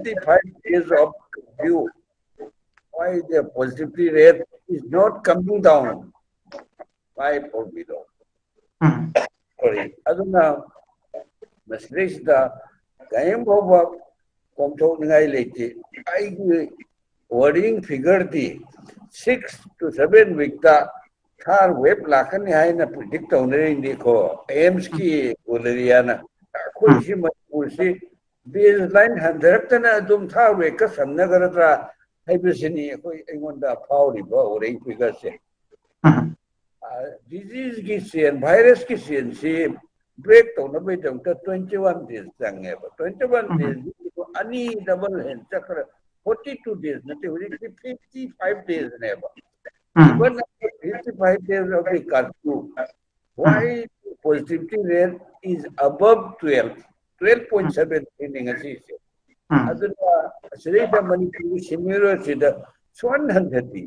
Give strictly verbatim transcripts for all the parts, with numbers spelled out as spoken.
fifty-five days of curfew, why the positivity rate is not coming down? Why for below? Um Sorry. ꯑꯗꯨꯅ ꯃꯁꯤꯗꯩꯁꯤꯗ ꯀꯔꯤꯝ ꯐꯥꯎꯕ ꯀꯣꯝꯊꯣꯛꯅꯤꯡꯉꯥꯏ ꯂꯩꯇꯦ꯫ ꯑꯩꯒꯤ worrying figure D six to seven week ꯇ third wave ꯂꯥꯛꯀꯅꯤ ꯍꯥꯏꯅ predict ꯇꯧꯅꯔꯤꯅꯤꯀꯣ, ꯑꯦꯝꯁꯀꯤ ꯒꯣꯂꯦꯔꯤꯌꯥꯅ꯫ ꯑꯩꯈꯣꯏꯁꯤ ꯃꯅꯤꯄꯨꯔꯁꯤ baseline ꯍꯟꯊꯔꯛꯇꯅ ꯑꯗꯨꯝ third wave ꯀ ꯁꯝꯅꯒꯗ꯭ꯔꯥ ꯍꯥꯏꯕꯁꯤꯅꯤ ꯑꯩꯈꯣꯏ, ꯑꯩꯉꯣꯟꯗ ꯐꯥꯎꯔꯤꯕ worrying figure ꯁꯦ꯫ ꯎꯝ Disease ꯀꯤ chain, virus ꯀꯤ chain ꯁꯤ break ꯇꯧꯅꯕꯒꯤꯗꯃꯛꯇ twenty one days ꯆꯪꯉꯦꯕ꯫ Twenty one days ꯑꯅꯤ double ꯍꯦꯟꯅ ꯆꯠꯈ꯭ꯔꯦ꯫ Forty two days ꯅꯠꯇꯦ, ꯍꯧꯖꯤꯛꯇꯤ fifty five days ꯅꯦꯕ꯫ ꯎꯝ Even after fifty five days of the curfew, why positivity rate is above twelve, twelve point seven ꯅꯤ ꯉꯁꯤꯁꯦ꯫ ꯎꯝ ꯑꯗꯨꯅ ꯑꯁꯤꯗꯩꯗ ꯃꯅꯤꯄꯨꯔꯒꯤ scenario ꯁꯤꯗ ꯁꯨꯍꯟ ꯍꯟꯊꯗ꯭ꯔꯤ꯫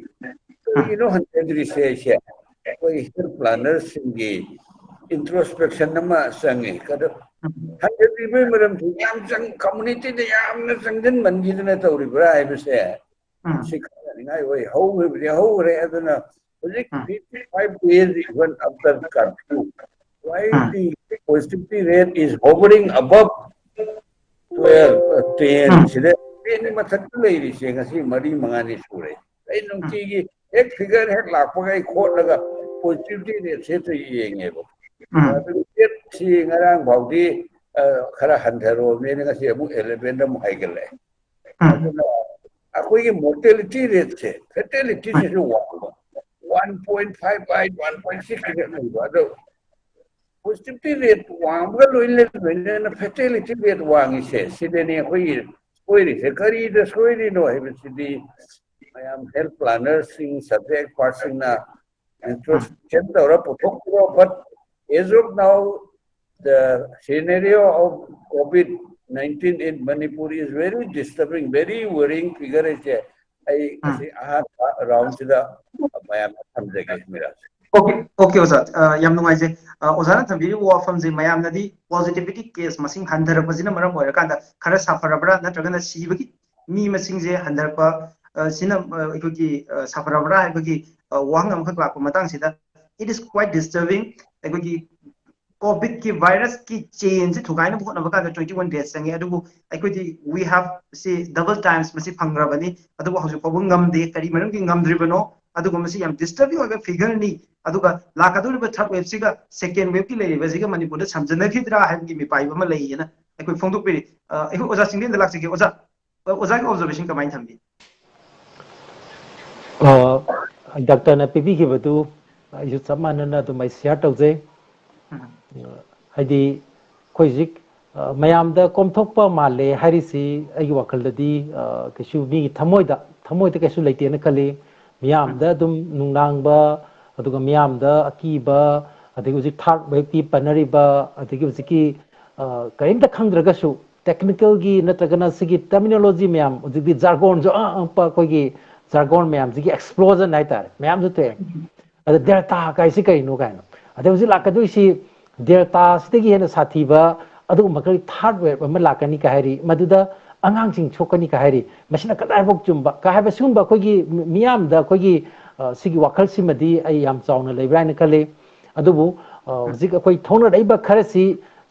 ꯀꯔꯤꯒꯤꯅꯣ ꯍꯟꯊꯗ꯭ꯔꯤꯁꯦ? ꯑꯩꯁꯦ ꯑꯩꯈꯣꯏ health planner ꯁꯤꯡꯒꯤ introspection ꯑꯃ ꯆꯪꯉꯤ꯫ ꯀꯗ ꯍꯟꯊꯗ꯭ꯔꯤꯕꯒꯤ ꯃꯔꯝꯁꯤ ꯌꯥꯝ ꯆꯪ, community ꯗ ꯌꯥꯝꯅ ꯆꯪꯁꯤꯟꯃꯟꯈꯤꯗꯅ ꯇꯧꯔꯤꯕ꯭ꯔꯥ ꯍꯥꯏꯕꯁꯦ ꯎꯝ ꯁꯤ ꯈꯪꯅꯅꯤꯡꯉꯥꯏ ꯑꯣꯏ꯫ ꯍꯧꯈꯤꯕꯗꯤ ꯍꯧꯈ꯭ꯔꯦ꯫ ꯑꯗꯨꯅ ꯍꯧꯖꯤꯛ ꯎꯝ fifty five days even after curfew, why um the positivity rate is hovering above twelve, ten? ꯎꯝ ꯁꯤꯗ ten ꯒꯤ ꯃꯊꯛꯇ ꯂꯩꯔꯤꯁꯦ ꯉꯁꯤ ꯃꯔꯤ ꯃꯉꯥꯅꯤ ꯁꯨꯔꯦ꯫ ꯑꯩ ꯅꯨꯡꯇꯤꯒꯤ ꯍꯦꯛ figure ꯍꯦꯛ ꯂꯥꯛꯄꯒ ꯑꯩ ꯈꯣꯠꯂꯒ positivity rate ꯁꯦ ꯍꯦꯛꯇ ꯌꯦꯡꯉꯦꯕ꯫ ꯎꯝ ꯑꯗꯨ rate ꯁꯤ ꯉꯔꯥꯡ ꯐꯥꯎꯗꯤ, ꯑ, ꯈꯔ ꯍꯟꯊꯔꯝꯃꯦꯅ ꯉꯁꯤ ꯑꯃꯨꯛ eleven ꯗ ꯑꯃꯨꯛ ꯍꯥꯏꯒꯠꯂꯛꯑꯦ꯫ ꯎꯝ ꯑꯗꯨꯅ ꯑꯩꯈꯣꯏꯒꯤ mortality rate ꯁꯦ, fatality ꯁꯤꯁꯨ ꯋꯥꯡꯕ, one point five eight, one point six ꯈꯛ ꯂꯩꯕ꯫ ꯑꯗꯣ positivity rate ꯋꯥꯡꯕꯒ ꯂꯣꯏꯅ ꯂꯣꯏꯅꯅ fatality rate ꯋꯥꯡꯉꯤꯁꯦ, ꯁꯤꯗꯅꯤ ꯑꯩꯈꯣꯏꯒꯤ ꯁꯣꯏꯔꯤꯁꯦ꯫ ꯀꯔꯤꯗ ꯁꯣꯏꯔꯤꯅꯣ ꯍꯥꯏꯕꯁꯤꯗꯤ ꯃꯌꯥꯝ health planner ꯁꯤꯡ, subject expert ꯁꯤꯡꯅ introspection ꯇꯧꯔ ꯄꯨꯊꯣꯛꯄꯤꯔꯣ꯫ But as of now, the scenario of COVID nineteen in Manipur is very disturbing, very worrying figure ꯍꯥꯏꯁꯦ ꯑꯩ ꯎꯝ ꯑꯁꯤ ꯑꯍꯥꯟꯕ round ꯁꯤꯗ ꯃꯌꯥꯝ ꯊꯝꯖꯒꯦ, ꯃꯤꯔꯥꯖ꯫ ꯑꯣꯀꯦ, ꯑꯣꯀꯦ, ꯑꯣꯖꯥ꯫ ꯑ, ꯌꯥꯝ ꯅꯨꯡꯉꯥꯏꯖꯩ꯫ ꯑ, ꯑꯣꯖꯥꯅ ꯊꯝꯕꯤꯔꯤꯕ ꯋꯥꯐꯝꯁꯦ, ꯃꯌꯥꯝꯅꯗꯤ positivity case ꯃꯁꯤꯡ ꯍꯟꯊꯔꯛꯄꯁꯤꯅ ꯃꯔꯝ ꯑꯣꯏꯔꯀꯥꯟꯗ ꯈꯔ ꯁꯥꯐꯔꯕ꯭ꯔꯥ, ꯅꯠꯇ꯭ꯔꯒꯅ ꯁꯤꯕꯒꯤ ꯃꯤ ꯃꯁꯤꯡꯁꯦ ꯍꯟꯊꯔꯛꯄ, ꯑ, ꯁꯤꯅ, ꯑ, ꯑꯩꯈꯣꯏꯒꯤ, ꯑ, ꯁꯥꯐꯔꯕ꯭ꯔꯥ ꯍꯥꯏꯕꯒꯤ, ꯑ, ꯋꯥꯍꯪ ꯑꯃꯈꯛ ꯂꯥꯛꯄ ꯃꯇꯥꯡꯁꯤꯗ, it is quite disturbing꯫ ꯑꯩꯈꯣꯏꯒꯤ ꯀꯣꯚꯤꯗꯀꯤ ꯚꯥꯏꯔꯁꯀꯤ ꯆꯦꯟꯁꯤ ꯊꯨꯒꯥꯏꯅꯕ ꯍꯣꯠꯅꯕ ꯀꯥꯟꯗ twenty one days ꯆꯪꯉꯤ, ꯑꯗꯨꯕꯨ ꯑꯩꯈꯣꯏꯗꯤ we have ꯁꯤ double times ꯃꯁꯤ ꯐꯪꯈ꯭ꯔꯕꯅꯤ, ꯑꯗꯨꯕꯨ ꯍꯧꯖꯤꯛ ꯐꯥꯎꯕ ꯉꯝꯗꯦ꯫ ꯀꯔꯤ ꯃꯔꯝꯒꯤ ꯉꯝꯗ꯭ꯔꯤꯕꯅꯣ? ꯑꯗꯨꯒ ꯃꯁꯤ ꯌꯥꯝ disturbing ꯑꯣꯏꯕ figureꯅꯤ꯫ ꯑꯗꯨꯒ ꯂꯥꯛꯀꯗꯧꯔꯤꯕ third waveꯁꯤꯒ second waveꯀꯤ ꯂꯩꯔꯤꯕꯁꯤꯒ ꯃꯅꯤꯄꯨꯔꯗ ꯁꯝꯖꯟꯅꯈꯤꯗ꯭ꯔꯥ ꯍꯥꯏꯕꯒꯤ ꯃꯤꯄꯥꯏꯕ ꯑꯃ ꯂꯩꯌꯦꯅ ꯑꯩꯈꯣꯏ ꯐꯣꯡꯗꯣꯛꯄꯤꯔꯤ꯫ ꯑ, ꯑꯩꯈꯣꯏ ꯑꯣꯖꯥ ꯆꯤꯡꯂꯦꯟꯗ ꯂꯥꯛꯆꯒꯦ꯫ ꯑꯣꯖꯥ, ꯑ, ꯑꯣꯖꯥꯒꯤ observation ꯀꯃꯥꯏꯅ ꯊꯝꯕꯤ? ꯗꯥꯛꯇꯔꯅ ꯄꯤꯕꯤꯈꯤꯕꯗꯨ ꯑꯩꯁꯨ ꯆꯞ ꯃꯥꯟꯅꯅ ꯑꯗꯨꯝ ꯑꯩ ꯁꯤꯌꯥꯔ ꯇꯧꯖꯩ꯫ ꯎꯝ꯫ ꯍꯥꯏꯗꯤ ꯑꯩꯈꯣꯏ ꯍꯧꯖꯤꯛ, ꯑ, ꯃꯌꯥꯝꯗ ꯀꯣꯝꯊꯣꯛꯄ ꯃꯥꯜꯂꯦ ꯍꯥꯏꯔꯤꯁꯤ ꯑꯩꯒꯤ ꯋꯥꯈꯜꯗꯗꯤ, ꯑ, ꯀꯩꯁꯨ ꯃꯤꯒꯤ ꯊꯃꯣꯏꯗ, ꯊꯃꯣꯏꯗ ꯀꯩꯁꯨ ꯂꯩꯇꯦꯅ ꯈꯜꯂꯤ꯫ ꯃꯤꯌꯥꯝꯗ ꯑꯗꯨꯝ ꯅꯨꯡꯅꯥꯡꯕ, ꯑꯗꯨꯒ ꯃꯤꯌꯥꯝꯗ ꯑꯀꯤꯕ, ꯑꯗꯒꯤ ꯍꯧꯖꯤꯛ third waveꯀꯤ ꯄꯟꯅꯔꯤꯕ, ꯑꯗꯒꯤ ꯍꯧꯖꯤꯛꯀꯤ, ꯑ, ꯀꯔꯤꯝꯇ ꯈꯪꯗ꯭ꯔꯒꯁꯨ technicalꯒꯤ ꯅꯠꯇ꯭ꯔꯒꯅ ꯁꯤꯒꯤ terminology ꯃꯌꯥꯝ, ꯍꯧꯖꯤꯛꯇꯤ ꯖꯥꯔꯒꯣꯟꯁꯨ ꯑꯉꯛ ꯑꯉꯛꯄ ꯑꯩꯈꯣꯏꯒꯤ ꯖꯥꯔꯒꯣꯟ ꯃꯌꯥꯝꯁꯤꯒꯤ explosion ꯍꯥꯏꯇꯥꯔꯦ, ꯃꯌꯥꯝꯁꯨ ꯊꯣꯛꯑꯦ꯫ ꯑꯗ ꯗꯦꯜꯇꯥ ꯀꯥꯏꯁꯤ ꯀꯔꯤꯅꯣ ꯀꯥꯏꯅ꯫ ꯑꯗ ꯍꯧꯖꯤꯛ ꯂꯥꯛꯀꯗꯣꯏꯁꯤ ꯗꯦꯜꯇꯥꯁꯤꯗꯒꯤ ꯍꯦꯟꯅ ꯁꯥꯊꯤꯕ ꯑꯗꯨꯒꯨꯝꯕ ꯈꯔ third wave ꯑꯃ ꯂꯥꯛꯀꯅꯤ ꯀꯥꯏ ꯍꯥꯏꯔꯤ, ꯃꯗꯨꯗ ꯑꯉꯥꯡꯁꯤꯡ ꯁꯣꯛꯀꯅꯤ ꯀꯥꯏ ꯍꯥꯏꯔꯤ꯫ ꯃꯁꯤꯅ ꯀꯗꯥꯏꯐꯥꯎ ꯆꯨꯝꯕ ꯀꯥꯏ ꯍꯥꯏꯕ ꯁꯤꯒꯨꯝꯕ ꯑꯩꯈꯣꯏꯒꯤ ꯃꯤ-, ꯃꯤꯌꯥꯝꯗ ꯑꯩꯈꯣꯏꯒꯤ, ꯑ, ꯁꯤꯒꯤ ꯋꯥꯈꯜꯁꯤꯃꯗꯤ ꯑꯩ ꯌꯥꯝ ꯆꯥꯎꯅ ꯂꯩꯕ꯭ꯔꯥ ꯍꯥꯏꯅ ꯈꯜꯂꯤ꯫ ꯑꯗꯨꯕꯨ, ꯑ, ꯍꯧꯖꯤꯛ ꯑꯩꯈꯣꯏ ꯊꯣꯛꯅꯔꯛꯏꯕ ꯈꯔꯁꯤ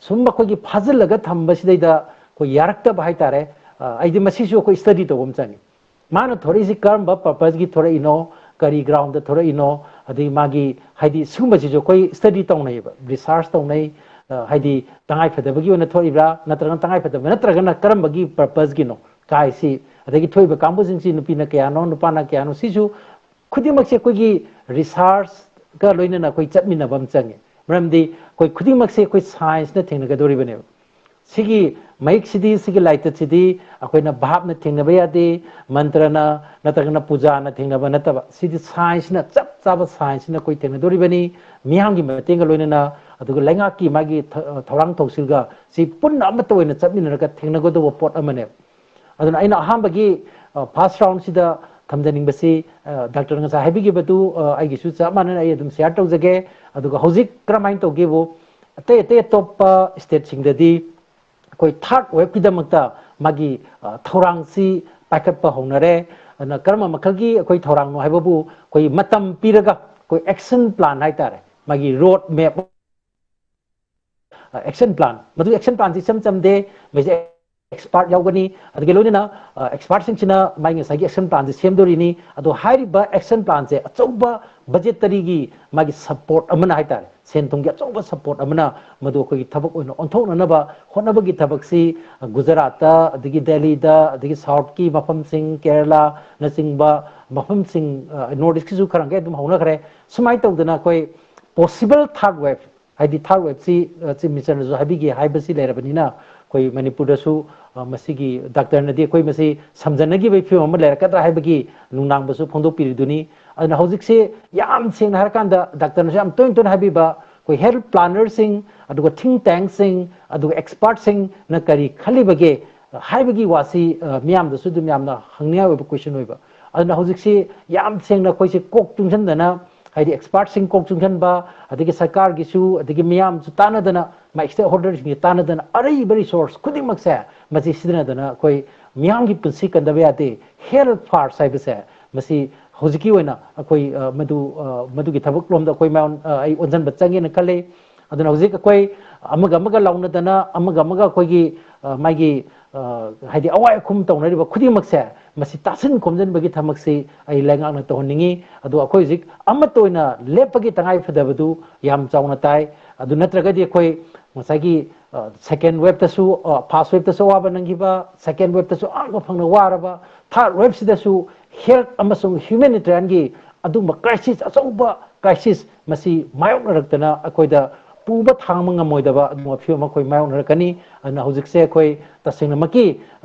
ꯁꯨꯝ ꯑꯩꯈꯣꯏꯒꯤ ꯐꯥꯖꯤꯜꯂꯒ ꯊꯝꯕꯁꯤꯗꯩꯗ ꯑꯩꯈꯣꯏ ꯌꯥꯔꯛꯇꯕ ꯍꯥꯏꯇꯥꯔꯦ꯫ ꯑ, ꯑꯩꯗꯤ ꯃꯁꯤꯁꯨ ꯑꯩꯈꯣꯏ study ꯇꯧꯕ ꯑꯃ ꯆꯪꯉꯤ꯫ ꯃꯥꯅ ꯊꯣꯔꯛꯏꯁꯤ ꯀꯔꯝꯕ purposeꯀꯤ ꯊꯣꯔꯛꯏꯅꯣ, ꯀꯔꯤ groundꯗ ꯊꯣꯔꯛꯏꯅꯣ, ꯑꯗꯒꯤ ꯃꯥꯒꯤ ꯍꯥꯏꯗꯤ ꯁꯤꯒꯨꯝꯕꯁꯤꯁꯨ ꯑꯩꯈꯣꯏ study ꯇꯧꯅꯩꯌꯦꯕ, research ꯇꯧꯅꯩ꯫ ꯑ, ꯍꯥꯏꯗꯤ ꯇꯉꯥꯏꯐꯗꯕꯒꯤ ꯑꯣꯏꯅ ꯊꯣꯛꯏꯕ꯭ꯔꯥ, ꯅꯠꯇ꯭ꯔꯒꯅ ꯇꯉꯥꯏꯐꯗꯕ ꯅꯠꯇ꯭ꯔꯒꯅ ꯀꯔꯝꯕꯒꯤ purposeꯀꯤꯅꯣ ꯀꯥꯏꯁꯤ, ꯑꯗꯒꯤ ꯊꯣꯛꯏꯕ ꯀꯥꯡꯕꯨꯁꯤꯡꯁꯤ ꯅꯨꯄꯤꯅ ꯀꯌꯥꯅꯣ, ꯅꯨꯄꯥꯅ ꯀꯌꯥꯅꯣ, ꯁꯤꯁꯨ ꯈꯨꯗꯤꯡꯃꯛꯁꯦ ꯑꯩꯈꯣꯏꯒꯤ researchꯀ ꯂꯣꯏꯅꯅ ꯑꯩꯈꯣꯏ ꯆꯠꯃꯤꯟꯅꯕ ꯑꯃ ꯆꯪꯉꯤ꯫ ꯃꯔꯝꯗꯤ ꯑꯩꯈꯣꯏ ꯈꯨꯗꯤꯡꯃꯛꯁꯦ ꯑꯩꯈꯣꯏ scienceꯅ ꯊꯦꯡꯅꯒꯗꯧꯔꯤꯕꯅꯦꯕ꯫ ꯁꯤꯒꯤ ꯃꯍꯤꯛꯁꯤꯗꯤ, ꯁꯤꯒꯤ ꯂꯥꯏꯆꯠꯁꯤꯗꯤ ꯑꯩꯈꯣꯏꯅ ꯚꯥꯞꯅ ꯊꯦꯡꯅꯕ ꯌꯥꯗꯦ, ꯃꯟꯇ꯭ꯔꯅ ꯅꯠꯇ꯭ꯔꯒꯅ ꯄꯨꯖꯥꯅ ꯊꯦꯡꯅꯕ ꯅꯠꯇꯕ, ꯁꯤꯗꯤ scienceꯅ, ꯆꯞ ꯆꯥꯕ scienceꯅ ꯑꯩꯈꯣꯏ ꯊꯦꯡꯅꯗꯧꯔꯤꯕꯅꯤ꯫ ꯃꯤꯌꯥꯝꯒꯤ ꯃꯇꯦꯡꯒ ꯂꯣꯏꯅꯅ, ꯑꯗꯨꯒ ꯂꯩꯉꯥꯛꯀꯤ ꯃꯥꯒꯤ ꯊ-, ꯊꯧꯔꯥꯡ ꯊꯧꯁꯤꯜꯒ ꯁꯤ ꯄꯨꯟꯅ ꯑꯃꯠꯇ ꯑꯣꯏꯅ ꯆꯠꯃꯤꯟꯅꯔꯒ ꯊꯦꯡꯅꯒꯗꯧꯕ ꯄꯣꯠ ꯑꯃꯅꯦꯕ꯫ ꯑꯗꯨꯅ ꯑꯩꯅ ꯑꯍꯥꯟꯕꯒꯤ, ꯑ, first roundꯁꯤꯗ ꯊꯝꯖꯅꯤꯡꯕꯁꯤ, ꯗꯥꯛꯇꯔ ꯉꯁꯥꯏ ꯍꯥꯏꯕꯤꯈꯤꯕꯗꯨ ꯑꯩꯒꯤꯁꯨ ꯆꯞ ꯃꯥꯟꯅꯅ ꯑꯩ ꯑꯗꯨꯝ ꯁꯤꯌꯥꯔ ꯇꯧꯖꯒꯦ꯫ ꯑꯗꯨꯒ ꯍꯧꯖꯤꯛ ꯀꯔꯝꯍꯥꯏꯅ ꯇꯧꯒꯦꯕꯨ, ꯑꯇꯩ ꯑꯇꯩ ꯑꯇꯣꯞꯄ ꯁ꯭ꯇꯦꯠꯁꯤꯡꯗꯗꯤ ꯑꯩꯈꯣꯏ ꯊꯥꯔꯠ ꯋꯦꯕꯀꯤꯗꯃꯛꯇ ꯃꯥꯒꯤ ꯊꯧꯔꯥꯡꯁꯤ ꯄꯥꯏꯈꯠꯄ ꯍꯧꯅꯔꯦ꯫ ꯑꯗꯨꯅ ꯀꯔꯝꯕ ꯃꯈꯜꯒꯤ ꯑꯩꯈꯣꯏ ꯊꯧꯔꯥꯡꯅꯣ ꯍꯥꯏꯕꯕꯨ ꯑꯩꯈꯣꯏ ꯃꯇꯝ ꯄꯤꯔꯒ ꯑꯩꯈꯣꯏ ꯑꯦꯛꯁꯟ ꯄ꯭ꯂꯥꯟ ꯍꯥꯏꯇꯥꯔꯦ, ꯃꯥꯒꯤ ꯔꯣꯗ ꯃꯦꯞ, ꯑꯦꯛꯁꯟ ꯄ꯭ꯂꯥꯟ, ꯃꯗꯨ ꯑꯦꯛꯁꯟ ꯄ꯭ꯂꯥꯟꯁꯤ ꯏꯆꯝ ꯆꯝꯗꯦ, ꯃꯁꯤꯗ ꯑꯦꯛꯁꯄꯥꯔꯠ ꯌꯥꯎꯒꯅꯤ꯫ ꯑꯗꯨꯒ ꯂꯣꯏꯅꯅ ꯑꯦꯛꯁꯄꯥꯔꯠꯁꯤꯡꯁꯤꯅ ꯃꯥꯒꯤ ꯉꯁꯥꯏꯒꯤ ꯑꯦꯛꯁꯟ ꯄ꯭ꯂꯥꯟꯁꯤ ꯁꯦꯝꯗꯣꯔꯤꯅꯤ꯫ ꯑꯗꯣ ꯍꯥꯏꯔꯤꯕ ꯑꯦꯛꯁꯟ ꯄ꯭ꯂꯥꯟꯁꯦ ꯑꯆꯧꯕ ꯕꯖꯦꯇꯔꯤꯒꯤ ꯃꯥꯒꯤ ꯁꯄꯣꯔꯠ ꯑꯃꯅ ꯍꯥꯏꯇꯥꯔꯦ, ꯁꯦꯟ ꯊꯨꯝꯒꯤ ꯑꯆꯧꯕ ꯁꯄꯣꯔꯠ ꯑꯃꯅ ꯃꯗꯨ ꯑꯩꯈꯣꯏꯒꯤ ꯊꯕꯛ ꯑꯣꯏꯅ ꯑꯣꯟꯊꯣꯛꯅꯅꯕ ꯍꯣꯠꯅꯕꯒꯤ ꯊꯕꯛꯁꯤ ꯒꯨꯖꯔꯥꯠꯇ, ꯑꯗꯒꯤ ꯗꯦꯜꯂꯤꯗ, ꯑꯗꯒꯤ ꯁꯥꯎꯠꯀꯤ ꯃꯐꯝꯁꯤꯡ, ꯀꯦꯔꯂꯥꯅꯆꯤꯡꯕ ꯃꯐꯝꯁꯤꯡ, ꯅꯣꯔꯠ ꯏꯁꯀꯤꯁꯨ ꯈꯔ ꯃꯈꯩ ꯑꯗꯨꯝ ꯍꯧꯅꯈ꯭ꯔꯦ꯫ ꯁꯨꯃꯥꯏꯅ ꯇꯧꯗꯅ ꯑꯩꯈꯣꯏ ꯄꯣꯁꯤꯕꯜ ꯊꯥꯔꯠ ꯋꯦꯕ, ꯍꯥꯏꯗꯤ ꯊꯥꯔꯠ ꯋꯦꯕꯁꯤ ꯆꯤꯐ ꯃꯤꯅꯤꯁꯇꯔꯅꯁꯨ ꯍꯥꯏꯕꯤꯒꯦ ꯍꯥꯏꯕꯁꯤ ꯂꯩꯔꯕꯅꯤꯅ, ꯑꯩꯈꯣꯏ ꯃꯅꯤꯄꯨꯔꯗꯁꯨ ꯃꯁꯤꯒꯤ ꯗꯥꯛꯇꯔꯅꯗꯤ ꯑꯩꯈꯣꯏ ꯃꯁꯤ ꯁꯝꯖꯟꯅꯈꯤꯕꯒꯤ ꯐꯤꯕꯝ ꯑꯃ ꯂꯩꯔꯛꯀꯗ꯭ꯔꯥ ꯍꯥꯏꯕꯒꯤ ꯅꯨꯡꯅꯥꯡꯕꯁꯨ ꯐꯣꯡꯗꯣꯛꯄꯤꯔꯤꯗꯨꯅꯤ꯫ ꯑꯗꯨꯅ ꯍꯧꯖꯤꯛꯁꯤ ꯌꯥꯝ ꯁꯦꯡꯅ ꯍꯥꯏꯔꯀꯥꯟꯗ ꯗꯥꯛꯇꯔꯅꯁꯨ ꯌꯥꯝ ꯇꯣꯏꯅ ꯇꯣꯏꯅ ꯍꯥꯏꯕꯤꯕ, ꯑꯩꯈꯣꯏ ꯍꯦꯜꯊ ꯄ꯭ꯂꯥꯅꯔꯁꯤꯡ, ꯑꯗꯨꯒ ꯊꯤꯡ ꯇꯦꯡꯁꯤꯡ, ꯑꯗꯨꯒ ꯑꯦꯛꯁꯄꯥꯔꯠꯁꯤꯡꯅ ꯀꯔꯤ ꯈꯜꯂꯤꯕꯒꯦ ꯍꯥꯏꯕꯒꯤ ꯋꯥꯁꯤ ꯃꯤꯌꯥꯝꯗꯁꯨ ꯑꯗꯨꯝ ꯌꯥꯝꯅ ꯍꯪꯅꯤꯡꯉꯥꯏ ꯑꯣꯏꯕ ꯀꯣꯏꯁꯟ ꯑꯣꯏꯕ꯫ ꯑꯗꯨꯅ ꯍꯧꯖꯤꯛꯁꯤ ꯌꯥꯝ ꯁꯦꯡꯅ ꯑꯩꯈꯣꯏꯁꯤ ꯀꯣꯛ ꯆꯨꯡꯁꯤꯟꯗꯅ, ꯍꯥꯏꯗꯤ ꯑꯦꯛꯁꯄꯥꯔꯠꯁꯤꯡ ꯀꯣꯛ ꯆꯨꯡꯁꯤꯟꯕ, ꯑꯗꯒꯤ ꯁꯔꯀꯥꯔꯒꯤꯁꯨ, ꯑꯗꯒꯤ ꯃꯤꯌꯥꯝꯁꯨ ꯇꯥꯟꯅꯗꯅ, ꯃꯥꯏ ꯁ꯭ꯇꯦꯛ ꯍꯣꯜꯗꯔꯁꯤꯡꯁꯦ ꯇꯥꯟꯅꯗꯅ ꯑꯔꯩꯕ ꯔꯤꯁꯣꯔꯁ ꯈꯨꯗꯤꯡꯃꯛꯁꯦ ꯃꯁꯤ ꯁꯤꯖꯤꯟꯅꯗꯅ ꯑꯩꯈꯣꯏ ꯃꯤꯌꯥꯝꯒꯤ ꯄꯨꯟꯁꯤ ꯀꯟꯗꯕ ꯌꯥꯗꯦ꯫ ꯍꯦꯜꯊ ꯐꯥꯔꯁ ꯍꯥꯏꯕꯁꯦ ꯃꯁꯤ ꯍꯧꯖꯤꯛꯀꯤ ꯑꯣꯏꯅ ꯑꯩꯈꯣꯏ ꯃꯗꯨ, ꯃꯗꯨꯒꯤ ꯊꯕꯛ ꯂꯣꯝꯗ ꯑꯩꯈꯣꯏ ꯃꯌꯥꯝ, ꯑꯩ ꯑꯣꯟꯁꯤꯟꯕ ꯆꯪꯉꯦꯅ ꯈꯜꯂꯤ꯫ ꯑꯗꯨꯅ ꯍꯧꯖꯤꯛ ꯑꯩꯈꯣꯏ ꯑꯃꯒ ꯑꯃꯒ ꯂꯥꯎꯅꯗꯅ, ꯑꯃꯒ ꯑꯃꯒ ꯑꯩꯈꯣꯏꯒꯤ ꯃꯥꯒꯤ ꯍꯥꯏꯗꯤ ꯑꯋꯥꯏ ꯑꯈꯨꯝ ꯇꯧꯅꯔꯤꯕ ꯈꯨꯗꯤꯡꯃꯛꯁꯦ ꯃꯁꯤ ꯇꯥꯁꯤꯟ ꯈꯣꯝꯖꯤꯟꯕꯒꯤ ꯊꯕꯛꯁꯤ ꯑꯩ ꯂꯩꯉꯥꯛꯅ ꯇꯧꯍꯟꯅꯤꯡꯉꯤ꯫ ꯑꯗꯣ ꯑꯩꯈꯣꯏ ꯍꯧꯖꯤꯛ ꯑꯃꯠꯇ ꯑꯣꯏꯅ ꯂꯦꯞꯄꯒꯤ ꯇꯉꯥꯏ ꯐꯗꯕꯗꯨ ꯌꯥꯝ ꯆꯥꯎꯅ ꯇꯥꯏ꯫ ꯑꯗꯨ ꯅꯠꯇ꯭ꯔꯒꯗꯤ ꯑꯩꯈꯣꯏ ꯉꯁꯥꯏꯒꯤ ꯁꯦꯀꯦꯟ ꯋꯦꯕꯇꯁꯨ, ꯐꯥꯔꯁ ꯋꯦꯕꯇꯁꯨ ꯑꯋꯥꯕ ꯅꯪꯈꯤꯕ, ꯁꯦꯀꯦꯟ ꯋꯦꯕꯇꯁꯨ ꯑꯉꯛꯄ ꯐꯪꯅ ꯋꯥꯔꯕ, ꯊꯥꯔꯠ ꯋꯦꯕꯁꯤꯗꯁꯨ ꯍꯦꯜꯊ ꯑꯃꯁꯨꯡ ꯍ꯭ꯌꯨꯃꯦꯅꯤꯇꯦꯔꯤꯌꯟꯒꯤ ꯑꯗꯨꯒꯨꯝꯕ ꯀ꯭ꯔꯥꯏꯁꯤꯁ, ꯑꯆꯧꯕ ꯀ꯭ꯔꯥꯏꯁꯤꯁ ꯃꯁꯤ ꯃꯥꯌꯣꯛꯅꯔꯛꯇꯅ ꯑꯩꯈꯣꯏꯗ ꯄꯨꯕ ꯊꯥꯡꯕ ꯉꯝꯃꯣꯏꯗꯕ ꯑꯗꯨꯒꯨꯝꯕ ꯐꯤꯕꯝ ꯑꯩꯈꯣꯏ ꯃꯥꯌꯣꯛꯅꯔꯛꯀꯅꯤ꯫ ꯑꯗꯨꯅ ꯍꯧꯖꯤꯛꯁꯦ ꯑꯩꯈꯣꯏ ꯇꯁꯦꯡꯅꯃꯛꯀꯤ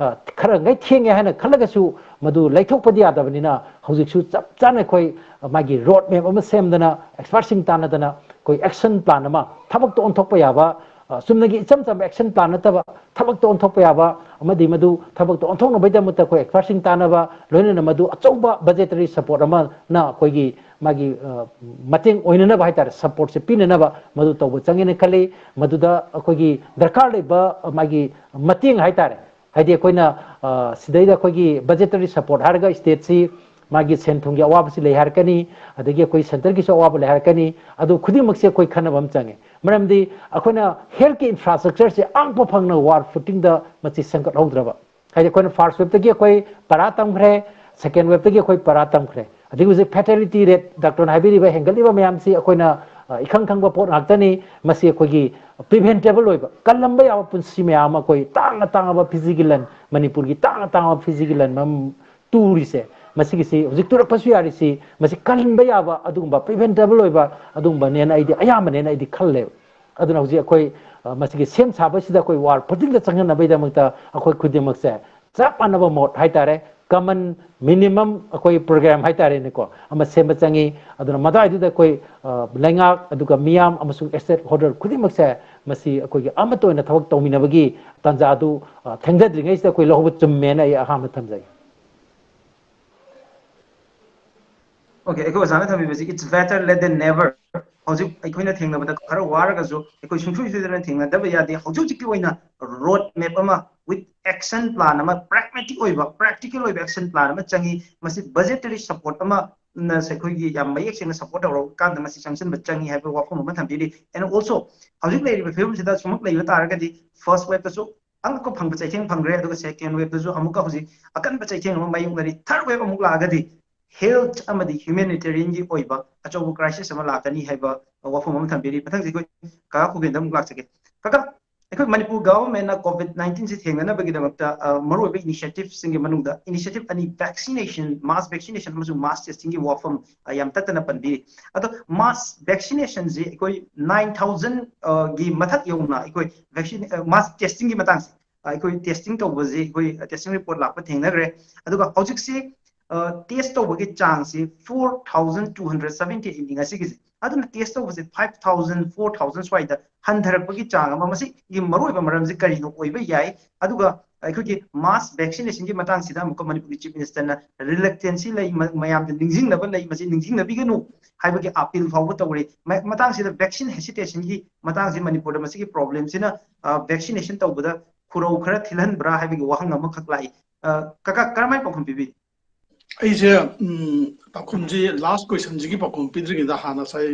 ꯈꯔ ꯉꯩ ꯊꯦꯡꯉꯦ ꯍꯥꯏꯅ ꯈꯜꯂꯒꯁꯨ ꯃꯗꯨ ꯂꯩꯊꯣꯛꯄꯗꯤ ꯌꯥꯗꯕꯅꯤꯅ ꯍꯧꯖꯤꯛꯁꯨ ꯆꯞ ꯆꯥꯅ ꯑꯩꯈꯣꯏ ꯃꯥꯒꯤ ꯔꯣꯗ ꯃꯦꯞ ꯑꯃ ꯁꯦꯝꯗꯅ, ꯑꯦꯛꯁꯄꯥꯔꯠꯁꯤꯡ ꯇꯥꯟꯅꯗꯅ ꯑꯩꯈꯣꯏ ꯑꯦꯛꯁꯟ ꯄ꯭ꯂꯥꯟ ꯑꯃ ꯊꯕꯛꯇ ꯑꯣꯟꯊꯣꯛꯄ ꯌꯥꯕ ꯑ, ꯆꯨꯝꯅꯒꯤ ꯏꯆꯝ ꯆꯝꯕ action plan ꯅꯠꯇꯕ, ꯊꯕꯛꯇ ꯑꯣꯟꯊꯣꯛꯄ ꯌꯥꯕ ꯑꯃꯗꯤ ꯃꯗꯨ ꯊꯕꯛꯇ ꯑꯣꯟꯊꯣꯛꯅꯕꯒꯤꯗꯃꯛꯇ ꯑꯩꯈꯣꯏ expertꯁꯤꯡ ꯇꯥꯟꯅꯕ, ꯂꯣꯏꯅꯅ ꯃꯗꯨ ꯑꯆꯧꯕ budgetary support ꯑꯃꯅ ꯑꯩꯈꯣꯏꯒꯤ ꯃꯥꯒꯤ, ꯑ, ꯃꯇꯦꯡ ꯑꯣꯏꯅꯅꯕ ꯍꯥꯏꯇꯥꯔꯦ, supportꯁꯦ ꯄꯤꯅꯅꯕ ꯃꯗꯨ ꯇꯧꯕ ꯆꯪꯉꯦꯅ ꯈꯜꯂꯤ꯫ ꯃꯗꯨꯗ ꯑꯩꯈꯣꯏꯒꯤ ꯗꯔꯀꯥꯔ ꯂꯩꯕ ꯃꯥꯒꯤ ꯃꯇꯦꯡ ꯍꯥꯏꯇꯥꯔꯦ, ꯍꯥꯏꯗꯤ ꯑꯩꯈꯣꯏꯅ, ꯑ, ꯁꯤꯗꯩꯗ ꯑꯩꯈꯣꯏꯒꯤ budgetary support ꯍꯥꯏꯔꯒ stateꯁꯤ ꯃꯥꯒꯤ ꯁꯦꯟ ꯊꯨꯝꯒꯤ ꯑꯋꯥꯕꯁꯤ ꯂꯩ ꯍꯥꯏꯔꯛꯀꯅꯤ, ꯑꯗꯒꯤ ꯑꯩꯈꯣꯏ centreꯒꯤꯁꯨ ꯑꯋꯥꯕ ꯂꯩ ꯍꯥꯏꯔꯛꯀꯅꯤ꯫ ꯑꯗꯨ ꯈꯨꯗꯤꯡꯃꯛꯁꯦ ꯑꯩꯈꯣꯏ ꯈꯟꯅꯕ ꯑꯃ ꯆꯪꯉꯦ꯫ ꯃꯔꯝꯗꯤ ꯑꯩꯈꯣꯏꯅ healthꯀꯤ infrastructureꯁꯦ ꯑꯉꯛꯄ ꯐꯪꯅ war footingꯗ ꯃꯁꯤ ꯁꯦꯝꯒꯠꯍꯧꯗ꯭ꯔꯕ, ꯍꯥꯏꯗꯤ ꯑꯩꯈꯣꯏꯅ first waveꯇꯒꯤ ꯑꯩꯈꯣꯏ ꯄꯔꯥ ꯇꯝꯈ꯭ꯔꯦ, second waveꯇꯒꯤ ꯑꯩꯈꯣꯏ ꯄꯔꯥ ꯇꯝꯈ꯭ꯔꯦ, ꯑꯗꯒꯤ ꯍꯧꯖꯤꯛ fatality rate doctorꯅ ꯍꯥꯏꯕꯤꯔꯤꯕ ꯍꯦꯟꯒꯠꯂꯤꯕ ꯃꯌꯥꯝꯁꯤ ꯑꯩꯈꯣꯏꯅ, ꯑ, ꯏꯈꯪ ꯈꯪꯕ ꯄꯣꯠ ꯉꯥꯛꯇꯅꯤ꯫ ꯃꯁꯤ ꯑꯩꯈꯣꯏꯒꯤ preventable ꯑꯣꯏꯕ, ꯀꯜꯂꯝꯕ ꯌꯥꯕ ꯄꯨꯟꯁꯤ ꯃꯌꯥꯝ ꯑꯃ ꯑꯩꯈꯣꯏ ꯇꯥꯡꯅ ꯇꯥꯡꯉꯕ ꯐꯤꯖꯤꯒꯤ ꯂꯟ, ꯃꯅꯤꯄꯨꯔꯒꯤ ꯇꯥꯡꯅ ꯇꯥꯡꯉꯕ ꯐꯤꯖꯤꯒꯤ ꯂꯟ ꯃꯌꯥꯝ ꯇꯨꯔꯤꯁꯦ, ꯃꯁꯤꯒꯤꯁꯤ ꯍꯧꯖꯤꯛ ꯇꯨꯔꯛꯄꯁꯨ ꯌꯥꯔꯤꯁꯤ, ꯃꯁꯤ ꯀꯜꯍꯟꯕ ꯌꯥꯕ ꯑꯗꯨꯒꯨꯝꯕ preventable ꯑꯣꯏꯕ ꯑꯗꯨꯒꯨꯝꯕꯅꯦꯅ ꯑꯩꯗꯤ ꯑꯌꯥꯝꯕꯅꯦꯅ ꯑꯩꯗꯤ ꯈꯜꯂꯦꯕ꯫ ꯑꯗꯨꯅ ꯍꯧꯖꯤꯛ ꯑꯩꯈꯣꯏ, ꯑ, ꯃꯁꯤꯒꯤ ꯁꯦꯝ ꯁꯥꯕꯁꯤꯗ ꯑꯩꯈꯣꯏ war footingꯗ ꯆꯪꯍꯟꯅꯕꯒꯤꯗꯃꯛꯇ ꯑꯩꯈꯣꯏ ꯈꯨꯗꯤꯡꯃꯛꯁꯦ ꯆꯞ ꯃꯥꯟꯅꯕ ꯃꯣꯠ ꯍꯥꯏꯇꯥꯔꯦ, common minimum ꯑꯩꯈꯣꯏ program ꯍꯥꯏꯇꯥꯔꯦꯅꯦꯀꯣ, ꯑꯃ ꯁꯦꯝꯕ ꯆꯪꯉꯤ꯫ ꯑꯗꯨꯅ ꯃꯗꯥꯏꯗꯨꯗ ꯑꯩꯈꯣꯏ, ꯑ, ꯂꯩꯉꯥꯛ, ꯑꯗꯨꯒ ꯃꯤꯌꯥꯝ ꯑꯃꯁꯨꯡ stakeholder ꯈꯨꯗꯤꯡꯃꯛꯁꯦ ꯃꯁꯤ ꯑꯩꯈꯣꯏꯒꯤ ꯑꯃꯠꯇ ꯑꯣꯏꯅ ꯊꯕꯛ ꯇꯧꯃꯤꯟꯅꯕꯒꯤ ꯇꯥꯟꯖꯥ ꯑꯗꯨ, ꯑ, ꯊꯦꯡꯊꯗ꯭ꯔꯤꯉꯩꯁꯤꯗ ꯑꯩꯈꯣꯏ ꯂꯧꯍꯧꯕ ꯆꯨꯝꯃꯦꯅ ꯑꯩ ꯑꯍꯥꯟꯕ ꯊꯝꯖꯒꯦ꯫ Okay, ꯑꯩꯈꯣꯏ ꯑꯣꯖꯥꯅ ꯊꯝꯕꯤꯕꯁꯤ it's better late than never꯫ ꯍꯧꯖꯤꯛ ꯑꯩꯈꯣꯏꯅ ꯊꯦꯡꯅꯕꯗ ꯈꯔ ꯋꯥꯔꯒꯁꯨ ꯑꯩꯈꯣꯏ ꯁꯨꯡꯁꯣꯏ ꯁꯣꯏꯗꯅ ꯊꯦꯡꯅꯗꯕ ꯌꯥꯗꯦ꯫ ꯍꯧꯖꯤꯛ ꯍꯧꯖꯤꯛꯀꯤ ꯑꯣꯏꯅ road map ꯑꯃ with action plan ꯑꯃ, pragmatic ꯑꯣꯏꯕ, practical ꯑꯣꯏꯕ action plan ꯑꯃ ꯆꯪꯉꯤ꯫ ꯃꯁꯤ budgetary support ꯑꯃ ꯅ ꯑꯩꯈꯣꯏꯒꯤ ꯌꯥꯝ ꯃꯌꯦꯛ ꯁꯦꯡꯅ support ꯇꯧꯔꯀꯥꯟꯗ ꯃꯁꯤ ꯆꯪꯁꯤꯟꯕ ꯆꯪꯉꯤ ꯍꯥꯏꯕ ꯋꯥꯐꯝ ꯑꯃ ꯊꯝꯕꯤꯔꯤ꯫ And also ꯍꯧꯖꯤꯛ ꯂꯩꯔꯤꯕ ꯐꯤꯕꯝꯁꯤꯗ ꯁꯨꯝꯃꯛ ꯂꯩꯕ ꯇꯥꯔꯒꯗꯤ first waveꯇꯁꯨ ꯑꯉꯛꯄ ꯐꯪꯕ ꯆꯩꯊꯦꯡ ꯐꯪꯈ꯭ꯔꯦ, ꯑꯗꯨꯒ second waveꯇꯁꯨ ꯑꯃꯨꯛꯀ ꯍꯧꯖꯤꯛ ꯑꯀꯟꯕ ꯆꯩꯊꯦꯡ ꯑꯃ ꯃꯥꯌꯣꯛꯅꯔꯤ꯫ Third wave ꯑꯃꯨꯛ ꯂꯥꯛꯑꯒꯗꯤ health ꯑꯃꯗꯤ humanitarianꯒꯤ ꯑꯣꯏꯕ ꯑꯆꯧꯕ crisis ꯑꯃ ꯂꯥꯛꯀꯅꯤ ꯍꯥꯏꯕ ꯋꯥꯐꯝ ꯑꯃ ꯊꯝꯕꯤꯔꯤ꯫ ꯃꯊꯪꯁꯤ ꯑꯩꯈꯣꯏ ꯀꯀꯥ ꯈꯨꯕꯦꯟꯗ ꯑꯃꯨꯛ ꯂꯥꯛꯆꯒꯦ꯫ ꯀꯀꯥ, ꯑꯩꯈꯣꯏ ꯃꯅꯤꯄꯨꯔ governmentꯅ COVID nineteenꯁꯤ ꯊꯦꯡꯅꯅꯕꯒꯤꯗꯃꯛꯇ, ꯑ, ꯃꯔꯨꯑꯣꯏꯕ initiativeꯁꯤꯡꯒꯤ ꯃꯅꯨꯡꯗ initiative ꯑꯅꯤ, vaccination, mass vaccination ꯑꯃꯁꯨꯡ mass testingꯒꯤ ꯋꯥꯐꯝ, ꯑ, ꯌꯥꯝ ꯇꯠꯇꯅ ꯄꯟꯕꯤꯔꯤ꯫ ꯑꯗꯣ mass vaccinationꯁꯤ ꯑꯩꯈꯣꯏ nine thousand, ꯑ, ꯒꯤ ꯃꯊꯛ ꯌꯧꯅ ꯑꯩꯈꯣꯏ vaccine, ꯑ, mass testingꯒꯤ ꯃꯇꯥꯡꯁꯦ, ꯑ, ꯑꯩꯈꯣꯏ testing ꯇꯧꯕꯁꯤ, ꯑꯩꯈꯣꯏ testing report ꯂꯥꯛꯄ ꯊꯦꯡꯅꯈ꯭ꯔꯦ꯫ ꯑꯗꯨꯒ ꯍꯧꯖꯤꯛꯁꯤ, ꯑ, test ꯇꯧꯕꯒꯤ ꯆꯥꯡꯁꯤ four thousand two hundred seventy eightꯅꯤ ꯉꯁꯤꯒꯤꯁꯦ꯫ ꯑꯗꯨꯅ ꯇꯦꯁ ꯇꯧꯕꯁꯦ ꯐꯥꯏꯚ ꯊꯥꯎꯖꯟ, ꯐꯣꯔ ꯊꯥꯎꯖꯟ ꯁ꯭ꯋꯥꯏꯗ ꯍꯟꯊꯔꯛꯄꯒꯤ ꯆꯥꯡ ꯑꯃ, ꯃꯁꯤꯒꯤ ꯃꯔꯨꯑꯣꯏꯕ ꯃꯔꯝꯁꯦ ꯀꯔꯤꯅꯣ ꯑꯣꯏꯕ ꯌꯥꯏ? ꯑꯗꯨꯒ ꯑꯩꯈꯣꯏꯒꯤ ꯃꯥꯁ ꯚꯦꯛꯁꯤꯅꯦꯁꯟꯒꯤ ꯃꯇꯥꯡꯁꯤꯗ ꯑꯃꯨꯛꯀ ꯃꯅꯤꯄꯨꯔꯒꯤ ꯆꯤꯐ ꯃꯤꯅꯤꯁꯇꯔꯅ ꯔꯤꯂꯛꯇꯦꯟꯁꯤ ꯂꯩ, ꯃ- ꯃꯌꯥꯝꯗ ꯅꯤꯡꯁꯤꯡꯅꯕ ꯂꯩ, ꯃꯁꯤ ꯅꯤꯡꯁꯤꯡꯅꯕꯤꯒꯅꯨ ꯍꯥꯏꯕꯒꯤ ꯑꯥꯄꯤꯜ ꯐꯥꯎꯕ ꯇꯧꯔꯤ꯫ ꯃ- ꯃꯇꯥꯡꯁꯤꯗ ꯚꯦꯛꯁꯤꯟ ꯍꯦꯁꯤꯇꯦꯁꯟꯒꯤ ꯃꯇꯥꯡꯁꯤ ꯃꯅꯤꯄꯨꯔꯗ ꯃꯁꯤꯒꯤ ꯄ꯭ꯔꯣꯕ꯭ꯂꯦꯝꯁꯤꯅ ꯚꯦꯛꯁꯤꯅꯦꯁꯟ ꯇꯧꯕꯗ ꯈꯨꯔꯧ ꯈꯔ ꯊꯤꯜꯍꯟꯕ꯭ꯔꯥ ꯍꯥꯏꯕꯒꯤ ꯋꯥꯍꯪ ꯑꯃꯈꯛ ꯂꯥꯛꯏ꯫ ꯑ, ꯀꯀꯥ, ꯀꯔꯝꯍꯥꯏꯅ ꯄꯥꯎꯈꯨꯝ ꯄꯤꯕꯤ? ꯑꯩꯁꯦ ꯎꯝ, ꯄꯥꯎꯈꯨꯝꯁꯤ ꯂꯥꯁ ꯀꯣꯏꯁꯟꯁꯤꯒꯤ ꯄꯥꯎꯈꯨꯝ ꯄꯤꯗ꯭ꯔꯤꯉꯩꯗ ꯍꯥꯟꯅ ꯉꯁꯥꯏ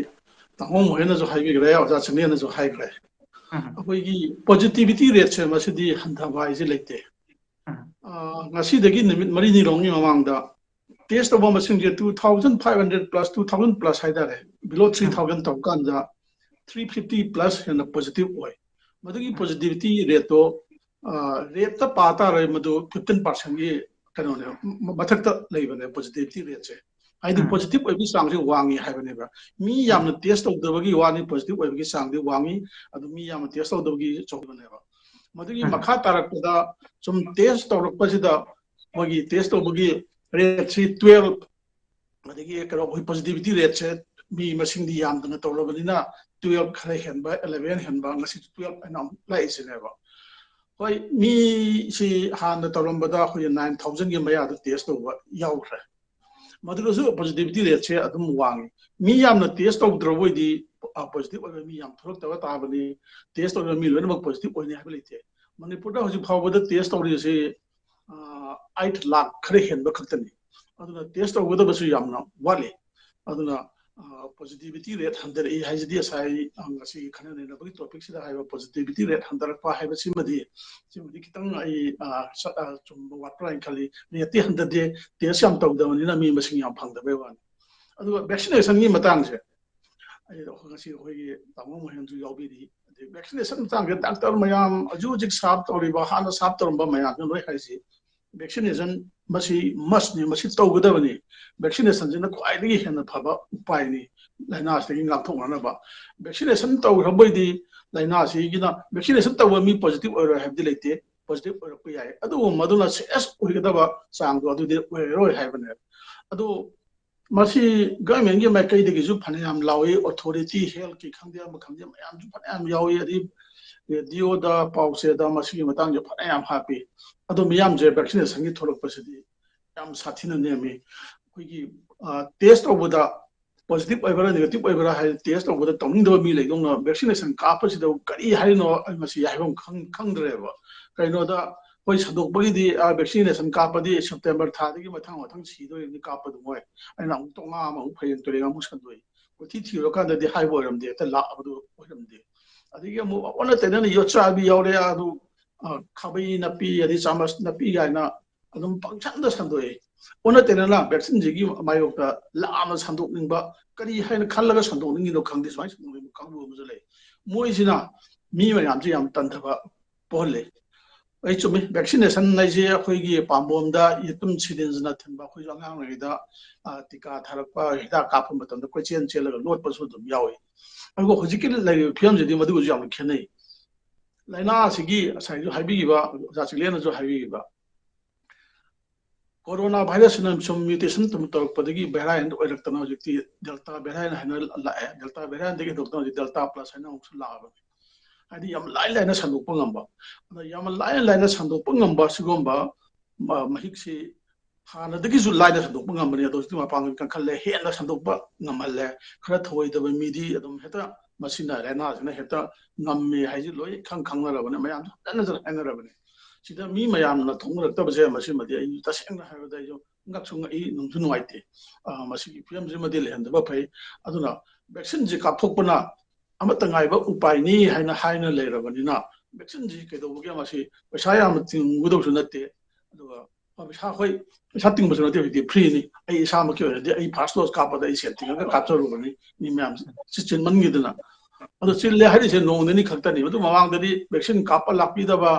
ꯇꯥꯃꯣ ꯃꯣꯍꯦꯟꯅꯁꯨ ꯍꯥꯏꯕꯤꯈ꯭ꯔꯦ, ꯑꯣꯖꯥ ꯆꯤꯡꯂꯦꯟꯅꯁꯨ ꯍꯥꯏꯈ꯭ꯔꯦ꯫ ꯎꯝ, ꯑꯩꯈꯣꯏꯒꯤ ꯄꯣꯖꯤꯇꯤꯚꯤꯇꯤ ꯔꯦꯠꯁꯦ ꯃꯁꯤꯗꯤ ꯍꯟꯊꯕ ꯍꯥꯏꯁꯦ ꯂꯩꯇꯦ꯫ ꯎꯝ, ꯑ, ꯉꯁꯤꯗꯒꯤ ꯅꯨꯃꯤꯠ ꯃꯔꯤꯅꯤ ꯂꯣꯝꯒꯤ ꯃꯃꯥꯡꯗ ꯇꯦꯁ ꯇꯧꯕ ꯃꯁꯤꯡꯁꯦ two thousand five hundred plus, two thousand plus ꯍꯥꯏꯇꯥꯔꯦ, below three ꯎꯝ, thousand ꯇꯧꯕ ꯀꯥꯟꯗ three fifty plus ꯍꯦꯟꯅ ꯄꯣꯖꯤꯇꯤꯚ ꯑꯣꯏ꯫ ꯃꯗꯨꯒꯤ ꯎꯝ, ꯄꯣꯖꯤꯇꯤꯚꯤꯇꯤ ꯔꯦꯠꯇꯣ ꯔꯦꯠꯇ ꯄꯥ ꯇꯥꯔꯦ, ꯃꯗꯨ ꯐꯤꯐꯇꯤꯟ ꯄꯥꯔꯁꯦꯟꯒꯤ ꯀꯩꯅꯣꯅꯦ, ꯃ- ꯃꯊꯛꯇ ꯂꯩꯕꯅꯦ ꯄꯣꯖꯤꯇꯤꯚꯤꯇꯤ ꯔꯦꯠꯁꯦ꯫ ꯍꯥꯏꯗꯤ ꯎꯝ, ꯄꯣꯖꯤꯇꯤꯚ ꯑꯣꯏꯕꯒꯤ ꯆꯥꯡꯁꯦ ꯋꯥꯡꯉꯤ ꯍꯥꯏꯕꯅꯦꯕ꯫ ꯃꯤ ꯎꯝ, ꯌꯥꯝꯅ ꯇꯦꯁ ꯇꯧꯗꯕꯒꯤ ꯋꯥꯅꯤ, ꯄꯣꯖꯤꯇꯤꯚ ꯑꯣꯏꯕꯒꯤ ꯆꯥꯡꯗꯤ ꯋꯥꯡꯉꯤ, ꯑꯗꯨ ꯃꯤ ꯌꯥꯝꯅ ꯇꯦꯁ ꯇꯧꯗꯕꯒꯤ ꯆꯥꯎꯈꯠꯄꯅꯦꯕ꯫ ꯃꯗꯨꯒꯤ ꯎꯝ, ꯃꯈꯥ ꯇꯥꯔꯛꯄꯗ ꯁꯨꯝ ꯇꯦꯁ ꯇꯧꯔꯛꯄꯁꯤꯗ ꯃꯣꯏꯒꯤ ꯇꯦꯁ ꯇꯧꯕꯒꯤ ꯔꯦꯠꯁꯤ ꯇꯨꯋꯦꯜꯞ, ꯑꯗꯒꯤ ꯀꯩꯅꯣ ꯑꯩꯈꯣꯏ ꯄꯣꯖꯤꯇꯤꯚꯤꯇꯤ ꯔꯦꯠꯁꯦ ꯃꯤ ꯃꯁꯤꯡꯗꯤ ꯌꯥꯝꯗꯅ ꯇꯧꯔꯕꯅꯤꯅ ꯇꯨꯋꯦꯜꯞ ꯈꯔ ꯍꯦꯟꯕ, ꯑꯦꯂꯦꯚꯦꯟ ꯍꯦꯟꯕ, ꯉꯁꯤꯁꯨ ꯇꯨꯋꯦꯜꯞ ꯍꯥꯏꯅ ꯑꯃꯨꯛ ꯂꯥꯛꯏꯁꯤꯅꯦꯕ꯫ ꯍꯣꯏ, ꯃꯤꯁꯤ ꯍꯥꯟꯅ ꯇꯧꯔꯝꯕꯗ ꯑꯩꯈꯣꯏꯒꯤ ꯅꯥꯏꯟ ꯊꯥꯎꯖꯟꯒꯤ ꯃꯌꯥꯗ ꯇꯦꯁ ꯇꯧꯕ ꯌꯥꯎꯈ꯭ꯔꯦ꯫ ꯃꯗꯨꯗꯁꯨ ꯄꯣꯖꯤꯇꯤꯚꯤꯇꯤ ꯔꯦꯠꯁꯦ ꯑꯗꯨꯝ ꯋꯥꯡꯉꯤ꯫ ꯃꯤ ꯌꯥꯝꯅ ꯇꯦꯁ ꯇꯧꯗ꯭ꯔꯕ ꯑꯣꯏꯗꯤ ꯄꯣꯖꯤꯇꯤꯚ ꯑꯣꯏꯕ ꯃꯤ ꯌꯥꯝ ꯊꯣꯛꯂꯛꯇꯕ ꯇꯥꯕꯅꯤ꯫ ꯇꯦꯁ ꯇꯧꯔꯤꯕ ꯃꯤ ꯂꯣꯏꯅꯃꯛ ꯄꯣꯖꯤꯇꯤꯚ ꯑꯣꯏꯅꯤ ꯍꯥꯏꯕ ꯂꯩꯇꯦ꯫ ꯃꯅꯤꯄꯨꯔꯗ ꯍꯧꯖꯤꯛ ꯐꯥꯎꯕꯗ ꯇꯦꯁ ꯇꯧꯔꯤꯁꯤ ꯑꯩꯠ ꯂꯥꯛ ꯈꯔ ꯍꯦꯟꯕ ꯈꯛꯇꯅꯤ꯫ ꯑꯗꯨꯅ ꯇꯦꯁ ꯇꯧꯒꯗꯕꯁꯨ ꯌꯥꯝꯅ ꯋꯥꯠꯂꯤ꯫ ꯑꯗꯨꯅ ꯄꯣꯖꯤꯇꯤꯚꯤꯇꯤ ꯔꯦꯠ ꯍꯟꯊꯔꯛꯏ ꯍꯥꯏꯁꯤꯗꯤ ꯉꯁꯥꯏ ꯑ, ꯉꯁꯤꯒꯤ ꯈꯟꯅ ꯅꯩꯅꯕꯒꯤ ꯇꯣꯄꯤꯛꯁꯤꯗ ꯍꯥꯏꯕ ꯄꯣꯖꯤꯇꯤꯚꯤꯇꯤ ꯔꯦꯠ ꯍꯟꯊꯔꯛꯄ ꯍꯥꯏꯕꯁꯤꯃꯗꯤ, ꯁꯤꯃꯗꯤ ꯈꯤꯇꯪ ꯑꯩ ꯑ, ꯁ- ꯑ, ꯆꯨꯝꯕ ꯋꯥꯠꯄ꯭ꯔꯥ ꯍꯥꯏꯅ ꯈꯜꯂꯤ꯫ ꯔꯦꯠꯇꯤ ꯍꯟꯊꯗꯦ, ꯇꯦꯁ ꯌꯥꯝ ꯇꯧꯗꯕꯅꯤꯅ ꯃꯤ ꯃꯁꯤꯡ ꯌꯥꯝ ꯐꯪꯗꯕꯩ ꯋꯥꯅꯤ꯫ ꯑꯗꯨꯒ ꯚꯦꯛꯁꯤꯅꯦꯁꯟꯒꯤ ꯃꯇꯥꯡꯁꯦ ꯑꯩ ꯉꯁꯤ ꯑꯩꯈꯣꯏꯒꯤ ꯇꯥꯃꯣ ꯃꯣꯍꯦꯟꯁꯨ ꯌꯥꯎꯕꯤꯔꯤ꯫ ꯑꯗꯩ ꯚꯦꯛꯁꯤꯅꯦꯁꯟ ꯃꯇꯥꯡꯁꯦ ꯗꯥꯛꯇꯔ ꯃꯌꯥꯝ ꯍꯧꯖꯤꯛ ꯍꯧꯖꯤꯛ ꯁꯥꯞ ꯇꯧꯔꯤꯕ, ꯍꯥꯟꯅ ꯁꯥꯞ ꯇꯧꯔꯝꯕ ꯃꯌꯥꯝꯁꯤꯅ ꯂꯣꯏ ꯍꯥꯏꯁꯤ ꯚꯦꯛꯁꯤꯅꯦꯁꯟ ꯃꯁꯤ ꯃꯁꯅꯤ, ꯃꯁꯤ ꯇꯧꯒꯗꯕꯅꯤ꯫ ꯚꯦꯛꯁꯤꯅꯦꯁꯟꯁꯤꯅ ꯈ꯭ꯋꯥꯏꯗꯒꯤ ꯍꯦꯟꯅ ꯐꯕ ꯎꯄꯥꯏꯅꯤ ꯂꯥꯏꯅꯥꯁꯤꯗꯒꯤ ꯉꯥꯛꯊꯣꯛꯅꯅꯕ꯫ ꯚꯦꯛꯁꯤꯅꯦꯁꯟ ꯇꯧꯈ꯭ꯔꯕꯣꯏꯗꯤ ꯂꯥꯏꯅꯥꯁꯤꯒꯤꯅ ꯚꯦꯛꯁꯤꯅꯦꯁꯟ ꯇꯧꯕ ꯃꯤ ꯄꯣꯖꯤꯇꯤꯚ ꯑꯣꯏꯔꯣꯏ ꯍꯥꯏꯕꯗꯤ ꯂꯩꯇꯦ, ꯄꯣꯖꯤꯇꯤꯚ ꯑꯣꯏꯔꯛꯄ ꯌꯥꯏ, ꯑꯗꯨꯕꯨ ꯃꯗꯨꯅ ꯁꯦꯁ ꯑꯣꯏꯒꯗꯕ ꯆꯥꯡꯗꯣ ꯑꯗꯨꯗꯤ ꯑꯣꯏꯔꯔꯣꯏ ꯍꯥꯏꯕꯅꯦ꯫ ꯑꯗꯨ ꯃꯁꯤ ꯒꯚꯔꯟꯃꯦꯟꯒꯤ ꯃꯥꯏꯀꯩꯗꯒꯤꯁꯨ ꯐꯅꯌꯥꯝ ꯂꯥꯎꯏ, ꯑꯣꯊꯣꯔꯤꯇꯤ, ꯍꯦꯜꯊꯀꯤ ꯈꯪꯗꯦ, ꯑꯃ ꯈꯪꯗꯦ, ꯃꯌꯥꯝꯁꯨ ꯐꯅꯌꯥꯝ ꯌꯥꯎꯏ꯫ ꯑꯗꯩ ꯔꯦꯗꯤꯑꯣꯗ, ꯄꯥꯎꯆꯦꯗ ꯃꯁꯤꯒꯤ ꯃꯇꯥꯡꯁꯦ ꯐꯅꯌꯥꯝ ꯍꯥꯞꯄꯤ꯫ ꯑꯗꯣ ꯃꯤꯌꯥꯝꯁꯦ ꯚꯦꯛꯁꯤꯅꯦꯁꯟꯒꯤ ꯊꯣꯛꯂꯛꯄꯁꯤꯗꯤ ꯌꯥꯝ ꯁꯥꯊꯤꯅ ꯅꯦꯝꯃꯤ꯫ ꯑꯩꯈꯣꯏꯒꯤ ꯇꯦꯁ ꯇꯧꯕꯗ ꯄꯣꯖꯤꯇꯤꯚ ꯑꯣꯏꯕ꯭ꯔꯥ ꯅꯦꯒꯦꯇꯤꯚ ꯑꯣꯏꯕ꯭ꯔꯥ ꯍꯥꯏ ꯇꯦꯁ ꯇꯧꯕꯗ ꯇꯧꯅꯤꯡꯗꯕ ꯃꯤ ꯂꯩꯗꯧꯅ ꯚꯦꯛꯁꯤꯅꯦꯁꯟ ꯀꯥꯞꯄꯁꯤꯗ ꯀꯔꯤ ꯍꯥꯏꯔꯤꯅꯣ, ꯑꯩ ꯃꯁꯤ ꯍꯥꯏꯐꯝ ꯈꯪ-, ꯈꯪꯗ꯭ꯔꯦꯕ꯫ ꯀꯩꯅꯣꯗ ꯑꯩꯈꯣꯏ ꯁꯟꯗꯣꯛꯄꯒꯤꯗꯤ, ꯑ, ꯚꯦꯛꯁꯤꯅꯦꯁꯟ ꯀꯥꯞꯄꯗꯤ ꯁꯦꯞꯇꯦꯝꯕꯔ ꯊꯥꯗꯒꯤ ꯃꯊꯪ ꯃꯊꯪ ꯁꯤꯗꯣꯏꯅꯤ ꯀꯥꯞꯄꯗꯨ ꯃꯣꯏ꯫ ꯑꯩꯅ ꯑꯃꯨꯛ ꯇꯣꯉꯥꯟ ꯑꯃ ꯑꯃꯨꯛ ꯐꯩꯔꯦꯟ ꯇꯨꯔꯦꯟ ꯑꯃꯨꯛ ꯁꯟꯗꯣꯛꯏ꯫ ꯀꯣꯏꯊꯤ ꯊꯤꯔꯨꯔꯀꯥꯟꯗꯗꯤ ꯍꯥꯏꯕ ꯑꯣꯏꯔꯝꯗꯦ, ꯍꯦꯛꯇ ꯂꯥꯛꯑꯕꯗꯨ ꯑꯣꯏꯔꯝꯗꯦ꯫ ꯑꯗꯒꯤ ꯑꯃꯨꯛ ꯑꯣꯟꯅ ꯇꯩꯅꯅ ꯌꯣꯠꯆꯥꯕꯤ ꯌꯥꯎꯔꯦ, ꯑꯗꯨ, ꯑ, ꯈꯥꯕꯩ ꯅꯞꯄꯤ, ꯑꯗꯩ ꯆꯥꯃꯁ ꯅꯞꯄꯤ ꯀꯥꯏꯅ ꯑꯗꯨꯝ ꯄꯪꯁꯟꯗ ꯁꯟꯗꯣꯛꯑꯦ꯫ ꯑꯣꯟꯅ ꯇꯩꯅꯅ ꯚꯦꯛꯁꯤꯟꯁꯤꯒꯤ ꯃꯥꯌꯣꯛꯇ ꯂꯥꯟꯅ ꯁꯟꯗꯣꯛꯅꯤꯡꯕ, ꯀꯔꯤ ꯍꯥꯏꯅ ꯈꯜꯂꯒ ꯁꯟꯗꯣꯛꯅꯤꯡꯉꯤꯅꯣ ꯈꯪꯗꯦ, ꯁꯨꯃꯥꯏꯅ ꯁꯟꯗꯣꯛꯅꯤꯡꯕ ꯀꯥꯡꯕꯨ ꯑꯃꯁꯨ ꯂꯩ꯫ ꯃꯣꯏꯁꯤꯅ ꯃꯤ ꯃꯌꯥꯝꯁꯦ ꯌꯥꯝ ꯇꯟꯊꯕ ꯄꯣꯛꯍꯜꯂꯦ꯫ ꯑꯩ ꯆꯨꯝꯃꯤ, ꯚꯦꯛꯁꯤꯅꯦꯁꯟ ꯍꯥꯏꯁꯦ ꯑꯩꯈꯣꯏꯒꯤ ꯄꯥꯝꯕꯣꯝꯗ ꯌꯦꯇꯨꯝ ꯁꯤꯔꯤꯟꯁꯅ ꯊꯤꯟꯕ, ꯑꯩꯈꯣꯏꯁꯨ ꯑꯉꯥꯡ ꯑꯣꯏꯔꯤꯉꯩꯗ, ꯑ, ꯇꯤꯀꯥ ꯊꯥꯔꯛꯄ, ꯍꯤꯗꯥꯛ ꯀꯥꯞꯄ ꯃꯇꯝꯗ ꯀꯣꯏꯆꯦꯟ ꯆꯦꯜꯂꯒ ꯂꯣꯠꯄꯁꯨ ꯑꯗꯨꯝ ꯌꯥꯎꯏ꯫ ꯑꯗꯨꯒ ꯍꯧꯖꯤꯛꯀꯤ ꯂꯩꯔꯤꯕ ꯐꯤꯕꯝꯁꯤꯗꯤ ꯃꯗꯨꯒꯁꯨ ꯌꯥꯝꯅ ꯈꯦꯠꯅꯩ꯫ ꯂꯥꯏꯅꯥ ꯑꯁꯤꯒꯤ ꯉꯁꯥꯏꯁꯨ ꯍꯥꯏꯕꯤꯈꯤꯕ, ꯑꯣꯖꯥ ꯆꯤꯡꯂꯦꯟꯅꯁꯨ ꯍꯥꯏꯕꯤꯈꯤꯕ, ꯀꯣꯔꯣꯅꯥ ꯚꯥꯏꯔꯁꯁꯤꯅ ꯁꯨꯝ ꯃ꯭ꯌꯨꯇꯦꯁꯟ ꯇꯧꯔꯛꯄꯗꯒꯤ ꯚꯦꯔꯥꯏꯟ ꯑꯣꯏꯔꯛꯇꯅ ꯍꯧꯖꯤꯛꯇꯤ ꯗꯦꯜꯇꯥ ꯚꯦꯔꯥꯏꯟ ꯍꯥꯏꯅ ꯂꯥꯛꯑꯦ꯫ ꯗꯦꯜꯇꯥ ꯚꯦꯔꯥꯏꯟꯗꯒꯤ ꯍꯦꯟꯗꯣꯛꯇꯅ ꯍꯧꯖꯤꯛ ꯗꯦꯜꯇꯥ ꯄ꯭ꯂꯁ ꯍꯥꯏꯅ ꯑꯃꯨꯛꯁꯨ ꯂꯥꯛꯑꯕꯅꯤ꯫ ꯍꯥꯏꯗꯤ ꯌꯥꯝ ꯂꯥꯏ ꯂꯥꯏꯅ ꯁꯟꯗꯣꯛꯄ ꯉꯝꯕ, ꯑꯗ ꯌꯥꯝ ꯂꯥꯏ ꯂꯥꯏꯅ ꯁꯟꯗꯣꯛꯄ ꯉꯝꯕ ꯁꯤꯒꯨꯝꯕ, ꯃ-, ꯃꯍꯤꯛꯁꯤ ꯍꯥꯟꯅꯗꯒꯤꯁꯨ ꯂꯥꯏꯅ ꯁꯟꯗꯣꯛꯄ ꯉꯝꯕꯅꯤ꯫ ꯑꯗꯣ ꯍꯧꯖꯤꯛꯇꯤ ꯃꯄꯥꯡꯒꯜ ꯀꯟꯈꯠꯂꯦ, ꯍꯦꯟꯅ ꯁꯟꯗꯣꯛꯄ ꯉꯝꯍꯜꯂꯦ꯫ ꯈꯔ ꯊꯧꯑꯣꯏꯗꯕ ꯃꯤꯗꯤ ꯑꯗꯨꯝ ꯍꯦꯛꯇ ꯃꯁꯤꯅ ꯂꯥꯏꯅꯥꯁꯤꯅ ꯍꯦꯛꯇ ꯉꯝꯃꯦ ꯍꯥꯏꯁꯤ ꯂꯣꯏ ꯈꯪ ꯈꯪꯅꯔꯕꯅꯤ, ꯃꯌꯥꯝꯁꯨ ꯐꯖꯅꯁꯨ ꯍꯥꯏꯅꯔꯕꯅꯤ꯫ ꯁꯤꯗ ꯃꯤ ꯃꯌꯥꯝꯅ ꯊꯣꯛꯅꯔꯛꯇꯕꯁꯦ, ꯃꯁꯤꯃꯗꯤ ꯑꯩ ꯇꯁꯦꯡꯅ ꯍꯥꯏꯔꯕꯗ ꯑꯩꯁꯨ ꯉꯛꯁꯨ ꯉꯛꯏ, ꯅꯨꯡꯁꯨ ꯅꯨꯡꯉꯥꯏꯇꯦ꯫ ꯑ, ꯃꯁꯤꯒꯤ ꯐꯤꯕꯝꯁꯤꯃꯗꯤ ꯂꯩꯍꯟꯗꯕ ꯐꯩ꯫ ꯑꯗꯨꯅ ꯚꯦꯛꯁꯤꯟꯁꯤ ꯀꯥꯞꯊꯣꯛꯄꯅ ꯑꯃꯠꯇ ꯉꯥꯏꯕ ꯎꯄꯥꯏꯅꯤ ꯍꯥꯏꯅ ꯍꯥꯏꯅ ꯂꯩꯔꯕꯅꯤꯅ, ꯚꯦꯛꯁꯤꯟꯁꯤ ꯀꯩꯗꯧꯕꯒꯤ ꯃꯁꯤ ꯄꯩꯁꯥ ꯌꯥꯝꯅ ꯇꯤꯡꯒꯗꯧꯁꯨ ꯅꯠꯇꯦ꯫ ꯑꯗꯨꯒ ꯄꯩꯁꯥ, ꯍꯣꯏ, ꯄꯩꯁꯥ ꯇꯤꯡꯕꯁꯨ ꯅꯠꯇꯦ, ꯍꯧꯖꯤꯛꯇꯤ ꯐ꯭ꯔꯤꯅꯤ꯫ ꯑꯩ ꯏꯁꯥꯃꯛꯀꯤ ꯑꯣꯏꯅꯗꯤ ꯑꯩ ꯐꯥꯔꯁ ꯗꯣꯁ ꯀꯥꯞꯄꯗ ꯑꯩ ꯁꯦꯟ ꯇꯤꯡꯉꯒ ꯀꯥꯞꯆꯔꯨꯕꯅꯤ꯫ ꯃꯤ ꯃꯌꯥꯝꯁꯦ ꯁꯤ ꯆꯤꯟꯃꯟꯈꯤꯗꯅ꯫ ꯑꯗꯣ ꯆꯤꯜꯂꯦ ꯍꯥꯏꯔꯤꯁꯦ ꯅꯣꯡ ꯅꯤꯅꯤ ꯈꯛꯇꯅꯤ꯫ ꯑꯗꯨ ꯃꯃꯥꯡꯗꯗꯤ ꯚꯦꯛꯁꯤꯟ ꯀꯥꯞꯄ ꯂꯥꯛꯄꯤꯗꯕ,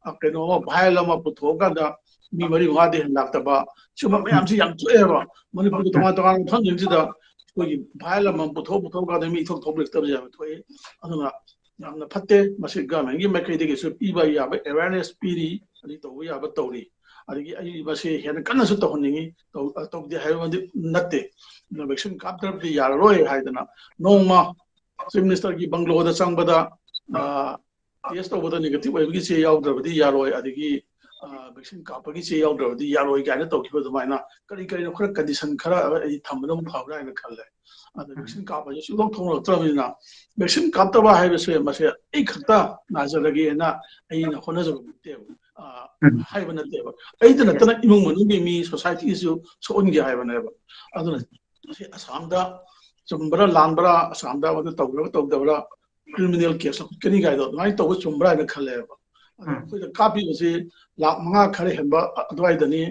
ꯑ, ꯀꯩꯅꯣ ꯑꯃ, ꯚꯥꯏꯜ ꯑꯃ ꯄꯨꯊꯣꯛꯑꯀꯥꯟꯗ ꯃꯤ ꯃꯔꯤ ꯃꯉꯥꯗꯤ ꯍꯦꯟꯅ ꯂꯥꯛꯇꯕ, ꯁꯤꯒꯨꯝꯕ ꯃꯌꯥꯝꯁꯤ ꯌꯥꯝ ꯊꯣꯛꯑꯦꯕ꯫ ꯃꯅꯤꯄꯨꯔꯒꯤ ꯇꯣꯉꯥꯟ ꯇꯣꯉꯥꯟꯕ ꯃꯐꯝꯁꯤꯡꯁꯤꯗ ꯑꯩꯈꯣꯏꯒꯤ ꯚꯥꯏꯜ ꯑꯃꯃꯝ ꯄꯨꯊꯣꯛ ꯄꯨꯊꯣꯛꯑꯀꯥꯟꯗ ꯃꯤ ꯏꯊꯣꯛ ꯊꯣꯛꯂꯛꯇꯕꯁꯦ ꯌꯥꯝ ꯊꯣꯛꯑꯦ꯫ ꯑꯗꯨꯅ ꯌꯥꯝꯅ ꯐꯠꯇꯦ꯫ ꯃꯁꯤ ꯒꯚꯔꯟꯃꯦꯟꯒꯤ ꯃꯥꯏꯀꯩꯗꯒꯤꯁꯨ ꯄꯤꯕ ꯌꯥꯕ ꯑꯦꯋꯦꯔꯅꯦꯁ ꯄꯤꯔꯤ, ꯑꯗꯩ ꯇꯧꯕ ꯌꯥꯕ ꯇꯧꯔꯤ꯫ ꯑꯗꯒꯤ ꯑꯩ ꯃꯁꯤ ꯍꯦꯟꯅ ꯀꯟꯅꯁꯨ ꯇꯧꯍꯟꯅꯤꯡꯉꯤ꯫ ꯇꯧ-, ꯑ, ꯇꯧꯗꯦ ꯍꯥꯏꯕ ꯅꯠꯇꯦ꯫ ꯑꯗꯨꯅ vaccine ꯀꯥꯞꯇ꯭ꯔꯕꯗꯤ ꯌꯥꯔꯔꯣꯏ ꯍꯥꯏꯗꯅ ꯅꯣꯡꯃ Chief Ministerꯒꯤ bungalow ꯗ ꯆꯪꯕꯗ, ꯑ, test ꯇꯧꯕꯗ negative ꯑꯣꯏꯕꯒꯤ ꯆꯦ ꯌꯥꯎꯗ꯭ꯔꯕꯗꯤ ꯌꯥꯔꯣꯏ, ꯑꯗꯒꯤ, ꯑ, vaccine ꯀꯥꯞꯄꯒꯤ ꯆꯦ ꯌꯥꯎꯗ꯭ꯔꯕꯗꯤ ꯌꯥꯔꯣꯏ ꯀꯥꯏꯅ ꯇꯧꯈꯤꯕ ꯑꯗꯨꯃꯥꯏꯅ ꯀꯔꯤ ꯀꯔꯤꯅꯣ ꯈꯔ condition ꯈꯔ ꯑꯩ ꯊꯝꯕꯅ ꯑꯃꯨꯛ ꯐꯕ꯭ꯔꯥ ꯍꯥꯏꯅ ꯈꯜꯂꯦ꯫ ꯑꯗ vaccine ꯀꯥꯞꯄꯁꯦ ꯁꯨꯡꯊꯣꯛ ꯊꯣꯛꯂꯛꯇ꯭ꯔꯕꯅꯤꯅ vaccine ꯀꯥꯞꯇꯕ ꯍꯥꯏꯕꯁꯦ ꯃꯁꯦ ꯑꯩ ꯈꯛꯇ ꯅꯥꯖꯔꯒꯦꯅ ꯑꯩꯅ ꯍꯣꯠꯅꯖꯕ ꯅꯠꯇꯦꯕ, ꯑ, ꯍꯥꯏꯕ ꯅꯠꯇꯦꯕ꯫ ꯑꯩꯗ ꯅꯠꯇꯅ ꯏꯃꯨꯡ ꯃꯅꯨꯡꯒꯤ ꯃꯤ, society ꯁꯨ ꯁꯣꯛꯍꯟꯒꯦ ꯍꯥꯏꯕꯅꯦꯕ꯫ ꯑꯗꯨꯅ ꯁꯤ ꯑꯁꯥꯝꯗ ꯆꯨꯝꯕ꯭ꯔꯥ ꯂꯥꯟꯕ꯭ꯔꯥ, ꯑꯁꯥꯝꯗ ꯃꯗꯨ ꯇꯧꯕ꯭ꯔꯥ ꯇꯧꯗꯕ꯭ꯔꯥ, criminal case ꯂꯧꯈꯠꯀꯅꯤ ꯀꯥꯏꯗꯣ ꯑꯗꯨꯃꯥꯏꯅ ꯇꯧꯕ ꯆꯨꯝꯕ꯭ꯔꯥ ꯍꯥꯏꯅ ꯈꯜꯂꯦꯕ꯫ ꯑꯗꯣ ꯑꯩꯈꯣꯏꯗ ꯀꯥꯞꯄꯤꯕꯁꯤ ꯂꯥꯈ ꯃꯉꯥ ꯈꯔ ꯍꯦꯟꯕ ꯑꯗꯨꯋꯥꯏꯗꯅꯤ,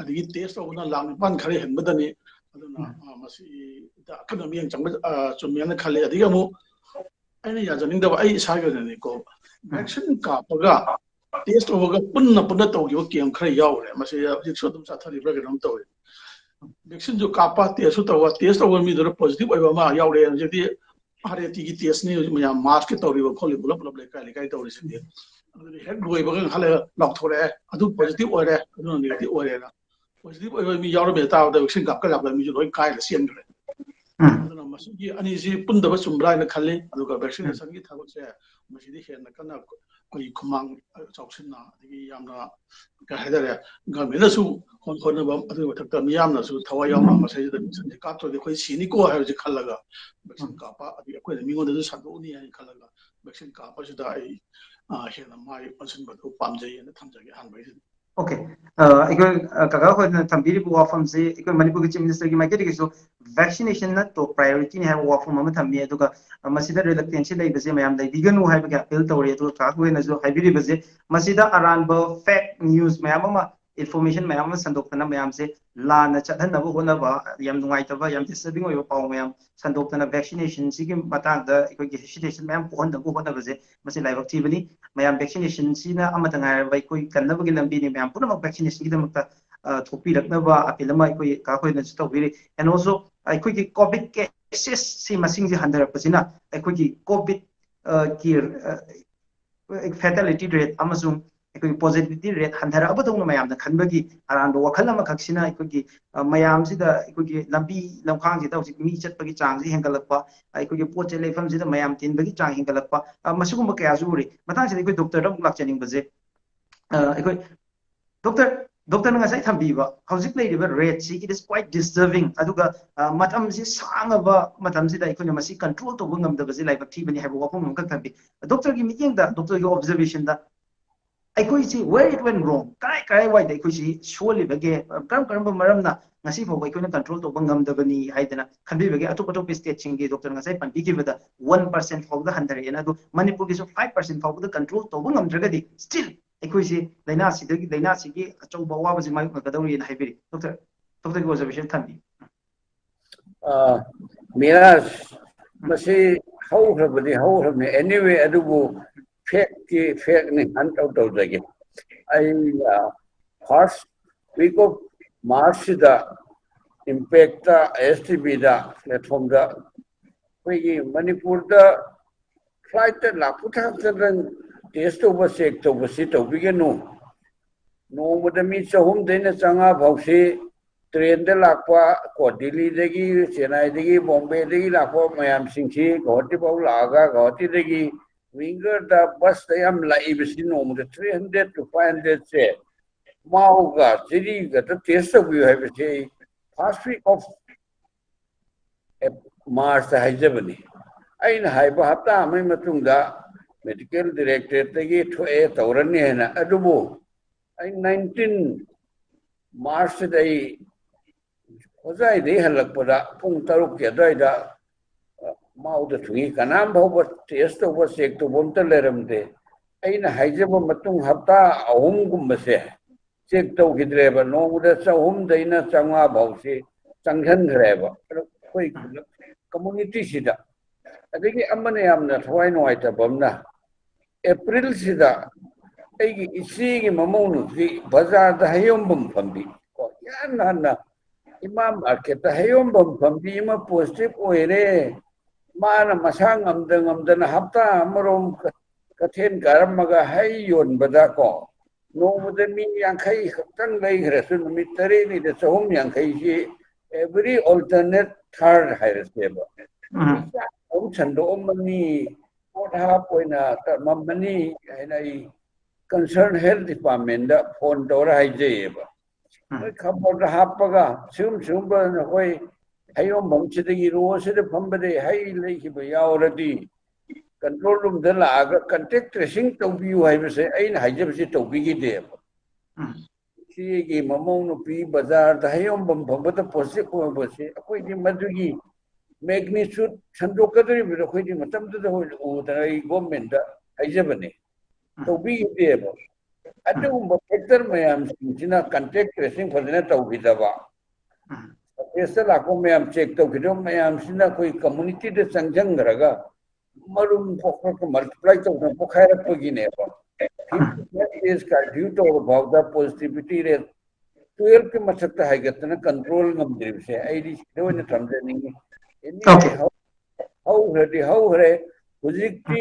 ꯑꯗꯒꯤ test ꯇꯧꯕꯅ ꯂꯥꯈ ꯅꯤꯄꯥꯟ ꯈꯔ ꯍꯦꯟꯕꯗꯅꯤ꯫ ꯑꯗꯨꯅ, ꯑ, ꯃꯁꯤꯗ ꯑꯀꯟꯕ ꯃꯤꯠꯌꯦꯡ ꯆꯪꯕ, ꯑ, ꯆꯨꯝꯃꯦꯅ ꯈꯜꯂꯦ꯫ ꯑꯗꯒꯤ ꯑꯃꯨꯛ ꯑꯩꯅ ꯌꯥꯖꯅꯤꯡꯗꯕ, ꯑꯩ ꯏꯁꯥꯒꯤ ꯑꯣꯏꯅꯅꯤꯀꯣ, vaccine ꯀꯥꯞꯄꯒ test ꯇꯧꯕꯒ ꯄꯨꯟꯅ ꯄꯨꯟꯅ ꯇꯧꯈꯤꯕ camp ꯈꯔ ꯌꯥꯎꯔꯦ꯫ ꯃꯁꯤ ꯍꯧꯖꯤꯛꯁꯨ ꯑꯗꯨꯝ ꯆꯠꯊꯔꯤꯕ꯭ꯔꯥ ꯀꯩꯅꯣꯝ ꯇꯧꯔꯤ꯫ Vaccine ꯁꯨ ꯀꯥꯞꯄ, test ꯁꯨ ꯇꯧꯕ, test ꯇꯧꯕ ꯃꯤꯗꯨꯗ positive ꯑꯣꯏꯕ ꯑꯃ ꯌꯥꯎꯔꯦ꯫ ꯍꯧꯖꯤꯛꯇꯤ R A T ꯒꯤ test ꯅꯤ ꯍꯧꯖꯤꯛ ꯃꯌꯥꯝ mask ꯀ ꯇꯧꯔꯤꯕ ꯈꯣꯠꯂꯤꯕ ꯄꯨꯂꯞ ꯄꯨꯂꯞ ꯂꯩꯀꯥꯏ ꯂꯩꯀꯥꯏ ꯇꯧꯔꯤꯁꯤꯗꯤ꯫ ꯑꯗꯨꯗꯤ ꯍꯦꯛ ꯂꯣꯏꯕꯒ ꯉꯥꯏꯍꯥꯛ ꯂꯩꯔꯒ ꯂꯥꯎꯊꯣꯔꯛꯑꯦ, "ꯑꯗꯨ positive ꯑꯣꯏꯔꯦ, ꯑꯗꯨꯅ negative ꯑꯣꯏꯔꯦꯅ"꯫ Positive ꯑꯣꯏꯕ ꯃꯤ ꯌꯥꯎꯔꯝꯃꯦ ꯇꯥꯕꯗ vaccine ꯀꯥꯞꯀ ꯂꯥꯛꯄ ꯃꯤꯁꯨ ꯂꯣꯏ ꯀꯥꯏꯔ ꯆꯦꯟꯈ꯭ꯔꯦ꯫ ꯑꯗꯨꯅ ꯃꯁꯤꯒꯤ ꯑꯅꯤꯁꯤ ꯄꯨꯟꯗꯕ ꯆꯨꯝꯕ꯭ꯔꯥ ꯍꯥꯏꯅ ꯈꯜꯂꯤ꯫ ꯑꯗꯨꯒ vaccination ꯒꯤ ꯊꯕꯛꯁꯦ ꯃꯁꯤꯗꯤ ꯍꯦꯟꯅ ꯀꯟꯅ ꯑꯩꯈꯣꯏꯒꯤ ꯈꯨꯃꯥꯡ ꯆꯥꯎꯁꯤꯟꯅ, ꯑꯗꯒꯤ ꯌꯥꯝꯅ ꯀꯩ ꯍꯥꯏꯇꯥꯔꯦ, government ꯅꯁꯨ ꯍꯣꯠ-, ꯍꯣꯠꯅꯕ, ꯑꯗꯨꯒꯤ ꯃꯊꯛꯇ ꯃꯤꯌꯥꯝꯅꯁꯨ ꯊꯋꯥꯏ ꯌꯥꯎꯅ ꯃꯁꯤꯗ vaccine ꯁꯦ ꯀꯥꯞꯇ꯭ꯔꯗꯤ ꯑꯩꯈꯣꯏ ꯁꯤꯅꯤꯀꯣ ꯍꯥꯏꯕꯁꯤ ꯈꯜꯂꯒ vaccine ꯀꯥꯞꯄ, ꯑꯗꯒꯤ ꯑꯩꯈꯣꯏꯅ ꯃꯤꯉꯣꯟꯗꯁꯨ ꯁꯟꯗꯣꯛꯎꯅꯤ ꯍꯥꯏꯅ ꯈꯜꯂꯒ vaccine ꯀꯥꯞꯄꯁꯤꯗ ꯑꯩ, ꯑ, ꯍꯦꯟꯅ ꯃꯥꯏ ꯑꯣꯟꯁꯤꯟꯕꯗꯨ ꯄꯥꯝꯖꯩ ꯍꯥꯏꯅ ꯊꯝꯖꯒꯦ ꯑꯍꯥꯟꯕꯒꯤꯗꯤ꯫ Okay꯫ ꯑ, ꯑꯩꯈꯣꯏ, ꯑ, ꯀꯀꯥ ꯍꯣꯏꯅ ꯊꯝꯕꯤꯔꯤꯕ ꯋꯥꯐꯝꯁꯤ ꯑꯩꯈꯣꯏ ꯃꯅꯤꯄꯨꯔꯒꯤ Chief Minister ꯒꯤ ꯃꯥꯏꯀꯩꯗꯒꯤꯁꯨ vaccination ꯅ top priority ꯅꯤ ꯍꯥꯏꯕ ꯋꯥꯐꯝ ꯑꯃ ꯊꯝꯃꯤ꯫ ꯑꯗꯨꯒ, ꯑ, ꯃꯁꯤꯗ reluctance ꯁꯤ ꯂꯩꯕꯁꯦ ꯃꯌꯥꯝ ꯂꯩꯕꯤꯒꯅꯨ ꯍꯥꯏꯕꯒꯤ appeal ꯇꯧꯔꯤ꯫ ꯑꯗꯨꯒ ꯀꯀꯥ ꯍꯣꯏꯅꯁꯨ ꯍꯥꯏꯕꯤꯔꯤꯕꯁꯦ, ꯃꯁꯤꯗ ꯑꯔꯥꯟꯕ fake news ꯃꯌꯥꯝ ꯑꯃ, information ꯃꯌꯥꯝ ꯑꯃ ꯁꯟꯗꯣꯛꯇꯅ ꯃꯌꯥꯝꯁꯦ ꯂꯥꯟꯅ ꯆꯠꯍꯟꯅꯕ ꯍꯣꯠꯅꯕ, ꯌꯥꯝ ꯅꯨꯡꯉꯥꯏꯇꯕ, ꯌꯥꯝ disturbing ꯑꯣꯏꯕ ꯄꯥꯎ ꯃꯌꯥꯝ ꯁꯟꯗꯣꯛꯇꯅ vaccination ꯁꯤꯒꯤ ꯃꯇꯥꯡꯗ ꯑꯩꯈꯣꯏꯒꯤ hesitation ꯃꯌꯥꯝ ꯄꯣꯛꯍꯟꯅꯕ ꯍꯣꯠꯅꯕꯁꯦ ꯃꯁꯤ ꯂꯥꯏꯕꯛ ꯊꯤꯕꯅꯤ꯫ ꯃꯌꯥꯝ vaccination ꯁꯤꯅ ꯑꯃꯠꯇ ꯉꯥꯏꯔꯕ ꯑꯩꯈꯣꯏ ꯀꯟꯅꯕꯒꯤ ꯂꯝꯕꯤꯅꯤ꯫ ꯃꯌꯥꯝ ꯄꯨꯝꯅꯃꯛ vaccination ꯒꯤꯗꯃꯛꯇ, ꯑ, ꯊꯣꯛꯄꯤꯔꯛꯅꯕ appeal ꯑꯃ ꯑꯩꯈꯣꯏ ꯀꯀꯥ ꯍꯣꯏꯅꯁꯨ ꯇꯧꯕꯤꯔꯤ꯫ And also ꯑꯩꯈꯣꯏꯒꯤ COVID cases ꯁꯤ ꯃꯁꯤꯡꯁꯦ ꯍꯟꯊꯔꯛꯄꯁꯤꯅ ꯑꯩꯈꯣꯏꯒꯤ COVID, ꯑ, ꯒꯤ, ꯑ, fatality rate ꯑꯃꯁꯨꯡ ꯑꯩꯈꯣꯏꯒꯤ positivity rate ꯍꯟꯊꯔꯛꯑꯕꯗꯧꯅ ꯃꯌꯥꯝꯅ ꯈꯟꯕꯒꯤ ꯑꯔꯥꯟꯕ ꯋꯥꯈꯜ ꯑꯃꯈꯛꯁꯤꯅ ꯑꯩꯈꯣꯏꯒꯤ, ꯑ, ꯃꯌꯥꯝꯁꯤꯗ, ꯑꯩꯈꯣꯏꯒꯤ ꯂꯝꯕꯤ ꯂꯝꯈꯥꯡꯁꯤꯗ ꯍꯧꯖꯤꯛ ꯃꯤ ꯆꯠꯄꯒꯤ ꯆꯥꯡꯁꯤ ꯍꯦꯟꯒꯠꯂꯛꯄ, ꯑꯩꯈꯣꯏꯒꯤ ꯄꯣꯠ ꯆꯩ ꯂꯩꯐꯝꯁꯤꯗ ꯃꯌꯥꯝ ꯇꯤꯟꯕꯒꯤ ꯆꯥꯡ ꯍꯦꯟꯒꯠꯂꯛꯄ, ꯑ, ꯃꯁꯤꯒꯨꯝꯕ ꯀꯌꯥꯁꯨ ꯎꯔꯤ꯫ ꯃꯇꯥꯡꯁꯤꯗ ꯑꯩꯈꯣꯏ ꯗꯣꯛꯇꯔꯗ ꯑꯃꯨꯛ ꯂꯥꯛꯆꯅꯤꯡꯕꯁꯦ, ꯑ, ꯑꯩꯈꯣꯏ ꯗꯣꯛꯇꯔ, ꯗꯣꯛꯇꯔꯅ ꯉꯁꯥꯏ ꯊꯝꯕꯤꯕ ꯍꯧꯖꯤꯛ ꯂꯩꯔꯤꯕ rate ꯁꯤ, it is quite disturbing꯫ ꯑꯗꯨꯒ, ꯑ, ꯃꯇꯝꯁꯤ ꯁꯥꯡꯉꯕ ꯃꯇꯝꯁꯤꯗ ꯑꯩꯈꯣꯏꯅ ꯃꯁꯤ control ꯇꯧꯕ ꯉꯝꯗꯕꯁꯤ ꯂꯥꯏꯕꯛ ꯊꯤꯕꯅꯤ ꯍꯥꯏꯕ ꯋꯥꯐꯝ ꯑꯃꯈꯛ ꯊꯝꯕꯤ꯫ ꯗꯣꯛꯇꯔꯒꯤ ꯃꯤꯠꯌꯦꯡꯗ, ꯗꯣꯛꯇꯔꯒꯤ observation ꯗ ꯑꯩꯈꯣꯏꯁꯤ where it went wrong, ꯀꯔꯥꯏ ꯀꯔꯥꯏꯋꯥꯏꯗ ꯑꯩꯈꯣꯏꯁꯤ ꯁꯣꯜꯂꯤꯕꯒꯦ, ꯀꯔꯝ ꯀꯔꯝꯕ ꯃꯔꯝꯅ ꯉꯁꯤ ꯐꯥꯎꯕ ꯑꯩꯈꯣꯏꯅ control ꯇꯧꯕ ꯉꯝꯗꯕꯅꯤ ꯍꯥꯏꯗꯅ ꯈꯟꯕꯤꯕꯒꯦ? ꯑꯇꯣꯞ ꯑꯇꯣꯞꯄ state ꯁꯤꯡꯒꯤ ꯗꯣꯛꯇꯔ ꯉꯁꯥꯏ ꯄꯟꯕꯤꯈꯤꯕꯗ one percent ꯐꯥꯎꯕꯗ ꯍꯟꯊꯔꯛꯑꯦꯅ, ꯑꯗꯣ ꯃꯅꯤꯄꯨꯔꯒꯤꯁꯨ five percent ꯐꯥꯎꯕꯗ control ꯇꯧꯕ ꯉꯝꯗ꯭ꯔꯒꯗꯤ still ꯑꯩꯈꯣꯏꯁꯤ ꯂꯥꯏꯅꯥꯁꯤꯗꯒꯤ, ꯂꯥꯏꯅꯥꯁꯤꯒꯤ ꯑꯆꯧꯕ ꯑꯋꯥꯕꯁꯤ ꯃꯥꯌꯣꯛꯅꯒꯗꯧꯔꯤꯅ ꯍꯥꯏꯕꯤꯔꯤ꯫ ꯗꯣꯛꯇꯔ, ꯗꯣꯛꯇꯔꯒꯤ observation ꯊꯝꯕꯤꯌꯨ꯫ ꯑ, ꯃꯤꯔꯥꯖ, ꯃꯁꯤ ꯍꯧꯈ꯭ꯔꯕꯗꯤ ꯍꯧꯈ꯭ꯔꯕꯅꯤ꯫ Anyway, ꯑꯗꯨꯕꯨ fact ꯇꯤ fact ꯅꯤ, ꯍꯟ ꯇꯧ ꯇꯧꯖꯒꯦ꯫ ꯑꯩꯅ first week of March ꯁꯤꯗ Impact ꯇ, S T V ꯗ, platform ꯗ ꯑꯩꯈꯣꯏꯒꯤ ꯃꯅꯤꯄꯨꯔꯗ flight ꯇ ꯂꯥꯛꯄ ꯈꯛꯇꯗ test ꯇꯧꯕ, check ꯇꯧꯕꯁꯤ ꯇꯧꯕꯤꯒꯅꯨ꯫ ꯅꯣꯡꯃꯗ ꯃꯤ ꯆꯍꯨꯝꯗꯩꯅ ꯆꯥꯝꯃꯉꯥ ꯐꯥꯎꯁꯤ train ꯗ ꯂꯥꯛꯄ, ꯀꯣ, ꯗꯤꯜꯂꯤꯗꯒꯤ, ꯆꯦꯟꯅꯥꯏꯗꯒꯤ, ꯕꯣꯝꯕꯦꯗꯒꯤ ꯂꯥꯛꯄ ꯃꯌꯥꯝꯁꯤꯡꯁꯤ ꯒꯧꯍꯥꯇꯤ ꯐꯥꯎ ꯂꯥꯛꯑꯒ, ꯒꯧꯍꯥꯇꯤꯗꯒꯤ winger ꯗ, bus ꯇ ꯌꯥꯝ ꯂꯥꯛꯏꯕꯁꯤ ꯅꯣꯡꯃꯗ three hundred to five hundred say ꯃꯥꯎꯒ ꯖꯤꯔꯤꯒꯗ test ꯇꯧꯕꯤꯌꯨ ꯍꯥꯏꯕꯁꯤ ꯑꯩ first week of March ꯇ ꯍꯥꯏꯖꯕꯅꯤ꯫ ꯑꯩꯅ ꯍꯥꯏꯕ ꯍꯞꯇꯥ ꯑꯃꯒꯤ ꯃꯇꯨꯡꯗ medical directorate ꯇꯒꯤ ꯊꯣꯛꯑꯦ ꯇꯧꯔꯅꯤ ꯍꯥꯏꯅ꯫ ꯑꯗꯨꯕꯨ ꯑꯩ nineteen March ꯁꯤꯗ ꯑꯩ ꯍꯣꯖꯥꯏꯗꯒꯤ ꯍꯜꯂꯛꯄꯗ ꯄꯨꯡ ꯇꯔꯨꯛꯀꯤ ꯑꯗꯨꯋꯥꯏꯗ ꯃꯥꯎꯗ ꯊꯨꯡꯉꯤ꯫ ꯀꯅꯥꯝ ꯐꯥꯎꯕ test ꯇꯧꯕ, check ꯇꯧꯕ ꯑꯝꯇ ꯂꯩꯔꯝꯗꯦ꯫ ꯑꯩꯅ ꯍꯥꯏꯖꯕ ꯃꯇꯨꯡ ꯍꯞꯇꯥ ꯑꯍꯨꯝꯒꯨꯝꯕꯁꯦ check ꯇꯧꯈꯤꯗ꯭ꯔꯦꯕ꯫ ꯅꯣꯡꯃꯗ ꯆꯍꯨꯝꯗꯩꯅ ꯆꯥꯝꯃꯉꯥ ꯐꯥꯎꯁꯤ ꯆꯪꯁꯟꯈ꯭ꯔꯦꯕ꯫ ꯑꯗꯣ ꯑꯩꯈꯣꯏ community ꯁꯤꯗ꯫ ꯑꯗꯒꯤ ꯑꯃꯅ ꯌꯥꯝꯅ ꯊꯋꯥꯏ ꯅꯨꯡꯉꯥꯏꯇꯕ ꯑꯃꯅ, April ꯁꯤꯗ ꯑꯩꯒꯤ ꯏꯆꯦꯒꯤ ꯃꯃꯧ ꯅꯨꯄꯤ ꯕꯖꯥꯔꯗ ꯍꯩ ꯌꯣꯟꯐꯝ ꯐꯝꯕꯤ, ꯀꯣ, ꯏꯍꯥꯟ ꯍꯥꯟꯅ ꯏꯃꯥ market ꯇ ꯍꯩ ꯌꯣꯟꯐꯝ ꯐꯝꯕꯤ ꯑꯃ positive ꯑꯣꯏꯔꯦ꯫ ꯃꯥꯅ ꯃꯁꯥ ꯉꯝꯗ ꯉꯝꯗꯅ ꯍꯞꯇꯥ ꯑꯃꯔꯣꯝ ꯀꯩꯊꯦꯜ ꯀꯥꯔꯝꯃꯒ ꯍꯩ ꯌꯣꯟꯕꯗ ꯀꯣ, ꯅꯣꯡꯃꯗ ꯃꯤ ꯌꯥꯡꯈꯩ ꯈꯛꯇꯪ ꯂꯩꯈ꯭ꯔꯁꯨ, ꯅꯨꯃꯤꯠ ꯇꯔꯦꯠꯅꯤꯗ ꯆꯍꯨꯝ ꯌꯥꯡꯈꯩꯁꯤ every alternate third ꯍꯥꯏꯔꯁꯦꯕ꯫ ꯎꯝ꯫ ꯆꯥꯛ ꯑꯃꯨꯛ ꯁꯟꯗꯣꯛꯑꯝꯃꯅꯤ, ꯄꯣꯠ ꯍꯥꯞ ꯑꯣꯏꯅ ꯇꯝꯃꯝꯃꯅꯤ ꯍꯥꯏꯅ ꯑꯩ concern health department ꯗ phone ꯇꯧꯔ ꯍꯥꯏꯖꯩꯌꯦꯕ꯫ ꯎꯝ꯫ ꯃꯣꯏ ꯈꯕꯔꯗ ꯍꯥꯞꯄꯒ, ꯁꯤꯒꯨꯝ ꯁꯤꯒꯨꯝꯕ ꯅꯈꯣꯏ ꯍꯩ ꯌꯣꯟꯐꯝꯁꯤꯗꯒꯤ row ꯁꯤꯗ ꯐꯝꯕꯗꯒꯤ ꯍꯩ ꯂꯩꯈꯤꯕ ꯌꯥꯎꯔꯗꯤ control room ꯗ ꯂꯥꯛꯑꯒ contact tracing ꯇꯧꯕꯤꯌꯨ ꯍꯥꯏꯕꯁꯦ ꯑꯩꯅ ꯍꯥꯏꯖꯕꯁꯤ ꯇꯧꯕꯤꯈꯤꯗꯦꯕ꯫ ꯎꯝ꯫ ꯏꯆꯦꯒꯤ ꯃꯃꯧ ꯅꯨꯄꯤ ꯕꯖꯥꯔꯗ ꯍꯩ ꯌꯣꯟꯐꯝ ꯐꯝꯕꯗ positive ꯑꯣꯏꯕꯁꯦ ꯑꯩꯈꯣꯏꯗꯤ ꯃꯗꯨꯒꯤ magnitude ꯁꯟꯗꯣꯛꯀꯗꯧꯔꯤꯕꯗꯣ ꯑꯩꯈꯣꯏꯗꯤ ꯃꯇꯝꯗꯨꯗ ꯑꯣꯏꯅ ꯎꯗꯅ ꯑꯩ government ꯗ ꯍꯥꯏꯖꯕꯅꯦ꯫ ꯎꯝ꯫ ꯇꯧꯕꯤꯈꯤꯗꯦꯕ꯫ ꯑꯗꯨꯒꯨꯝꯕ factor ꯃꯌꯥꯝꯁꯤꯡꯁꯤꯅ contact tracing ꯐꯖꯅ ꯇꯧꯕꯤꯗꯕ, ꯎꯝ꯫ surface ꯇ ꯂꯥꯛꯄ ꯃꯌꯥꯝ check ꯇꯧꯈꯤꯗꯕ ꯃꯌꯥꯝꯁꯤꯅ ꯑꯩꯈꯣꯏ community ꯗ ꯆꯪꯁꯤꯟꯈ꯭ꯔꯒ ꯃꯔꯨꯝ ꯀꯣꯛꯈꯠꯄ, multiply ꯇꯧꯗꯅ ꯄꯣꯛꯈꯥꯏꯔꯛꯄꯒꯤꯅꯦꯕ꯫ Fifty five days curfew ꯇꯧꯔ ꯐꯥꯎꯗ positivity rate twelve ꯀꯤ ꯃꯊꯛꯇ ꯍꯥꯏꯒꯠꯇꯅ control ꯉꯝꯗ꯭ꯔꯤꯕꯁꯦ ꯑꯩꯗꯤ ꯁꯤꯗ ꯑꯣꯏꯅ ꯊꯝꯖꯅꯤꯡꯉꯤ꯫ Anyway, Okay. ꯍꯧ-, ꯍꯧꯈ꯭ꯔꯗꯤ ꯍꯧꯈ꯭ꯔꯦ꯫ ꯍꯧꯖꯤꯛꯇꯤ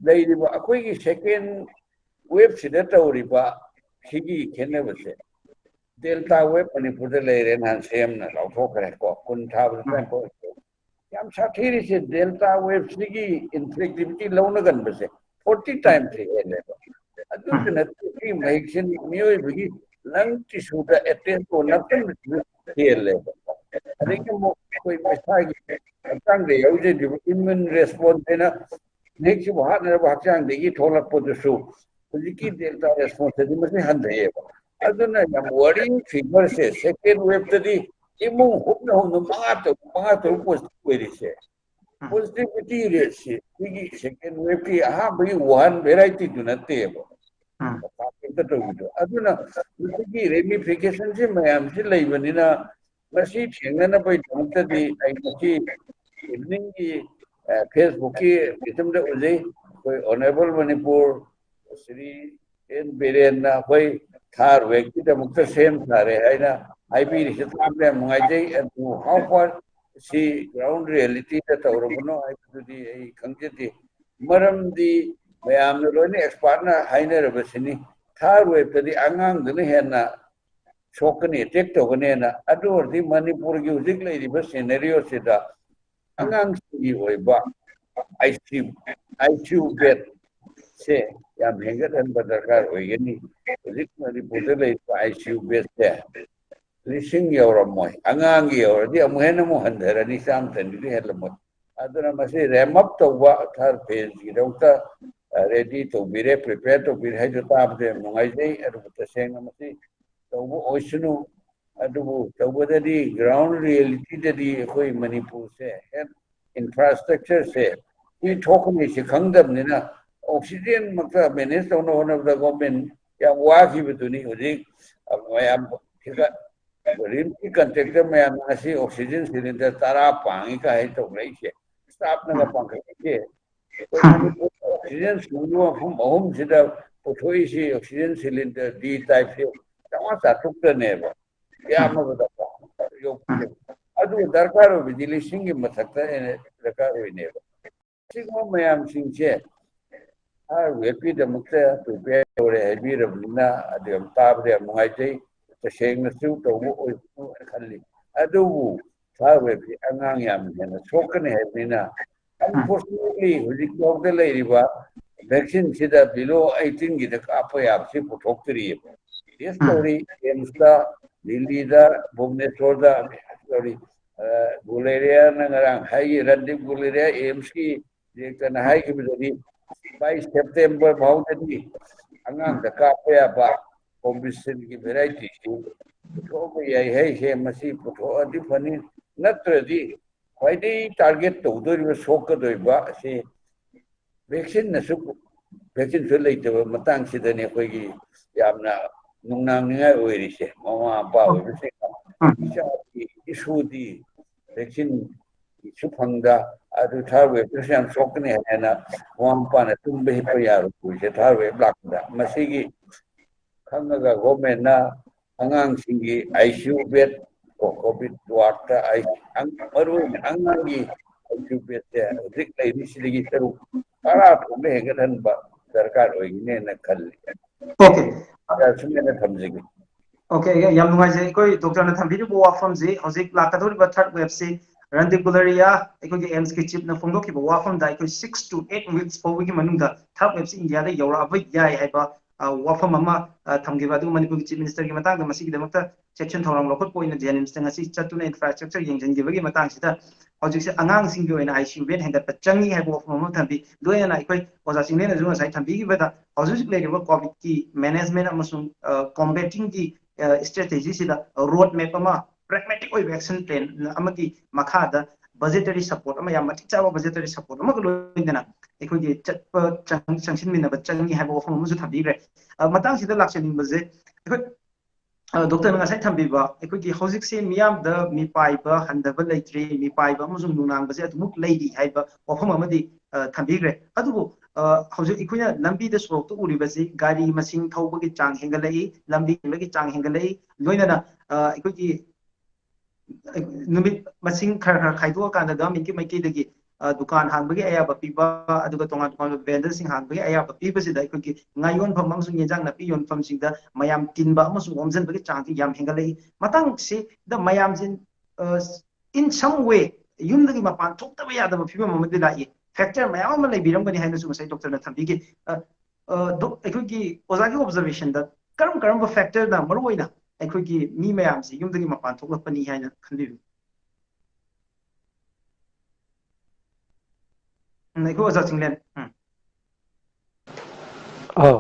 ꯂꯩꯔꯤꯕ ꯑꯩꯈꯣꯏꯒꯤ second wave ꯁꯤꯗ ꯇꯧꯔꯤꯕ ꯁꯤꯒꯤ ꯈꯦꯠꯅꯕꯁꯦ, Delta wave ꯃꯅꯤꯄꯨꯔꯗ ꯂꯩꯔꯦ, ꯅꯍꯥꯟ CM ꯅ ꯂꯥꯎꯊꯣꯛꯈ꯭ꯔꯦ ꯀꯣ, ꯀꯨꯟ ꯊꯥꯕꯗ ꯎꯝ꯫ ꯇꯔꯥꯅꯤꯊꯣꯏ꯫ ꯌꯥꯝ ꯁꯥꯊꯤꯔꯤꯁꯦ Delta wave ꯁꯤꯒꯤ infectivity ꯂꯧꯅꯒꯟꯕꯁꯦ forty times ꯍꯦꯜꯂꯦꯕ꯫ ꯑꯗꯨꯗ ꯅꯠꯇꯦ, ꯁꯤ ꯃꯍꯤꯛꯁꯤꯅ ꯃꯤꯑꯣꯏꯕꯒꯤ lung tissue ꯗ attack ꯇꯧꯕ ꯅꯞꯁꯟꯕꯁꯤꯅ ꯍꯦꯜꯂꯦꯕ꯫ ꯑꯗꯒꯤ ꯑꯃꯨꯛ ꯑꯩꯈꯣꯏ ꯃꯁꯥꯒꯤ ꯍꯛꯆꯥꯡꯗ ꯌꯥꯎꯖꯔꯤꯕ immune response ꯍꯥꯏꯅ ꯃꯍꯤꯛꯁꯤꯕꯨ ꯍꯥꯠꯅꯅꯕ ꯍꯛꯆꯥꯡꯗꯒꯤ ꯊꯣꯛꯂꯛꯄꯗꯨꯁꯨ ꯍꯧꯖꯤꯛꯀꯤ Delta response ꯇꯗꯤ ꯃꯁꯤ ꯍꯟꯊꯩꯑꯦꯕ꯫ ꯑꯗꯨꯅ ꯌꯥꯝ worrying figure ꯁꯦ second wave ꯇꯗꯤ ꯏꯃꯨꯡ ꯍꯨꯞꯅ ꯍꯨꯞꯅ ꯃꯉꯥ ꯇꯔꯨꯛ, ꯃꯉꯥ ꯇꯔꯨꯛ positive ꯑꯣꯏꯔꯤꯁꯦ꯫ ꯎꯝ꯫ Positivity rate ꯁꯤ ꯑꯩꯈꯣꯏꯒꯤ second wave ꯀꯤ ꯑꯍꯥꯟꯕꯒꯤ Wuhan variety ꯗꯨ ꯅꯠꯇꯦꯕ꯫ ꯎꯝ꯫ ꯀꯩꯝꯇ ꯇꯧꯕꯤꯗꯣ꯫ ꯑꯗꯨꯅ ꯃꯁꯤꯒꯤ ramification ꯁꯤ ꯃꯌꯥꯝꯁꯤ ꯂꯩꯕꯅꯤꯅ ꯃꯁꯤ ꯊꯦꯡꯅꯅꯕꯒꯤꯗꯃꯛꯇꯗꯤ ꯑꯩ ꯉꯁꯤ evening ꯒꯤ, ꯑ, Facebook ꯀꯤ ꯃꯤꯇꯝꯗ ꯎꯖꯩ꯫ ꯑꯩꯈꯣꯏ Honourable ꯃꯅꯤꯄꯨꯔ ꯁ꯭ꯔꯤ ꯑꯦꯟ ꯕꯤꯔꯦꯟꯅ ꯑꯩꯈꯣꯏ third wave ꯀꯤꯗꯃꯛꯇ ꯁꯦꯝ ꯁꯥꯔꯦ ꯍꯥꯏꯅ ꯍꯥꯏꯕꯤꯔꯤꯁꯦ ꯇꯥꯕꯗ ꯌꯥꯝ ꯅꯨꯡꯉꯥꯏꯖꯩ꯫ ꯑꯗꯨ how far ꯁꯤ ground reality ꯗ ꯇꯧꯔꯕꯅꯣ ꯍꯥꯏꯕꯗꯨꯗꯤ ꯑꯩ ꯈꯪꯖꯗꯦ꯫ ꯃꯔꯝꯗꯤ ꯃꯌꯥꯝꯅ ꯂꯣꯏꯅ expertꯅ ꯍꯥꯏꯅꯔꯕꯁꯤꯅꯤ꯫ Third waveꯇꯗꯤ ꯑꯉꯥꯡꯗꯨꯅ ꯍꯦꯟꯅ ꯁꯣꯛꯀꯅꯤ, attack ꯇꯧꯒꯅꯦꯅ꯫ ꯑꯗꯨ ꯑꯣꯏꯔꯗꯤ ꯃꯅꯤꯄꯨꯔꯒꯤ ꯍꯧꯖꯤꯛ ꯂꯩꯔꯤꯕ scenarioꯁꯤꯗ ꯑꯉꯥꯡꯁꯤꯡꯒꯤ ꯑꯣꯏꯕ ICU ICU bedꯁꯦ ꯌꯥꯝ ꯍꯦꯟꯒꯠꯍꯟꯕ ꯗꯔꯀꯥꯔ ꯑꯣꯏꯒꯅꯤ꯫ ꯍꯧꯖꯤꯛ ꯃꯅꯤꯄꯨꯔꯗ ꯂꯩꯔꯤꯕ ICU bedꯁꯦ ꯂꯤꯁꯤꯡ ꯌꯧꯔꯝꯃꯣꯏ꯫ ꯑꯉꯥꯡꯒꯤ ꯌꯧꯔꯗꯤ ꯑꯃꯨꯛ ꯍꯦꯟꯅ ꯑꯃꯨꯛ ꯍꯟꯊꯔꯅꯤ, ꯆꯥꯝꯃ ꯆꯅꯤꯗꯤ ꯍꯦꯜꯂꯝꯃꯣꯏ꯫ ꯑꯗꯨꯅ ꯃꯁꯤ ramp up ꯇꯧꯕ, third phaseꯀꯤꯗꯃꯛꯇ ready ꯇꯧꯕꯤꯔꯦ, prepare ꯇꯧꯕꯤꯔꯦ ꯍꯥꯏꯗꯨ ꯇꯥꯕꯗ ꯌꯥꯝ ꯅꯨꯡꯉꯥꯏꯖꯩ꯫ ꯑꯗꯨꯕꯨ ꯇꯁꯦꯡꯅ ꯃꯁꯤ ꯇꯧꯕ ꯑꯣꯏꯁꯅꯨ꯫ ꯑꯗꯨꯕꯨ ꯇꯧꯕꯗꯗꯤ, ground realityꯗꯗꯤ ꯑꯩꯈꯣꯏ ꯃꯅꯤꯄꯨꯔꯁꯦ health infrastructureꯁꯦ ꯁꯤ ꯊꯣꯛꯀꯅꯤꯁꯤ ꯈꯪꯗꯕꯅꯤꯅ, oxygenꯃꯛꯇ manage ꯇꯧꯅꯕ ꯍꯣꯠꯅꯕꯗ government ꯌꯥꯝ ꯋꯥꯈꯤꯕꯗꯨꯅꯤ꯫ ꯍꯧꯖꯤꯛ ꯃꯌꯥꯝ ꯁꯤꯗ RIMSꯀꯤ contractor ꯃꯌꯥꯝꯅ ꯉꯁꯤ oxygen cylinder ꯇꯔꯥ ꯄꯥꯡꯉꯤ ꯀꯥꯏꯅ ꯇꯧꯅꯔꯤꯁꯦ, staffꯅꯒ ꯄꯥꯡꯈꯠꯂꯤꯁꯦ꯫ ꯑꯩꯈꯣꯏ ꯃꯅꯤꯄꯨꯔꯗ oxygen ꯁꯨꯡꯕ ꯃꯐꯝ ꯑꯍꯨꯝꯁꯤꯗ ꯄꯨꯊꯣꯛꯏꯁꯤ oxygen cylinder D typeꯁꯦ ꯆꯥꯝꯃꯉꯥ ꯆꯥꯇ꯭ꯔꯨꯛꯇꯅꯦꯕ, ꯌꯥꯝꯃꯕꯗꯀꯣ꯫ ꯑꯗꯨ ꯗꯔꯀꯥꯔ ꯑꯣꯏꯕꯗꯤ ꯂꯤꯁꯤꯡꯒꯤ ꯃꯊꯛꯇ ꯍꯦꯟꯅ ꯗꯔꯀꯥꯔ ꯑꯣꯏꯅꯦꯕ꯫ ꯑꯁꯤꯒꯨꯝꯕ ꯃꯌꯥꯝꯁꯤꯡꯁꯦ third waveꯀꯤꯗꯃꯛꯇ prepare ꯇꯧꯔꯦ ꯍꯥꯏꯕꯤꯔꯕꯅꯤꯅ, ꯑꯗꯨ ꯌꯥꯝ ꯇꯥꯕꯗ ꯌꯥꯝ ꯅꯨꯡꯉꯥꯏꯖꯩ꯫ ꯇꯁꯦꯡꯅꯁꯨ ꯇꯧꯕ ꯑꯣꯏꯁꯅꯨ ꯍꯥꯏꯅ ꯈꯜꯂꯤ꯫ ꯑꯗꯨꯕꯨ third waveꯁꯤ ꯑꯉꯥꯡ ꯌꯥꯝ ꯍꯦꯟꯅ ꯁꯣꯛꯀꯅꯤ ꯍꯥꯏꯕꯅꯤꯅ, unfortunately ꯍꯧꯖꯤꯛ ꯐꯥꯎꯗ ꯂꯩꯔꯤꯕ vaccineꯁꯤꯗ below eighteenꯒꯤꯗ ꯀꯥꯞꯄ ꯌꯥꯕꯁꯤ ꯄꯨꯊꯣꯛꯇ꯭ꯔꯤꯑꯕ꯫ Test ꯇꯧꯔꯤ, AIIMSꯇ, ꯗꯤꯜꯂꯤꯗ, ꯚꯨꯕꯅꯦꯁꯣꯔꯗ, sorry, ꯒꯨꯂꯦꯔꯤꯌꯥꯅ ꯉꯔꯥꯡ ꯍꯥꯏꯈꯤ, ꯔꯟꯗꯤꯞ ꯒꯨꯂꯦꯔꯤꯌꯥ AIIMSꯀꯤ directorꯅ ꯍꯥꯏꯈꯤꯕꯗꯗꯤ, by September ꯐꯥꯎꯗꯗꯤ ꯑꯉꯥꯡꯗ ꯀꯥꯞꯄ ꯌꯥꯕ Covisshieldꯒꯤ varietyꯁꯤ ꯄꯨꯊꯣꯛꯄ ꯌꯥꯏ ꯍꯥꯏꯁꯦ, ꯃꯁꯤ ꯄꯨꯊꯣꯛꯑꯗꯤ ꯐꯅꯤ꯫ ꯅꯠꯇ꯭ꯔꯗꯤ ꯈ꯭ꯋꯥꯏꯗꯒꯤ target ꯇꯧꯗꯣꯔꯤꯕ, ꯁꯣꯛꯀꯗꯣꯔꯤꯕ ꯑꯁꯤ vaccineꯅꯁꯨ, vaccineꯁꯨ ꯂꯩꯇꯕ ꯃꯇꯥꯡꯁꯤꯗꯅꯤ ꯑꯩꯈꯣꯏꯒꯤ ꯌꯥꯝꯅ ꯅꯨꯡꯅꯥꯡꯅꯤꯡꯉꯥꯏ ꯑꯣꯏꯔꯤꯁꯦ꯫ ꯃꯃꯥ ꯃꯄꯥ ꯑꯣꯏꯕꯁꯤꯡꯅ ꯏꯆꯥꯒꯤ, ꯏꯁꯨꯗꯤ vaccineꯁꯨ ꯐꯪꯗ, ꯑꯗꯨ third waveꯇꯁꯨ ꯌꯥꯝ ꯁꯣꯛꯀꯅꯤ ꯍꯥꯏꯅ ꯃꯃꯥ ꯃꯄꯥꯅ ꯇꯨꯝꯕ ꯍꯤꯞꯄ ꯌꯥꯔꯣꯏ꯫ Third wave ꯂꯥꯛꯄꯗ ꯃꯁꯤꯒꯤ ꯈꯪꯉꯒ governmentꯅ ꯑꯉꯥꯡꯁꯤꯡꯒꯤ ICU bed, ꯀꯣ, COVID wardꯇ ꯑꯩ ꯑꯪ-, ꯃꯔꯨꯑꯣꯏꯅ ꯑꯉꯥꯡꯒꯤ ICU bedꯁꯦ ꯍꯧꯖꯤꯛ ꯂꯩꯔꯤꯁꯤꯗꯒꯤ ꯁꯔꯨꯛ ꯇꯔꯥ ꯊꯣꯛꯅ ꯍꯦꯟꯒꯠꯍꯟꯕ ꯗꯔꯀꯥꯔ ꯑꯣꯏꯒꯅꯦꯅ ꯈꯜꯂꯤ꯫ Okay. ꯁꯨꯃꯥꯏꯅ ꯊꯝꯖꯒꯦ꯫ Okay, ꯌꯥꯝ ꯅꯨꯡꯉꯥꯏꯖꯩ꯫ ꯑꯩꯈꯣꯏ ꯗꯣꯛꯇꯔꯅ ꯊꯝꯕꯤꯔꯤꯕ ꯋꯥꯐꯝꯁꯤ ꯍꯧꯖꯤꯛ ꯂꯥꯛꯀꯗꯧꯔꯤꯕ third wave ꯁꯤ ꯔꯟꯗꯤꯞ ꯒꯨꯂꯔꯤꯌꯥ ꯑꯩꯈꯣꯏꯒꯤ AIIMS ꯀꯤ chief ꯅ ꯐꯣꯡꯗꯣꯛꯈꯤꯕ ꯋꯥꯐꯝꯗ ꯑꯩꯈꯣꯏ six to eight weeks ꯐꯥꯎꯕꯒꯤ ꯃꯅꯨꯡꯗ third wave ꯁꯤ ꯏꯟꯗꯤꯌꯥꯗ ꯌꯧꯔꯛꯑꯕ ꯌꯥꯏ ꯍꯥꯏꯕ ꯋꯥꯐꯝ ꯑꯃ ꯊꯝꯈꯤꯕ, ꯑꯗꯨꯒ ꯃꯅꯤꯄꯨꯔꯒꯤ chief minister ꯒꯤ ꯃꯇꯥꯡꯗ ꯃꯁꯤꯒꯤꯗꯃꯛꯇ ꯆꯦꯛꯁꯤꯟ ꯊꯧꯔꯥꯡ ꯂꯧꯈꯠꯄ ꯑꯣꯏꯅ JNIMS ꯇ ꯉꯁꯤ ꯆꯠꯇꯨꯅ infrastructure ꯌꯦꯡꯁꯤꯟꯈꯤꯕꯒꯤ ꯃꯇꯥꯡꯁꯤꯗ ꯍꯧꯖꯤꯛꯁꯦ ꯑꯉꯥꯡꯁꯤꯡꯒꯤ ꯑꯣꯏꯅ ICU bed ꯍꯦꯟꯒꯠꯄ ꯆꯪꯉꯤ ꯍꯥꯏꯕ ꯋꯥꯐꯝ ꯑꯃ ꯊꯝꯕꯤ꯫ ꯂꯣꯏꯅꯅ ꯑꯩꯈꯣꯏ ꯑꯣꯖꯥ ꯆꯤꯡꯂꯦꯟꯅꯁꯨ ꯉꯁꯥꯏ ꯊꯝꯕꯤꯈꯤꯕꯗ ꯍꯧꯖꯤꯛ ꯍꯧꯖꯤꯛ ꯂꯩꯔꯤꯕ COVID ꯀꯤ management ꯑꯃꯁꯨꯡ combating ꯒꯤ strategy ꯁꯤꯗ road map ꯑꯃ, pragmatic ꯑꯣꯏꯕ action plan ꯑꯃꯒꯤ ꯃꯈꯥꯗ budgetary support ꯑꯃ, ꯌꯥꯝ ꯃꯇꯤꯛ ꯆꯥꯕ budgetary support ꯑꯃꯒ ꯂꯣꯏꯅꯅ ꯑꯩꯈꯣꯏꯒꯤ ꯆꯠꯄ ꯆꯪꯁꯤꯟꯃꯤꯟꯅꯕ ꯆꯪꯉꯤ ꯍꯥꯏꯕ ꯋꯥꯐꯝ ꯑꯃꯁꯨ ꯊꯝꯕꯤꯈ꯭ꯔꯦ꯫ ꯃꯇꯥꯡꯁꯤꯗ ꯂꯥꯛꯆꯅꯤꯡꯕꯁꯦ ꯑꯩꯈꯣꯏ ꯗꯣꯛꯇꯔꯅ ꯉꯁꯥꯏ ꯊꯝꯕꯤꯕ ꯑꯩꯈꯣꯏꯒꯤ ꯍꯧꯖꯤꯛꯁꯦ ꯃꯤꯌꯥꯝꯗ ꯃꯤꯄꯥꯏꯕ ꯍꯟꯊꯕ ꯂꯩꯇ꯭ꯔꯤ, ꯃꯤꯄꯥꯏꯕ ꯑꯃꯁꯨꯡ ꯅꯨꯡꯅꯥꯡꯕꯁꯦ ꯑꯗꯨꯃꯛ ꯂꯩꯔꯤ ꯍꯥꯏꯕ ꯋꯥꯐꯝ ꯑꯃꯗꯤ ꯊꯝꯕꯤꯈ꯭ꯔꯦ꯫ ꯑꯗꯨꯕꯨ ꯍꯧꯖꯤꯛ ꯑꯩꯈꯣꯏꯅ ꯂꯝꯕꯤꯗ ꯁꯣꯔꯣꯛꯇ ꯎꯔꯤꯕꯁꯤ ꯒꯥꯔꯤ ꯃꯁꯤꯡ ꯊꯧꯕꯒꯤ ꯆꯥꯡ ꯍꯦꯟꯒꯠꯂꯛꯏ, ꯂꯝꯕꯤ ꯍꯦꯟꯕꯒꯤ ꯆꯥꯡ ꯍꯦꯟꯒꯠꯂꯛꯏ, ꯂꯣꯏꯅꯅ ꯑꯩꯈꯣꯏꯒꯤ ꯅꯨꯃꯤꯠ ꯃꯁꯤꯡ ꯈꯔ ꯈꯔ ꯈꯥꯏꯗꯣꯛꯑꯀꯥꯟꯗ government ꯀꯤ ꯃꯥꯏꯀꯩꯗꯒꯤ ꯗꯨꯀꯥꯟ ꯍꯥꯡꯕꯒꯤ ꯑꯌꯥꯕ ꯄꯤꯕ, ꯑꯗꯨꯒ ꯇꯣꯉꯥꯟ ꯇꯣꯉꯥꯟꯕ vendor ꯁꯤꯡ ꯍꯥꯡꯕꯒꯤ ꯑꯌꯥꯕ ꯄꯤꯕꯁꯤꯗ ꯑꯩꯈꯣꯏꯒꯤ ꯉꯥ ꯌꯣꯟꯐꯝ ꯑꯃꯁꯨꯡ ꯌꯦꯟꯖꯥꯡ ꯅꯥꯄꯤ ꯌꯣꯟꯐꯝꯁꯤꯡꯗ ꯃꯌꯥꯝ ꯇꯤꯟꯕ ꯑꯃꯁꯨꯡ ꯑꯣꯝꯁꯤꯟꯕꯒꯤ ꯆꯥꯡꯁꯤ ꯌꯥꯝ ꯍꯦꯟꯒꯠꯂꯛꯏ꯫ ꯃꯇꯥꯡꯁꯤꯗ ꯃꯌꯥꯝꯁꯤ in some way ꯌꯨꯝꯗꯒꯤ ꯃꯄꯥꯟ ꯊꯣꯛꯇꯕ ꯌꯥꯗꯕ ꯐꯤꯕꯝ ꯑꯃꯗꯤ ꯂꯥꯛꯏ꯫ Factor ꯃꯌꯥꯝ ꯑꯃ ꯂꯩꯕꯤꯔꯝꯒꯅꯤ ꯍꯥꯏꯅꯁꯨ ꯉꯁꯥꯏ ꯗꯣꯛꯇꯔꯅ ꯊꯝꯕꯤꯈꯤ꯫ ꯑꯩꯈꯣꯏꯒꯤ ꯑꯣꯖꯥꯒꯤ observation ꯗ ꯀꯔꯝ ꯀꯔꯝꯕ factor ꯅ ꯃꯔꯨꯑꯣꯏꯅ ꯑꯩꯈꯣꯏꯒꯤ ꯃꯤ ꯃꯌꯥꯝꯁꯤ ꯌꯨꯝꯗꯒꯤ ꯃꯄꯥꯟ ꯊꯣꯛꯂꯛꯄꯅꯤ ꯍꯥꯏꯅ ꯈꯟꯕꯤꯕꯒꯦ? ꯎꯝ, ꯑꯩꯈꯣꯏ ꯑꯣꯖꯥ ꯆꯤꯡꯂꯦꯟ꯫ ꯎꯝ꯫ ꯑꯧ꯫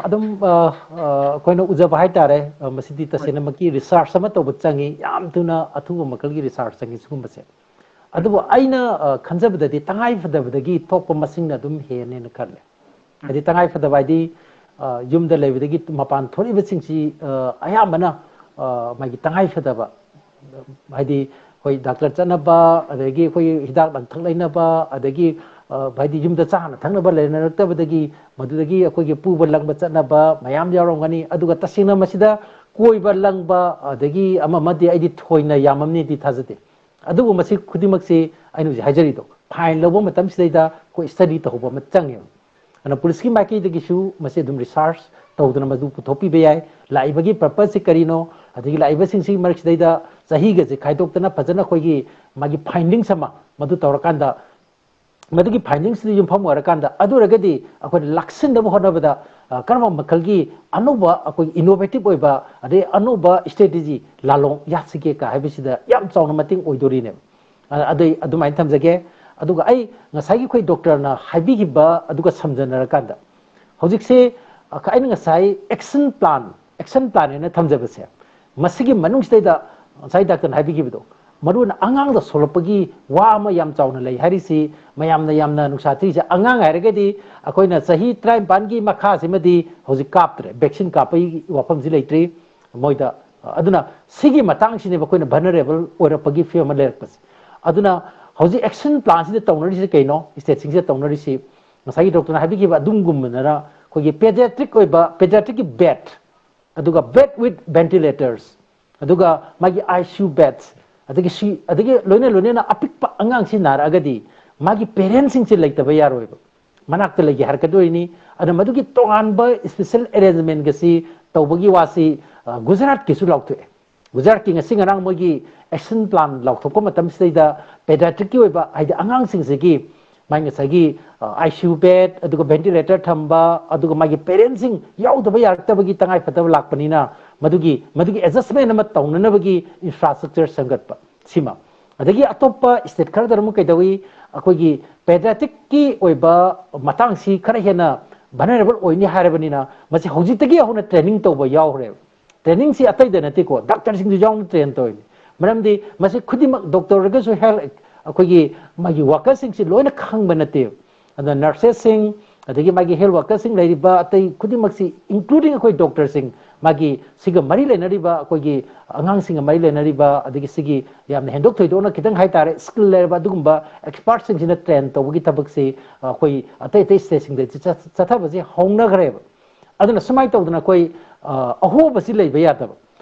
ꯑꯗꯨꯝ ꯑꯩꯈꯣꯏꯅ ꯎꯖꯕ ꯍꯥꯏꯇꯥꯔꯦ, ꯃꯁꯤꯗꯤ ꯇꯁꯦꯡꯅꯃꯛꯀꯤ research ꯑꯃ ꯇꯧꯕ ꯆꯪꯉꯤ, ꯌꯥꯝ ꯊꯨꯅ ꯑꯊꯨꯕ ꯃꯈꯜꯒꯤ research ꯆꯪꯉꯤ ꯁꯤꯒꯨꯝꯕꯁꯦ꯫ ꯑꯗꯨꯕꯨ ꯑꯩꯅ ꯈꯟꯖꯕꯗꯗꯤ ꯇꯉꯥꯏ ꯐꯗꯕꯗꯒꯤ ꯊꯣꯛꯄ ꯃꯁꯤꯡꯅ ꯑꯗꯨꯝ ꯍꯦꯟꯅꯦꯅ ꯈꯜꯂꯦ꯫ ꯍꯥꯏꯗꯤ ꯇꯉꯥꯏ ꯐꯗꯕ ꯍꯥꯏꯗꯤ ꯌꯨꯝꯗ ꯂꯩꯕꯗꯒꯤ ꯃꯄꯥꯟ ꯊꯣꯛꯂꯤꯕꯁꯤꯡꯁꯤ ꯑꯌꯥꯝꯕꯅ ꯃꯥꯒꯤ ꯇꯉꯥꯏ ꯐꯗꯕ, ꯍꯥꯏꯗꯤ ꯑꯩꯈꯣꯏ doctor ꯆꯠꯅꯕ, ꯑꯗꯒꯤ ꯑꯩꯈꯣꯏ ꯍꯤꯗꯥꯛ ꯂꯥꯡꯊꯛ ꯂꯩꯅꯕ, ꯑꯗꯒꯤ ꯍꯥꯏꯗꯤ ꯌꯨꯝꯗ ꯆꯥꯅ ꯊꯛꯅꯕ ꯂꯩꯅꯔꯛꯇꯕꯗꯒꯤ ꯃꯗꯨꯗꯒꯤ ꯑꯩꯈꯣꯏꯒꯤ ꯄꯨꯕ ꯂꯪꯕ ꯆꯠꯅꯕ ꯃꯌꯥꯝ ꯌꯥꯎꯔꯝꯒꯅꯤ꯫ ꯑꯗꯨꯒ ꯇꯁꯦꯡꯅ ꯃꯁꯤꯗ ꯀꯣꯏꯕ ꯂꯪꯕ ꯑꯗꯒꯤ ꯑꯃ ꯑꯃꯗꯤ ꯑꯩꯗꯤ ꯊꯣꯏꯅ ꯌꯥꯝꯃꯝꯅꯤꯗꯤ ꯊꯥꯖꯗꯦ꯫ ꯑꯗꯨꯕꯨ ꯃꯁꯤ ꯈꯨꯗꯤꯡꯃꯛꯁꯤ ꯑꯩꯅ ꯍꯧꯖꯤꯛ ꯍꯥꯏꯖꯔꯤꯗꯣ, ꯐꯥꯏꯟ ꯂꯧꯕ ꯃꯇꯝꯁꯤꯗꯩꯗ ꯑꯩꯈꯣꯏ ꯁ꯭ꯇꯗꯤ ꯇꯧꯍꯧꯕ ꯑꯃ ꯆꯪꯉꯦꯕ꯫ ꯑꯗꯨꯅ ꯄꯨꯂꯤꯁꯀꯤ ꯃꯥꯏꯀꯩꯗꯒꯤꯁꯨ ꯃꯁꯤ ꯑꯗꯨꯝ ꯔꯤꯁꯥꯔꯁ ꯇꯧꯗꯅ ꯃꯗꯨ ꯄꯨꯊꯣꯛꯄꯤꯕ ꯌꯥꯏ꯫ ꯂꯥꯛꯏꯕꯒꯤ ꯄꯔꯄꯁꯁꯤ ꯀꯔꯤꯅꯣ, ꯑꯗꯒꯤ ꯂꯥꯛꯏꯕꯁꯤꯡꯁꯤꯒꯤ ꯃꯔꯛꯁꯤꯗꯩꯗ ꯆꯍꯤꯒꯁꯦ ꯈꯥꯏꯗꯣꯛꯇꯅ ꯐꯖꯅ ꯑꯩꯈꯣꯏꯒꯤ ꯃꯥꯒꯤ ꯐꯥꯏꯟꯗꯤꯡꯁ ꯑꯃ ꯃꯗꯨ ꯇꯧꯔꯀꯥꯟꯗ, ꯃꯗꯨꯒꯤ ꯐꯥꯏꯟꯗꯤꯡꯁꯤꯗ ꯌꯨꯝꯐꯝ ꯑꯣꯏꯔꯀꯥꯟꯗ, ꯑꯗꯨ ꯑꯣꯏꯔꯒꯗꯤ ꯑꯩꯈꯣꯏꯅ ꯂꯥꯛꯁꯤꯟꯅꯕ ꯍꯣꯠꯅꯕꯗ ꯑ, ꯀꯔꯝꯕ ꯃꯈꯜꯒꯤ ꯑꯅꯧꯕ ꯑꯩꯈꯣꯏ ꯏꯅꯣꯚꯦꯇꯤꯚ ꯑꯣꯏꯕ ꯑꯗꯩ ꯑꯅꯧꯕ ꯁ꯭ꯇ꯭ꯔꯦꯇꯦꯖꯤ ꯂꯥꯜꯂꯣꯡ ꯌꯥꯠꯁꯤꯒꯦ ꯀ ꯍꯥꯏꯕꯁꯤꯗ ꯌꯥꯝ ꯆꯥꯎꯅ ꯃꯇꯦꯡ ꯑꯣꯏꯗꯣꯔꯤꯅꯦꯕ꯫ ꯑ, ꯑꯗꯩ ꯑꯗꯨꯃꯥꯏꯅ ꯊꯝꯖꯒꯦ꯫ ꯑꯗꯨꯒ ꯑꯩ ꯉꯁꯥꯏꯒꯤ ꯑꯩꯈꯣꯏ ꯗꯣꯛꯇꯔꯅ ꯍꯥꯏꯕꯤꯈꯤꯕ ꯑꯗꯨꯒ ꯁꯝꯖꯟꯅꯔꯀꯥꯟꯗ, ꯍꯧꯖꯤꯛꯁꯦ ꯑ, ꯑꯩꯅ ꯉꯁꯥꯏ ꯑꯦꯛꯁꯟ ꯄ꯭ꯂꯥꯟ, ꯑꯦꯛꯁꯟ ꯄ꯭ꯂꯥꯟ ꯍꯥꯏꯅ ꯊꯝꯖꯕꯁꯦ, ꯃꯁꯤꯒꯤ ꯃꯅꯨꯡꯁꯤꯗꯩꯗ ꯉꯁꯥꯏ ꯗꯥꯛꯇꯔꯅ ꯍꯥꯏꯕꯤꯈꯤꯕꯗꯣ, ꯃꯔꯨꯑꯣꯏꯅ ꯑꯉꯥꯡꯗ ꯁꯣꯛꯂꯛꯄꯒꯤ ꯋꯥ ꯑꯃ ꯌꯥꯝ ꯆꯥꯎꯅ ꯂꯩ ꯍꯥꯏꯔꯤꯁꯤ, ꯃꯌꯥꯝꯅ ꯌꯥꯝꯅ ꯅꯨꯡꯁꯥ ꯊꯤꯔꯤꯁꯦ ꯑꯉꯥꯡ ꯍꯥꯏꯔꯒꯗꯤ ꯑꯩꯈꯣꯏꯅ ꯆꯍꯤ ꯇꯔꯥꯅꯤꯄꯥꯟꯒꯤ ꯃꯈꯥꯁꯤꯃꯗꯤ ꯍꯧꯖꯤꯛ ꯀꯥꯞꯇ꯭ꯔꯦ, ꯚꯦꯛꯁꯤꯟ ꯀꯥꯞꯄꯒꯤ ꯋꯥꯐꯝꯁꯤ ꯂꯩꯇ꯭ꯔꯤ ꯃꯣꯏꯗ꯫ ꯑꯗꯨꯅ ꯁꯤꯒꯤ ꯃꯇꯥꯡꯁꯤꯅꯦꯕ ꯑꯩꯈꯣꯏꯅ ꯚꯜꯅꯔꯦꯕꯜ ꯑꯣꯏꯔꯛꯄꯒꯤ ꯐꯤꯕꯝ ꯑꯃ ꯂꯩꯔꯛꯄꯁꯦ꯫ ꯑꯗꯨꯅ ꯍꯧꯖꯤꯛ ꯑꯦꯛꯁꯟ ꯄ꯭ꯂꯥꯟꯁꯤꯗ ꯇꯧꯅꯔꯤꯁꯤ ꯀꯩꯅꯣ, ꯁ꯭ꯇꯦꯠꯁꯤꯡꯁꯤꯗ ꯇꯧꯅꯔꯤꯁꯤ? ꯉꯁꯥꯏꯒꯤ ꯗꯣꯛꯇꯔꯅ ꯍꯥꯏꯕꯤꯈꯤꯕ ꯑꯗꯨꯒꯨꯝꯕꯗꯅ ꯑꯩꯈꯣꯏꯒꯤ ꯄꯦꯗꯤꯌꯥꯇ꯭ꯔꯤꯛ ꯑꯣꯏꯕ, ꯄꯦꯗꯤꯌꯥꯇ꯭ꯔꯤꯛꯀꯤ ꯕꯦꯗ, ꯑꯗꯨꯒ bed with ventilators, ꯑꯗꯨꯒ ꯃꯥꯒꯤ ICU beds, ꯑꯗꯒꯤ ꯁꯤ, ꯑꯗꯒꯤ ꯂꯣꯏꯅ ꯂꯣꯏꯅꯅ ꯑꯄꯤꯛꯄ ꯑꯉꯥꯡꯁꯤ ꯅꯥꯔꯛꯑꯒꯗꯤ ꯃꯥꯒꯤ ꯄꯦꯔꯦꯟꯁꯤꯡꯁꯦ ꯂꯩꯇꯕ ꯌꯥꯔꯣꯏꯕ, ꯃꯅꯥꯛꯇ ꯂꯩꯒꯦ ꯍꯥꯏꯔꯛꯀꯗꯣꯏꯅꯤ꯫ ꯑꯗꯨꯅ ꯃꯗꯨꯒꯤ ꯇꯣꯉꯥꯟꯕ ꯁ꯭ꯄꯦꯁꯦꯜ ꯑꯦꯔꯦꯟꯖꯃꯦꯟꯒꯁꯤ ꯇꯧꯕꯒꯤ ꯋꯥꯁꯤ, ꯑ, ꯒꯨꯖꯔꯥꯠꯀꯤꯁꯨ ꯂꯥꯎꯊꯣꯛꯑꯦ꯫ ꯒꯨꯖꯔꯥꯠꯀꯤ ꯉꯁꯤ ꯉꯔꯥꯡ ꯃꯣꯏꯒꯤ ꯑꯦꯛꯁꯟ ꯄ꯭ꯂꯥꯟ ꯂꯥꯎꯊꯣꯛꯄ ꯃꯇꯝꯁꯤꯗꯩꯗ ꯄꯦꯗꯤꯌꯥꯇ꯭ꯔꯤꯛꯀꯤ ꯑꯣꯏꯕ, ꯍꯥꯏꯗꯤ ꯑꯉꯥꯡꯁꯤꯡꯁꯤꯒꯤ ꯃꯥꯒꯤ ꯉꯁꯥꯏꯒꯤ, ꯑ, ICU bed, ꯑꯗꯨꯒ ventilator ꯊꯝꯕ, ꯑꯗꯨꯒ ꯃꯥꯒꯤ ꯄꯦꯔꯦꯟꯁꯤꯡ ꯌꯥꯎꯗꯕ ꯌꯥꯔꯛꯇꯕꯒꯤ ꯇꯉꯥꯏ ꯐꯗꯕ ꯂꯥꯛꯄꯅꯤꯅ ꯃꯗꯨꯒꯤ, ꯃꯗꯨꯒꯤ ꯑꯦꯗꯖꯁꯃꯦꯟ ꯑꯃ ꯇꯧꯅꯅꯕꯒꯤ ꯏꯟꯐ꯭ꯔꯥꯁ꯭ꯇ꯭ꯔꯛꯆꯔ ꯁꯦꯝꯒꯠꯄ ꯁꯤꯃ꯫ ꯑꯗꯒꯤ ꯑꯇꯣꯞꯄ ꯁ꯭ꯇꯦꯠ ꯈꯔꯗꯅ ꯑꯃꯨꯛ ꯀꯩꯗꯧꯏ, ꯑꯩꯈꯣꯏꯒꯤ ꯄꯦꯗꯤꯌꯥꯇ꯭ꯔꯤꯛꯀꯤ ꯑꯣꯏꯕ ꯃꯇꯥꯡꯁꯤ ꯈꯔ ꯍꯦꯟꯅ ꯚꯜꯅꯔꯦꯕꯜ ꯑꯣꯏꯅꯤ ꯍꯥꯏꯔꯕꯅꯤꯅ ꯃꯁꯤ ꯍꯧꯖꯤꯛꯇꯒꯤ ꯍꯧꯅ ꯇ꯭ꯔꯦꯅꯤꯡ ꯇꯧꯕ ꯌꯥꯎꯈ꯭ꯔꯦꯕ꯫ ꯇ꯭ꯔꯦꯅꯤꯡꯁꯤ ꯑꯇꯩꯗ ꯅꯠꯇꯦꯀꯣ, ꯗꯥꯛꯇꯔꯁꯤꯡꯁꯨ ꯌꯥꯎꯅ ꯇ꯭ꯔꯦꯟ ꯇꯧꯔꯤꯅꯤ꯫ ꯃꯔꯝꯗꯤ ꯃꯁꯤ ꯈꯨꯗꯤꯡꯃꯛ ꯗꯣꯛꯇꯔ ꯑꯣꯏꯔꯒꯁꯨ ꯍꯦꯜꯊ, ꯑꯩꯈꯣꯏꯒꯤ ꯃꯥꯒꯤ ꯋꯥꯀꯔꯁꯤꯡꯁꯤ ꯂꯣꯏꯅ ꯈꯪꯕ ꯅꯠꯇꯦꯕ꯫ ꯑꯗꯨꯅ ꯅꯔꯁꯦꯁꯁꯤꯡ, ꯑꯗꯒꯤ ꯃꯥꯒꯤ ꯍꯦꯜꯊ ꯋꯥꯀꯔꯁꯤꯡ ꯂꯩꯔꯤꯕ ꯑꯇꯩ ꯈꯨꯗꯤꯡꯃꯛꯁꯤ, ꯏꯟꯀ꯭ꯂꯨꯗꯤꯡ ꯑꯩꯈꯣꯏ ꯗꯣꯛꯇꯔꯁꯤꯡ, ꯃꯥꯒꯤ ꯁꯤꯒ ꯃꯔꯤ ꯂꯩꯅꯔꯤꯕ, ꯑꯩꯈꯣꯏꯒꯤ ꯑꯉꯥꯡꯁꯤꯡꯒ ꯃꯔꯤ ꯂꯩꯅꯔꯤꯕ, ꯑꯗꯒꯤ ꯁꯤꯒꯤ ꯌꯥꯝꯅ ꯍꯦꯟꯗꯣꯛ ꯊꯣꯏꯗꯣꯛꯅ ꯈꯤꯇꯪ ꯍꯥꯏꯇꯥꯔꯦ, ꯁ꯭ꯀꯤꯜ ꯂꯩꯔꯕ ꯑꯗꯨꯒꯨꯝꯕ ꯑꯦꯛꯁꯄꯥꯔꯠꯁꯤꯡꯁꯤꯅ ꯇ꯭ꯔꯦꯟ ꯇꯧꯕꯒꯤ ꯊꯕꯛꯁꯤ ꯑꯩꯈꯣꯏ ꯑꯇꯩ ꯑꯇꯩ ꯁ꯭ꯇꯦꯠꯁꯤꯡꯗ ꯆꯠ-, ꯆꯠꯊꯕꯁꯤ ꯍꯧꯅꯈ꯭ꯔꯦꯕ꯫ ꯑꯗꯨꯅ ꯁꯨꯃꯥꯏꯅ ꯇꯧꯗꯅ ꯑꯩꯈꯣꯏ, ꯑ, ꯑꯍꯣꯕꯁꯤ ꯂꯩꯕ ꯌꯥꯗꯕ꯫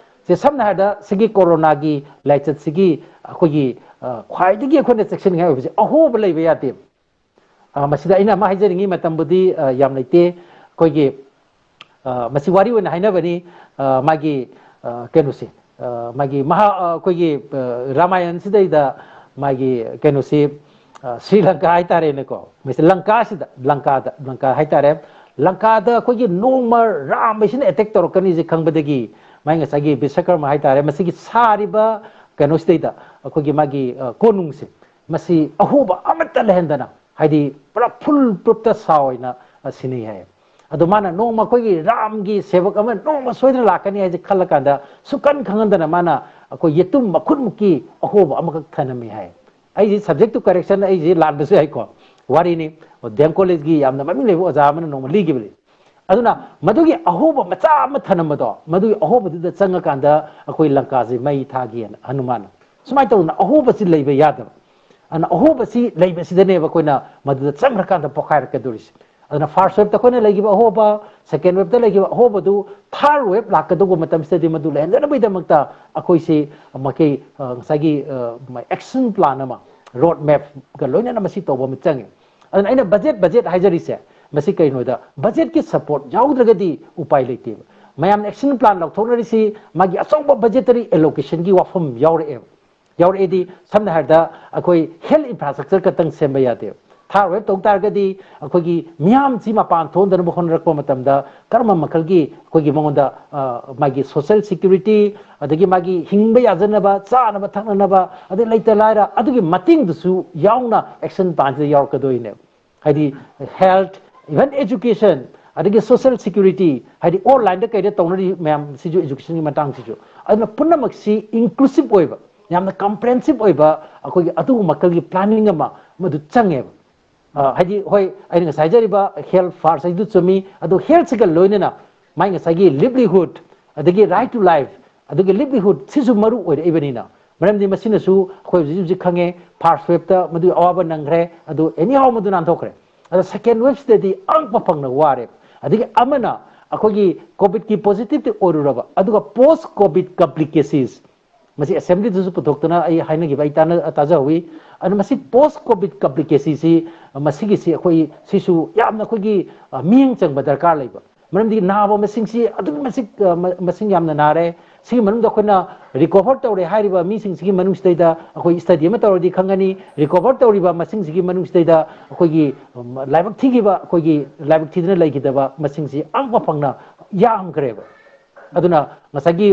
ꯁꯦ, ꯁꯝꯅ ꯍꯥꯏꯔꯕꯗ ꯁꯤꯒꯤ ꯀꯣꯔꯣꯅꯥꯒꯤ ꯂꯥꯏꯆꯠꯁꯤꯒꯤ ꯑꯩꯈꯣꯏꯒꯤ ꯑ, ꯈ꯭ꯋꯥꯏꯗꯒꯤ ꯑꯩꯈꯣꯏꯅ ꯆꯦꯛꯁꯤꯟꯅꯤꯡꯉꯥꯏ ꯑꯣꯏꯕꯁꯦ ꯑꯍꯣꯕ ꯂꯩꯕ ꯌꯥꯗꯦꯕ꯫ ꯑ, ꯃꯁꯤꯗ ꯑꯩꯅ ꯑꯃ ꯍꯥꯏꯖꯅꯤꯡꯉꯤ, ꯃꯇꯝꯕꯨꯗꯤ, ꯑ, ꯌꯥꯝ ꯂꯩꯇꯦ꯫ ꯑꯩꯈꯣꯏꯒꯤ, ꯑ, ꯃꯁꯤ ꯋꯥꯔꯤ ꯑꯣꯏꯅ ꯍꯥꯏꯅꯕꯅꯤ꯫ ꯑ, ꯃꯥꯒꯤ, ꯑ, ꯀꯩꯅꯣꯁꯦ, ꯑ, ꯃꯥꯒꯤ ꯃꯍꯥ-, ꯑ, ꯑꯩꯈꯣꯏꯒꯤ, ꯑ, ꯔꯥꯃꯥꯌꯟꯁꯤꯗꯩꯗ ꯃꯥꯒꯤ ꯀꯩꯅꯣꯁꯤ, ꯑ, ꯁ꯭ꯔꯤ ꯂꯪꯀꯥ ꯍꯥꯏꯇꯥꯔꯦꯅꯦꯀꯣ꯫ ꯃꯁꯤ ꯂꯪꯀꯥꯁꯤꯗ, ꯂꯪꯀꯥꯗ, ꯂꯪꯀꯥ ꯍꯥꯏꯇꯥꯔꯦ꯫ ꯂꯪꯀꯥꯗ ꯑꯩꯈꯣꯏꯒꯤ ꯅꯣꯡꯃ ꯔꯥꯝꯕꯩꯁꯤꯅ ꯑꯦꯇꯦꯛ ꯇꯧꯔꯛꯀꯅꯤꯁꯦ ꯈꯪꯕꯗꯒꯤ ꯃꯥꯏ ꯉꯁꯥꯏꯒꯤ ꯕꯤꯁꯀꯔꯃ ꯍꯥꯏꯇꯥꯔꯦ, ꯃꯁꯤꯒꯤ ꯁꯥꯔꯤꯕ ꯀꯩꯅꯣꯁꯤꯗꯩꯗ ꯑꯩꯈꯣꯏꯒꯤ ꯃꯥꯒꯤ, ꯑ, ꯀꯣꯅꯨꯡꯁꯦ, ꯃꯁꯤ ꯑꯍꯣꯕ ꯑꯃꯠꯇ ꯂꯩꯍꯟꯗꯅ, ꯍꯥꯏꯗꯤ ꯄꯨꯔꯥ ꯐꯨꯜ ꯄ꯭ꯔꯨꯞꯇ ꯁꯥ ꯑꯣꯏꯅ, ꯑ, ꯁꯤꯟꯅꯩ ꯍꯥꯏ꯫ ꯑꯗꯣ ꯃꯥꯅ ꯅꯣꯡꯃ ꯑꯩꯈꯣꯏꯒꯤ ꯔꯥꯝꯒꯤ ꯁꯦꯕꯛ ꯑꯃ ꯅꯣꯡꯃ ꯁꯣꯏꯗꯅ ꯂꯥꯛꯀꯅꯤ ꯍꯥꯏꯁꯦ ꯈꯜꯂꯀꯥꯟꯗ ꯁꯨꯀꯟ ꯈꯪꯍꯟꯗꯅ ꯃꯥꯅ ꯑꯩꯈꯣꯏ ꯌꯦꯇꯨꯝ ꯃꯈꯨꯟꯃꯨꯛꯀꯤ ꯑꯍꯣꯕ ꯑꯃꯈꯛ ꯊꯅꯝꯃꯤ ꯍꯥꯏ꯫ ꯑꯩꯁꯤ subject to correction, ꯑꯩꯁꯤ ꯂꯥꯟꯕꯁꯨ ꯌꯥꯏꯀꯣ, ꯋꯥꯔꯤꯅꯤ꯫ ꯗꯤ ꯑꯦꯝ ꯀꯣꯂꯦꯖꯀꯤ ꯌꯥꯝꯅ ꯃꯃꯤꯡ ꯂꯩꯕ ꯑꯣꯖꯥ ꯑꯃꯅ ꯅꯣꯡꯃ ꯂꯤꯈꯤꯕꯅꯤ꯫ ꯑꯗꯨꯅ ꯃꯗꯨꯒꯤ ꯑꯍꯣꯕ ꯃꯆꯥ ꯑꯃ ꯊꯅꯝꯕꯗꯣ, ꯃꯗꯨꯒꯤ ꯑꯍꯣꯕꯗꯨꯗ ꯆꯪꯉꯀꯥꯟꯗ ꯑꯩꯈꯣꯏ ꯂꯪꯀꯥꯁꯦ ꯃꯩ ꯊꯥꯒꯦꯅ ꯍꯅꯨꯃꯥꯟꯅ꯫ ꯁꯨꯃꯥꯏꯅ ꯇꯧꯗꯅ ꯑꯍꯣꯕꯁꯤ ꯂꯩꯕ ꯌꯥꯗꯕ꯫ ꯑꯗꯨꯅ ꯑꯍꯣꯕꯁꯤ ꯂꯩꯕꯁꯤꯗꯅꯦꯕ ꯑꯩꯈꯣꯏꯅ ꯃꯗꯨꯗ ꯆꯪꯈ꯭ꯔꯀꯥꯟꯗ ꯄꯣꯛꯈꯥꯏꯔꯛꯀꯗꯧꯔꯤꯁꯦ꯫ ꯑꯗꯨꯅ first waveꯇ ꯑꯩꯈꯣꯏꯅ ꯂꯩꯈꯤꯕ ꯑꯍꯣꯕ, second waveꯇ ꯂꯩꯈꯤꯕ ꯑꯍꯣꯕꯗꯨ third wave ꯂꯥꯛꯀꯗꯧꯕ ꯃꯇꯝꯁꯤꯗꯗꯤ ꯃꯗꯨ ꯂꯩꯍꯟꯗꯅꯕꯒꯤꯗꯃꯛꯇ ꯑꯩꯈꯣꯏꯁꯤ ꯃꯥꯏꯀꯩ, ꯑ, ꯉꯁꯥꯏꯒꯤ, ꯑ, action plan ꯑꯃ, road mapꯀ ꯂꯣꯏꯅꯅ ꯃꯁꯤ ꯇꯧꯕ ꯑꯃ ꯆꯪꯉꯤ꯫ ꯑꯗꯨꯅ ꯑꯩꯅ budget, budget ꯍꯥꯏꯖꯔꯤꯁꯦ, ꯃꯁꯤ ꯀꯩꯅꯣꯗ budgetꯀꯤ support ꯌꯥꯎꯗ꯭ꯔꯒꯗꯤ ꯎꯄꯥꯏ ꯂꯩꯇꯦꯕ꯫ ꯃꯌꯥꯝꯅ action plan ꯂꯧꯊꯣꯛꯅꯔꯤꯁꯤ ꯃꯥꯒꯤ ꯑꯆꯧꯕ budgetary allocationꯒꯤ ꯋꯥꯐꯝ ꯌꯥꯎꯔꯛꯑꯦꯕ꯫ ꯌꯥꯎꯔꯛꯑꯦꯗꯤ, ꯁꯝꯅ ꯍꯥꯏꯔꯕꯗ ꯑꯩꯈꯣꯏ health infrastructure ꯈꯛꯇꯪ ꯁꯦꯝꯕ ꯌꯥꯗꯦꯕ꯫ Third wave ꯇꯧ ꯇꯥꯔꯒꯗꯤ ꯑꯩꯈꯣꯏꯒꯤ ꯃꯤꯌꯥꯝꯁꯤ ꯃꯄꯥꯟ ꯊꯣꯛꯍꯟꯗꯅꯕ ꯍꯣꯠꯅꯔꯛꯄ ꯃꯇꯝꯗ ꯀꯔꯝꯕ ꯃꯈꯜꯒꯤ ꯑꯩꯈꯣꯏꯒꯤ ꯃꯉꯣꯟꯗ, ꯑ, ꯃꯥꯒꯤ social security, ꯑꯗꯒꯤ ꯃꯥꯒꯤ ꯍꯤꯡꯕ ꯌꯥꯖꯅꯕ, ꯆꯥꯅꯕ ꯊꯛꯅꯅꯕ, ꯑꯗꯩ ꯂꯩꯇ ꯂꯥꯏꯔ ꯑꯗꯨꯒꯤ ꯃꯇꯦꯡꯗꯨꯁꯨ ꯌꯥꯎꯅ action planꯁꯤꯗ ꯌꯥꯎꯔꯛꯀꯗꯣꯏꯅꯦꯕ꯫ ꯍꯥꯏꯗꯤ health, even education, ꯑꯗꯒꯤ social security, ꯍꯥꯏꯗꯤ onlineꯗ ꯀꯩꯗ ꯇꯧꯅꯔꯤ ꯃꯌꯥꯝꯁꯤꯁꯨ, educationꯒꯤ ꯃꯇꯥꯡꯁꯤꯁꯨ, ꯑꯗꯨꯅ ꯄꯨꯝꯅꯃꯛꯁꯤ inclusive ꯑꯣꯏꯕ, ꯌꯥꯝꯅ comprehensive ꯑꯣꯏꯕ ꯑꯩꯈꯣꯏꯒꯤ ꯑꯗꯨꯒꯨꯝꯕ ꯃꯈꯜꯒꯤ planning ꯑꯃ ꯃꯗꯨ ꯆꯪꯉꯦꯕ꯫ ꯑ, ꯍꯥꯏꯗꯤ ꯍꯣꯏ, ꯑꯩꯅ ꯉꯁꯥꯏ ꯍꯥꯏꯖꯔꯤꯕ health first ꯍꯥꯏꯗꯨ ꯆꯨꯝꯃꯤ, ꯑꯗꯣ healthꯁꯤꯒ ꯂꯣꯏꯅꯅ ꯃꯥꯏ ꯉꯁꯥꯏꯒꯤ livelihood, ꯑꯗꯒꯤ right to life, ꯑꯗꯒꯤ livelihood ꯁꯤꯁꯨ ꯃꯔꯨ ꯑꯣꯏꯔꯛꯏꯕꯅꯤꯅ꯫ ꯃꯔꯝꯗꯤ ꯃꯁꯤꯅꯁꯨ ꯑꯩꯈꯣꯏ ꯍꯧꯖꯤꯛ ꯍꯧꯖꯤꯛ ꯈꯪꯉꯦ, first waveꯇ ꯃꯗꯨ ꯑꯋꯥꯕ ꯅꯪꯈ꯭ꯔꯦ, ꯑꯗꯨ anyhow ꯃꯗꯨ ꯅꯥꯟꯊꯣꯛꯈ꯭ꯔꯦ꯫ ꯑꯗꯣ second waveꯁꯤꯗꯗꯤ ꯑꯉꯛꯄ ꯐꯪꯅ ꯋꯥꯔꯦ꯫ ꯑꯗꯒꯤ ꯑꯃꯅ ꯑꯩꯈꯣꯏꯒꯤ COVIDꯀꯤ positiveꯇꯤ ꯑꯣꯏꯔꯨꯔꯕ, ꯑꯗꯨꯒ post COVID complications, ꯃꯁꯤ ꯑꯦꯁꯦꯝꯕ꯭ꯂꯤꯗꯁꯨ ꯄꯨꯊꯣꯛꯇꯅ ꯑꯩ ꯍꯥꯏꯅꯈꯤꯕ ꯑꯩ ꯇꯥꯖꯍꯧꯋꯤ꯫ ꯑꯗꯨꯅ ꯃꯁꯤ ꯄꯣꯁ ꯀꯣꯚꯤꯗ ꯀꯝꯄ꯭ꯂꯤꯀꯦꯁꯤꯁꯤ ꯃꯁꯤꯒꯤꯁꯤ ꯑꯩꯈꯣꯏ ꯁꯤꯁꯨ ꯌꯥꯝꯅ ꯑꯩꯈꯣꯏꯒꯤ ꯃꯤꯠꯌꯦꯡ ꯆꯪꯕ ꯗꯔꯀꯥꯔ ꯂꯩꯕ꯫ ꯃꯔꯝꯗꯤ ꯅꯥꯕ ꯃꯁꯤꯡꯁꯤ ꯑꯗꯨꯛꯀꯤ ꯃꯇꯤꯛ ꯃꯁꯤꯡ ꯌꯥꯝꯅ ꯅꯥꯔꯦ꯫ ꯁꯤꯒꯤ ꯃꯅꯨꯡꯗ ꯑꯩꯈꯣꯏꯅ ꯔꯤꯀꯣꯚꯔ ꯇꯧꯔꯦ ꯍꯥꯏꯔꯤꯕ ꯃꯤꯁꯤꯡꯁꯤꯒꯤ ꯃꯅꯨꯡꯁꯤꯗꯩꯗ ꯑꯩꯈꯣꯏ ꯁ꯭ꯇꯗꯤ ꯑꯃ ꯇꯧꯔꯗꯤ ꯈꯪꯒꯅꯤ꯫ ꯔꯤꯀꯣꯚꯔ ꯇꯧꯔꯤꯕ ꯃꯁꯤꯡꯁꯤꯒꯤ ꯃꯅꯨꯡꯁꯤꯗꯩꯗ ꯑꯩꯈꯣꯏꯒꯤ ꯂꯥꯏꯕꯛ ꯊꯤꯈꯤꯕ, ꯑꯩꯈꯣꯏꯒꯤ ꯂꯥꯏꯕꯛ ꯊꯤꯗꯅ ꯂꯩꯈꯤꯗꯕ ꯃꯁꯤꯡꯁꯤ ꯑꯉꯛꯄ ꯐꯪꯅ ꯌꯥꯝꯈ꯭ꯔꯦꯕ꯫ ꯑꯗꯨꯅ ꯉꯁꯥꯏꯒꯤ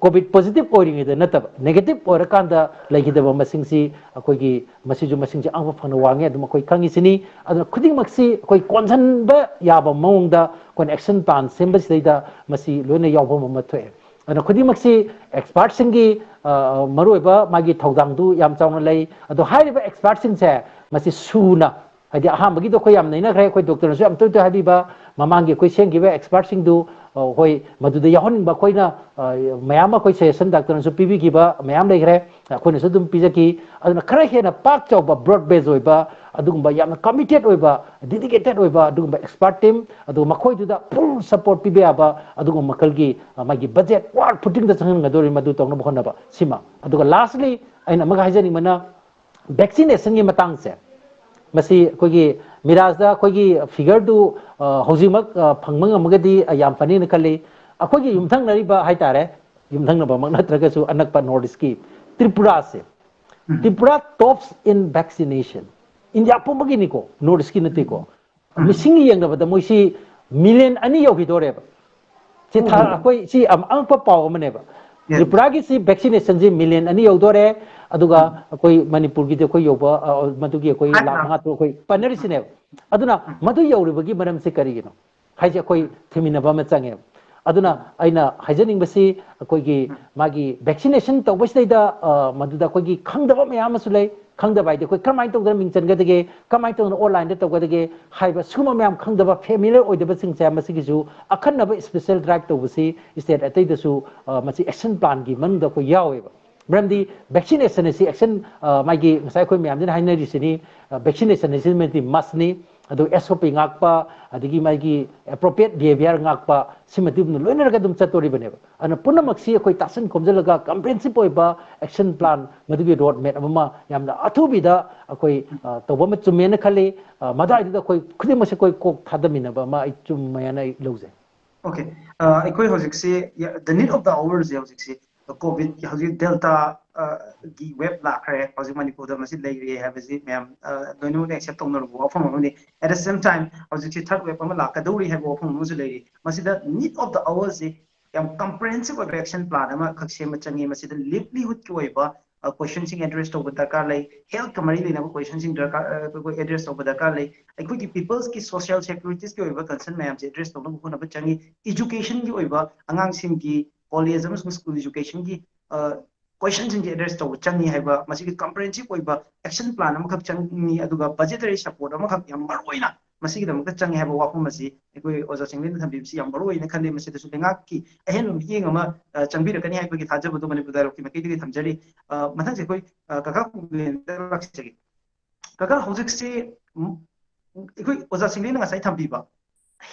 ꯀꯣꯚꯤꯗ ꯄꯣꯖꯤꯇꯤꯚ ꯑꯣꯏꯔꯤꯉꯩꯗ ꯅꯠꯇꯕ, ꯅꯦꯒꯦꯇꯤꯚ ꯑꯣꯏꯔꯀꯥꯟꯗ ꯂꯩꯈꯤꯗꯕ ꯃꯁꯤꯡꯁꯤ ꯑꯩꯈꯣꯏꯒꯤ ꯃꯁꯤꯁꯨ ꯃꯁꯤꯡꯁꯦ ꯑꯉꯛꯄ ꯐꯪꯅ ꯋꯥꯡꯉꯦ꯫ ꯑꯗꯨꯝ ꯑꯩꯈꯣꯏ ꯈꯪꯉꯤꯁꯤꯅꯤ꯫ ꯑꯗꯨꯅ ꯈꯨꯗꯤꯡꯃꯛꯁꯤ ꯑꯩꯈꯣꯏ ꯀꯣꯟꯁꯤꯟꯕ ꯌꯥꯕ ꯃꯑꯣꯡꯗ ꯑꯩꯈꯣꯏꯅ ꯑꯦꯛꯁꯟ ꯄ꯭ꯂꯥꯟ ꯁꯦꯝꯕꯁꯤꯗꯩꯗ ꯃꯁꯤ ꯂꯣꯏꯅ ꯌꯥꯎꯐꯝ ꯑꯃ ꯊꯣꯛꯑꯦ꯫ ꯑꯗꯨꯅ ꯈꯨꯗꯤꯡꯃꯛꯁꯤ ꯑꯦꯛꯁꯄꯥꯔꯠꯁꯤꯡꯒꯤ ꯃꯔꯨꯑꯣꯏꯕ ꯃꯥꯒꯤ ꯊꯧꯗꯥꯡꯗꯨ ꯌꯥꯝ ꯆꯥꯎꯅ ꯂꯩ꯫ ꯑꯗꯣ ꯍꯥꯏꯔꯤꯕ ꯑꯦꯛꯁꯄꯥꯔꯠꯁꯤꯡꯁꯦ ꯃꯁꯤ ꯁꯨꯅ, ꯍꯥꯏꯗꯤ ꯑꯍꯥꯟꯕꯒꯤꯗꯣ ꯑꯩꯈꯣꯏ ꯌꯥꯝ ꯅꯩꯅꯈ꯭ꯔꯦ, ꯑꯩꯈꯣꯏ ꯗꯣꯛꯇꯔꯅꯁꯨ ꯌꯥꯝ ꯇꯣꯏ ꯇꯣꯏ ꯍꯥꯏꯕꯤꯕ, ꯃꯃꯥꯡꯒꯤ ꯑꯩꯈꯣꯏ ꯁꯦꯝꯈꯤꯕ ꯑꯦꯛꯁꯄꯥꯔꯠꯁꯤꯡꯗꯨ ꯍꯣꯏ ꯃꯗꯨꯗ ꯌꯥꯎꯍꯟꯅꯤꯡꯕ ꯑꯩꯈꯣꯏꯅ ꯃꯌꯥꯝ ꯑꯃ ꯑꯩꯈꯣꯏ ꯁꯖꯦꯁꯟ ꯗꯥꯛꯇꯔꯅꯁꯨ ꯄꯤꯕꯤꯈꯤꯕ ꯃꯌꯥꯝ ꯂꯩꯈ꯭ꯔꯦ, ꯑꯩꯈꯣꯏꯅꯁꯨ ꯑꯗꯨꯝ ꯄꯤꯖꯈꯤ꯫ ꯑꯗꯨꯅ ꯈꯔ ꯍꯦꯟꯅ ꯄꯥꯛ ꯆꯥꯎꯕ, ꯕ꯭ꯔꯣꯗ ꯕꯦꯖ ꯑꯣꯏꯕ, ꯑꯗꯨꯒꯨꯝꯕ ꯌꯥꯝꯅ ꯀꯃꯤꯇꯦꯠ ꯑꯣꯏꯕ, ꯗꯦꯗꯤꯀꯦꯇꯦꯠ ꯑꯣꯏꯕ ꯑꯗꯨꯒꯨꯝꯕ ꯑꯦꯛꯁꯄꯥꯔꯠ ꯇꯤꯝ, ꯑꯗꯨꯒ ꯃꯈꯣꯏꯗꯨꯗ ꯐꯨꯜ ꯁꯄꯣꯔꯠ ꯄꯤꯕ ꯌꯥꯕ ꯑꯗꯨꯒꯨꯝꯕ ꯃꯈꯜꯒꯤ ꯃꯥꯒꯤ ꯕꯖꯦꯠ ꯋꯥꯔ ꯐꯨꯇꯤꯡꯗ ꯆꯪꯍꯟꯒꯗꯧꯔꯤ, ꯃꯗꯨ ꯇꯧꯅꯕ ꯍꯣꯠꯅꯕ꯫ ꯁꯤꯃ꯫ ꯑꯗꯨꯒ ꯂꯥꯁꯂꯤ ꯑꯩꯅ ꯑꯃꯒ ꯍꯥꯏꯖꯅꯤꯡꯕꯅ, ꯚꯦꯛꯁꯤꯅꯦꯁꯟꯒꯤ ꯃꯇꯥꯡꯁꯦ ꯃꯁꯤ ꯑꯩꯈꯣꯏꯒꯤ ꯃꯤꯔꯥꯖꯇ ꯑꯩꯈꯣꯏꯒꯤ ꯐꯤꯒꯔꯗꯨ ꯍꯧꯖꯤꯛꯃꯛ ꯐꯪꯕ ꯉꯝꯃꯒꯗꯤ ꯌꯥꯝ ꯐꯅꯤꯅ ꯈꯜꯂꯤ꯫ ꯑꯩꯈꯣꯏꯒꯤ ꯌꯨꯝꯊꯪꯅꯔꯤꯕ ꯍꯥꯏꯇꯥꯔꯦ, ꯌꯨꯝꯊꯪꯅꯕꯃꯛ ꯅꯠꯇ꯭ꯔꯒꯁꯨ ꯑꯅꯛꯄ ꯅꯣꯔꯠ ꯏꯁꯀꯤ ꯇ꯭ꯔꯤꯄꯨꯔꯥꯁꯦ, ꯇ꯭ꯔꯤꯄꯨꯔꯥ ꯇꯣꯞꯁ ꯏꯟ ꯚꯦꯛꯁꯤꯅꯦꯁꯟ꯫ ꯏꯟꯗꯤꯌꯥ ꯄꯨꯝꯕꯒꯤꯅꯤꯀꯣ, ꯅꯣꯔꯠ ꯏꯁꯀꯤ ꯅꯠꯇꯦꯀꯣ꯫ ꯃꯤꯁꯤꯡꯒꯤ ꯌꯦꯡꯅꯕꯗ ꯃꯣꯏꯁꯤ ꯃꯤꯂꯤꯌꯟ ꯑꯅꯤ ꯌꯧꯈꯤꯗꯣꯔꯦꯕ꯫ ꯁꯤ ꯊꯥ-, ꯑꯩꯈꯣꯏ ꯁꯤ ꯌꯥꯝ ꯑꯉꯛꯄ ꯄꯥꯎ ꯑꯃꯅꯦꯕ꯫ ꯇ꯭ꯔꯤꯄꯨꯔꯥꯒꯤ ꯁꯤ ꯚꯦꯛꯁꯤꯅꯦꯁꯟꯁꯤ ꯃꯤꯂꯤꯌꯟ ꯑꯅꯤ ꯌꯧꯗꯣꯔꯦ, ꯑꯗꯨꯒ ꯑꯩꯈꯣꯏ ꯃꯅꯤꯄꯨꯔꯒꯤꯗꯤ ꯑꯩꯈꯣꯏ ꯌꯧꯕ, ꯑ, ꯃꯗꯨꯒꯤ ꯑꯩꯈꯣꯏ ꯂꯥꯈ ꯃꯉꯥ ꯇꯔꯨꯛ ꯑꯩꯈꯣꯏ ꯄꯟꯅꯔꯤꯁꯤꯅꯦꯕ꯫ ꯑꯗꯨꯅ ꯃꯗꯨ ꯌꯧꯔꯤꯕꯒꯤ ꯃꯔꯝꯁꯤ ꯀꯔꯤꯒꯤꯅꯣ ꯍꯥꯏꯁꯦ ꯑꯩꯈꯣꯏ ꯊꯤꯃꯤꯟꯅꯕ ꯑꯃ ꯆꯪꯉꯦꯕ꯫ ꯑꯗꯨꯅ ꯑꯩꯅ ꯍꯥꯏꯖꯅꯤꯡꯕꯁꯤ ꯑꯩꯈꯣꯏꯒꯤ ꯃꯥꯒꯤ ꯚꯦꯛꯁꯤꯅꯦꯁꯟ ꯇꯧꯕꯁꯤꯗꯩꯗ, ꯑ, ꯃꯗꯨꯗ ꯑꯩꯈꯣꯏꯒꯤ ꯈꯪꯗꯕ ꯃꯌꯥꯝ ꯑꯃꯁꯨ ꯂꯩ꯫ ꯈꯪꯗꯕ ꯍꯥꯏꯗꯤ ꯑꯩꯈꯣꯏ ꯀꯔꯝꯍꯥꯏꯅ ꯇꯧꯗꯅ ꯃꯤꯡ ꯆꯟꯒꯗꯒꯦ, ꯀꯃꯥꯏꯅ ꯇꯧꯗꯅ ꯑꯣꯟꯂꯥꯏꯟꯗ ꯇꯧꯒꯗꯒꯦ ꯍꯥꯏꯕ ꯁꯤꯒꯨꯝꯕ ꯃꯌꯥꯝ ꯈꯪꯗꯕ, ꯐꯦꯃꯤꯂꯤꯌꯔ ꯑꯣꯏꯗꯕꯁꯤꯡꯁꯦ ꯃꯁꯤꯒꯤꯁꯨ ꯑꯈꯟꯅꯕ ꯏꯁꯄꯤꯁꯦꯜ ꯗ꯭ꯔꯥꯏꯚ ꯇꯧꯕꯁꯤ ꯁ꯭ꯇꯦꯠ ꯑꯇꯩꯗꯁꯨ, ꯑ, ꯃꯁꯤ ꯑꯦꯛꯁꯟ ꯄ꯭ꯂꯥꯟꯒꯤ ꯃꯅꯨꯡꯗ ꯑꯩꯈꯣꯏ ꯌꯥꯎꯋꯦꯕ꯫ ꯃꯔꯝꯗꯤ ꯚꯦꯛꯁꯤꯅꯦꯁꯟ ꯑꯁꯤ ꯑꯦꯛꯁꯟ, ꯑ, ꯃꯥꯒꯤ ꯉꯁꯥꯏ ꯑꯩꯈꯣꯏ ꯃꯌꯥꯝꯁꯤꯅ ꯍꯥꯏꯅꯔꯤꯁꯤꯅꯤ, ꯑ, ꯚꯦꯛꯁꯤꯅꯦꯁꯟ ꯑꯁꯤꯃꯗꯤ ꯃꯁꯅꯤ꯫ ꯑꯗꯨ ꯑꯦꯁ ꯑꯣ ꯄꯤ ꯉꯥꯛꯄ, ꯑꯗꯒꯤ ꯃꯥꯒꯤ appropriate behavior ꯉꯥꯛꯄ, ꯁꯤꯃꯗꯤ ꯑꯗꯨꯝ ꯂꯣꯏꯅꯔꯒ ꯑꯗꯨꯝ ꯆꯠꯇꯣꯔꯤꯕꯅꯦꯕ꯫ ꯑꯗꯨꯅ ꯄꯨꯝꯅꯃꯛꯁꯤ ꯑꯩꯈꯣꯏ ꯇꯥꯁꯤꯟ ꯈꯣꯝꯖꯤꯜꯂꯒ comprehensive ꯑꯣꯏꯕ action plan, ꯃꯗꯨꯒꯤ road map ꯑꯃ ꯌꯥꯝꯅ ꯑꯊꯨꯕꯤꯗ ꯑꯩꯈꯣꯏ, ꯑ, ꯇꯧꯕ ꯑꯃ ꯆꯨꯝꯃꯦꯅ ꯈꯜꯂꯤ꯫ ꯑ, ꯃꯗꯥꯏꯗꯨꯗ ꯑꯩꯈꯣꯏ ꯈꯨꯗꯤꯡꯃꯛꯁꯦ ꯑꯩꯈꯣꯏ ꯀꯣꯛ ꯊꯥꯗꯃꯤꯟꯅꯕ ꯑꯃ ꯑꯩ ꯆꯨꯝꯃꯦꯅ ꯑꯩ ꯂꯧꯖꯩ꯫ Okay. ꯑ, ꯑꯩꯈꯣꯏ ꯍꯧꯖꯤꯛꯁꯤ, the need of the hour ꯁꯦ ꯍꯧꯖꯤꯛꯁꯤ COVID ꯀꯤ ꯍꯧꯖꯤꯛ Delta, ꯑ, ꯒꯤ wave ꯂꯥꯛꯈ꯭ꯔꯦ꯫ ꯍꯧꯖꯤꯛ ꯃꯅꯤꯄꯨꯔꯗ ꯃꯁꯤ ꯂꯩꯔꯤ ꯍꯥꯏꯕꯁꯤ ꯃꯌꯥꯝ, ꯑ, ꯂꯣꯏꯅꯃꯛꯅ accept ꯇꯧꯅꯔꯕ ꯋꯥꯐꯝ ꯑꯃꯅꯤ꯫ At the same time, ꯍꯧꯖꯤꯛꯁꯤ third wave ꯑꯃ ꯂꯥꯛꯀꯗꯧꯔꯤ ꯍꯥꯏꯕ ꯋꯥꯐꯝ ꯑꯃꯁꯨ ꯂꯩꯔꯤ꯫ ꯃꯁꯤꯗ need of the hour ꯁꯤ ꯌꯥꯝ comprehensive ꯑꯣꯏꯕ action plan ꯑꯃꯈꯛ ꯁꯦꯝꯕ ꯆꯪꯉꯤ꯫ ꯃꯁꯤꯗ livelihood ꯀꯤ ꯑꯣꯏꯕ, ꯑ, question ꯁꯤꯡ address ꯇꯧꯕ ꯗꯔꯀꯥꯔ ꯂꯩ꯫ Health ꯀ ꯃꯔꯤ ꯂꯩꯅꯕ question ꯁꯤꯡ ꯗꯔꯀꯥꯔ, ꯑ, ꯑꯩꯈꯣꯏ address ꯇꯧꯕ ꯗꯔꯀꯥꯔ ꯂꯩ꯫ ꯑꯩꯈꯣꯏꯒꯤ peoples ꯀꯤ social securities ꯀꯤ ꯑꯣꯏꯕ concern ꯃꯌꯥꯝꯁꯦ address ꯇꯧꯅꯕ ꯍꯣꯠꯅꯕ ꯆꯪꯉꯤ꯫ Education ꯒꯤ ꯑꯣꯏꯕ ꯑꯉꯥꯡꯁꯤꯡꯒꯤ college ꯑꯃꯁꯨꯡ school education ꯒꯤ, ꯑ, question ꯁꯤꯡꯁꯦ address ꯇꯧꯕ ꯆꯪꯉꯤ ꯍꯥꯏꯕ ꯃꯁꯤꯒꯤ comprehensive ꯑꯣꯏꯕ action plan ꯑꯃꯈꯛ ꯆꯪꯉꯤ꯫ ꯑꯗꯨꯒ budgetary support ꯑꯃꯈꯛ ꯌꯥꯝ ꯃꯔꯨ ꯑꯣꯏꯅ ꯃꯁꯤꯒꯤꯗꯃꯛꯇ ꯆꯪꯉꯤ ꯍꯥꯏꯕ ꯋꯥꯐꯝ ꯑꯁꯤ ꯑꯩꯈꯣꯏ ꯑꯣꯖꯥ ꯆꯤꯡꯂꯦꯟꯅ ꯊꯝꯕꯤꯕꯁꯤ ꯌꯥꯝ ꯃꯔꯨ ꯑꯣꯏꯅ ꯈꯜꯂꯤ꯫ ꯃꯁꯤꯗꯁꯨ ꯂꯩꯉꯥꯛꯀꯤ ꯑꯍꯦꯟꯕ ꯃꯤꯠꯌꯦꯡ ꯑꯃ, ꯑ, ꯆꯪꯕꯤꯔꯛꯀꯅꯤ ꯍꯥꯏꯕꯒꯤ ꯊꯥꯖꯕꯗꯨ ꯃꯅꯤꯄꯨꯔ ꯗꯥꯏꯂꯣꯒꯀꯤ ꯃꯥꯏꯀꯩꯗꯒꯤ ꯊꯝꯖꯔꯤ꯫ ꯑ, ꯃꯊꯪꯁꯦ ꯑꯩꯈꯣꯏ, ꯑ, ꯀꯀꯥ ꯀꯨꯡꯒ꯭ꯔꯦꯟꯗ ꯂꯥꯛꯆꯒꯦ꯫ ꯀꯀꯥ, ꯍꯧꯖꯤꯛꯁꯤ, ꯎꯝ, ꯑꯩꯈꯣꯏ ꯑꯣꯖꯥ ꯆꯤꯡꯂꯦꯟꯅ ꯉꯁꯥꯏ ꯊꯝꯕꯤꯕ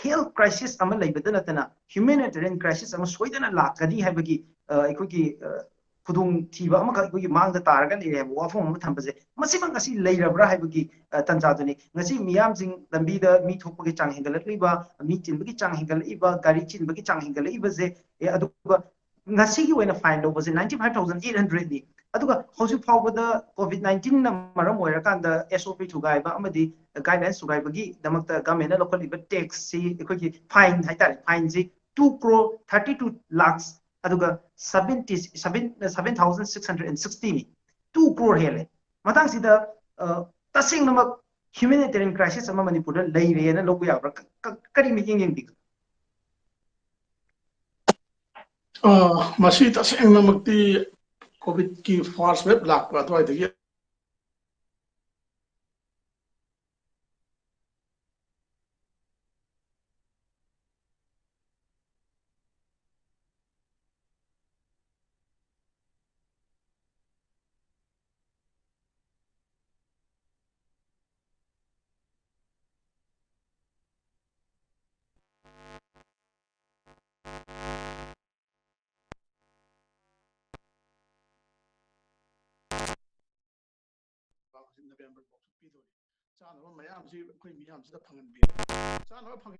health crisis ꯑꯃ ꯂꯩꯕꯗ ꯅꯠꯇꯅ humanitarian crisis ꯑꯃ ꯁꯣꯏꯗꯅ ꯂꯥꯛꯀꯅꯤ ꯍꯥꯏꯕꯒꯤ, ꯑ, ꯑꯩꯈꯣꯏꯒꯤ, ꯑ, ꯈꯨꯗꯣꯡꯊꯤꯕ ꯑꯃꯈꯛ ꯑꯩꯈꯣꯏꯒꯤ ꯃꯥꯡꯗ ꯇꯥꯔꯒ ꯂꯩꯔꯦ ꯍꯥꯏꯕ ꯋꯥꯐꯝ ꯑꯃ ꯊꯝꯕꯁꯦ, ꯃꯁꯤꯃꯛ ꯉꯁꯤ ꯂꯩꯔꯕ꯭ꯔꯥ ꯍꯥꯏꯕꯒꯤ, ꯑ, ꯇꯥꯟꯖꯥꯗꯨꯅꯤ꯫ ꯉꯁꯤ ꯃꯤꯌꯥꯝꯁꯤꯡ ꯂꯝꯕꯤꯗ ꯃꯤ ꯊꯣꯛꯄꯒꯤ ꯆꯥꯡ ꯍꯦꯟꯒꯠꯂꯛꯂꯤꯕ, ꯃꯤ ꯆꯤꯟꯕꯒꯤ ꯆꯥꯡ ꯍꯦꯟꯒꯠꯂꯛꯏꯕ, ꯒꯥꯔꯤ ꯆꯤꯟꯕꯒꯤ ꯆꯥꯡ ꯍꯦꯟꯒꯠꯂꯛꯏꯕꯁꯦ, ꯑꯦ, ꯑꯗꯨꯒ ꯉꯁꯤꯒꯤ ꯑꯣꯏꯅ fine ꯂꯧꯕꯁꯦ ninety five thousand eight hundred ꯅꯤ꯫ ꯑꯗꯨꯒ ꯍꯧꯖꯤꯛ ꯐꯥꯎꯕꯗ COVID nineteen ꯅ ꯃꯔꯝ ꯑꯣꯏꯔꯀꯥꯟꯗ S O P ꯊꯨꯒꯥꯏꯕ ꯑꯃꯗꯤ guidelines ꯊꯨꯒꯥꯏꯕꯒꯤꯗꯃꯛꯇ government ꯅ ꯂꯧꯈꯠꯂꯤꯕ tax ꯁꯤ, ꯑꯩꯈꯣꯏꯒꯤ fine ꯍꯥꯏꯇꯥꯔꯦ, fine ꯁꯤ two crore thirty two lakhs, ꯑꯗꯨꯒ seventy, seven, seven thousand six hundred and sixty ꯅꯤ꯫ Two crore ꯍꯦꯜꯂꯦ꯫ ꯃꯇꯥꯡꯁꯤꯗ, ꯑ, ꯇꯁꯦꯡꯅꯃꯛ humanitarian crisis ꯑꯃ ꯃꯅꯤꯄꯨꯔꯗ ꯂꯩꯔꯦꯅ ꯂꯧꯕ ꯌꯥꯕ꯭ꯔꯥ? ꯀ-, ꯀ-, ꯀꯔꯤ ꯃꯤꯠꯌꯦꯡ ꯌꯦꯡꯕꯤꯒꯦ? ꯑ, ꯃꯁꯤ ꯇꯁꯦꯡꯅꯃꯛꯇꯤ COVID ꯀꯤ first wave ꯂꯥꯛꯄ ꯑꯗꯨꯋꯥꯏꯗꯒꯤ ꯅꯣꯕꯦꯝꯕꯔ ꯐꯥꯎꯁꯨ ꯄꯤꯗꯣꯔꯤ꯫ ꯆꯥꯅꯕ ꯃꯌꯥꯝꯁꯤ ꯑꯩꯈꯣꯏ ꯃꯤꯌꯥꯝꯁꯤꯗ ꯐꯪꯍꯟꯕꯤꯔꯦ꯫ ꯆꯥꯅꯕ ꯐꯪ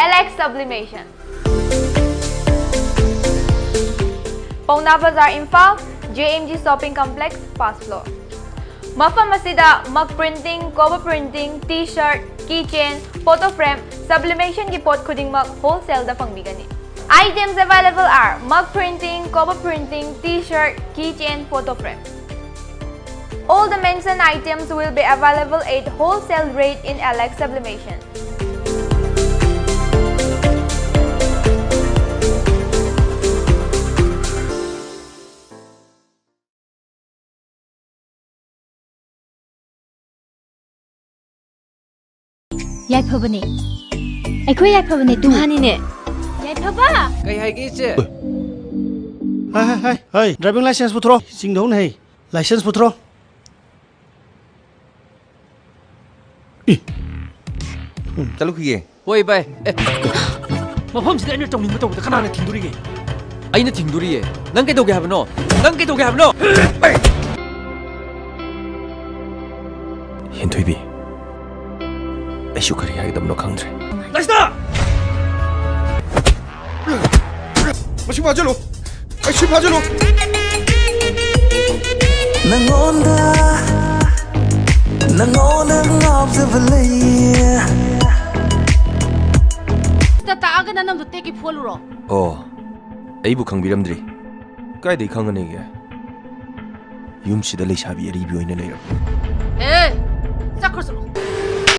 L X Sublimation. Paona Bazar, Imphal, J M G Shopping Complex, first floor. ꯃꯐꯝ ꯑꯁꯤꯗ mug printing, cover printing, T-shirt, keychain, photo frame, sublimation ꯒꯤ ꯄꯣꯠ ꯈꯨꯗꯤꯡꯃꯛ wholesale ꯗ ꯐꯪꯕꯤꯒꯅꯤ꯫ Items available are mug printing, cover printing, T-shirt, keychain, photo frame. All the mentioned items will be available at wholesale rate in Alex Sublimation. ꯌꯥꯏꯐꯕꯅꯦ꯫ ꯑꯩꯈꯣꯏ ꯌꯥꯏꯐꯕꯅꯦ two. ꯃꯥꯅꯤꯅꯦ꯫ ꯌꯥꯏꯐꯕ! ꯀꯩ ꯍꯥꯏꯒꯦ, ꯏꯆꯦ? ꯍꯥꯏ ꯍꯥꯏ ꯍꯥꯏ ꯍꯥꯏ, ꯗ꯭ꯔꯥꯏꯚꯤꯡ ꯂꯥꯏꯁꯦꯟꯁ ꯄꯨꯊꯣꯔꯛꯑꯣ꯫ ꯆꯤꯡꯗꯧꯅ ꯍꯩ꯫ ꯂꯥꯏꯁꯦꯟꯁ ꯄꯨꯊꯣꯔꯛꯑꯣ꯫ ꯆꯠꯂꯨꯈꯤꯒꯦ꯫ ꯍꯣꯏ, ꯚꯥꯏ꯫ ꯑꯦ, ꯃꯐꯝꯁꯤꯗ ꯑꯩꯅ ꯇꯧꯅꯤꯡꯕ ꯇꯧꯕꯗ ꯀꯅꯥꯅ ꯊꯤꯡꯗꯣꯔꯤꯒꯦ? ꯑꯩꯅ ꯊꯤꯡꯗꯣꯔꯤꯌꯦ꯫ ꯅꯪ ꯀꯩꯗꯧꯒꯦ ꯍꯥꯏꯕꯅꯣ? ꯅꯪ ꯀꯩꯗꯧꯒꯦ ꯍꯥꯏꯕꯅꯣ? ꯍꯦꯟꯊꯣꯏꯕꯤ, ꯑꯩꯁꯨ ꯀꯔꯤ ꯍꯥꯏꯒꯗꯕꯅꯣ ꯈꯪꯗ꯭ꯔꯦ꯫ ꯂꯥꯏꯁꯅꯥ! ꯃꯁꯤ ꯐꯥꯖꯜꯂꯨ! ꯑꯩ ꯁꯤ ꯐꯥꯖꯜꯂꯨ! ꯅꯪꯉꯣꯟꯗ ꯅꯪꯉꯣꯟꯗ ꯉꯥꯎꯖꯕ ꯂꯩꯌꯦ꯫ ꯁꯤꯗ ꯇꯥꯛꯑꯒ ꯅꯅꯝꯗꯣ ꯇꯦꯛꯀꯦ ꯐꯣꯜꯂꯨꯔꯣ꯫ ꯑꯣ, ꯑꯩꯕꯨ ꯈꯪꯕꯤꯔꯝꯗ꯭ꯔꯤ? ꯀꯥꯏꯗꯩ ꯈꯪꯒꯅꯤꯒꯦ? ꯌꯨꯝꯁꯤꯗ ꯂꯩꯁꯥꯕꯤ ꯑꯔꯤꯕꯤ ꯑꯣꯏꯅ ꯂꯩꯔꯕ꯫ ꯑꯦ, ꯆꯠꯈ꯭ꯔꯣ ꯆꯠꯂꯣ꯫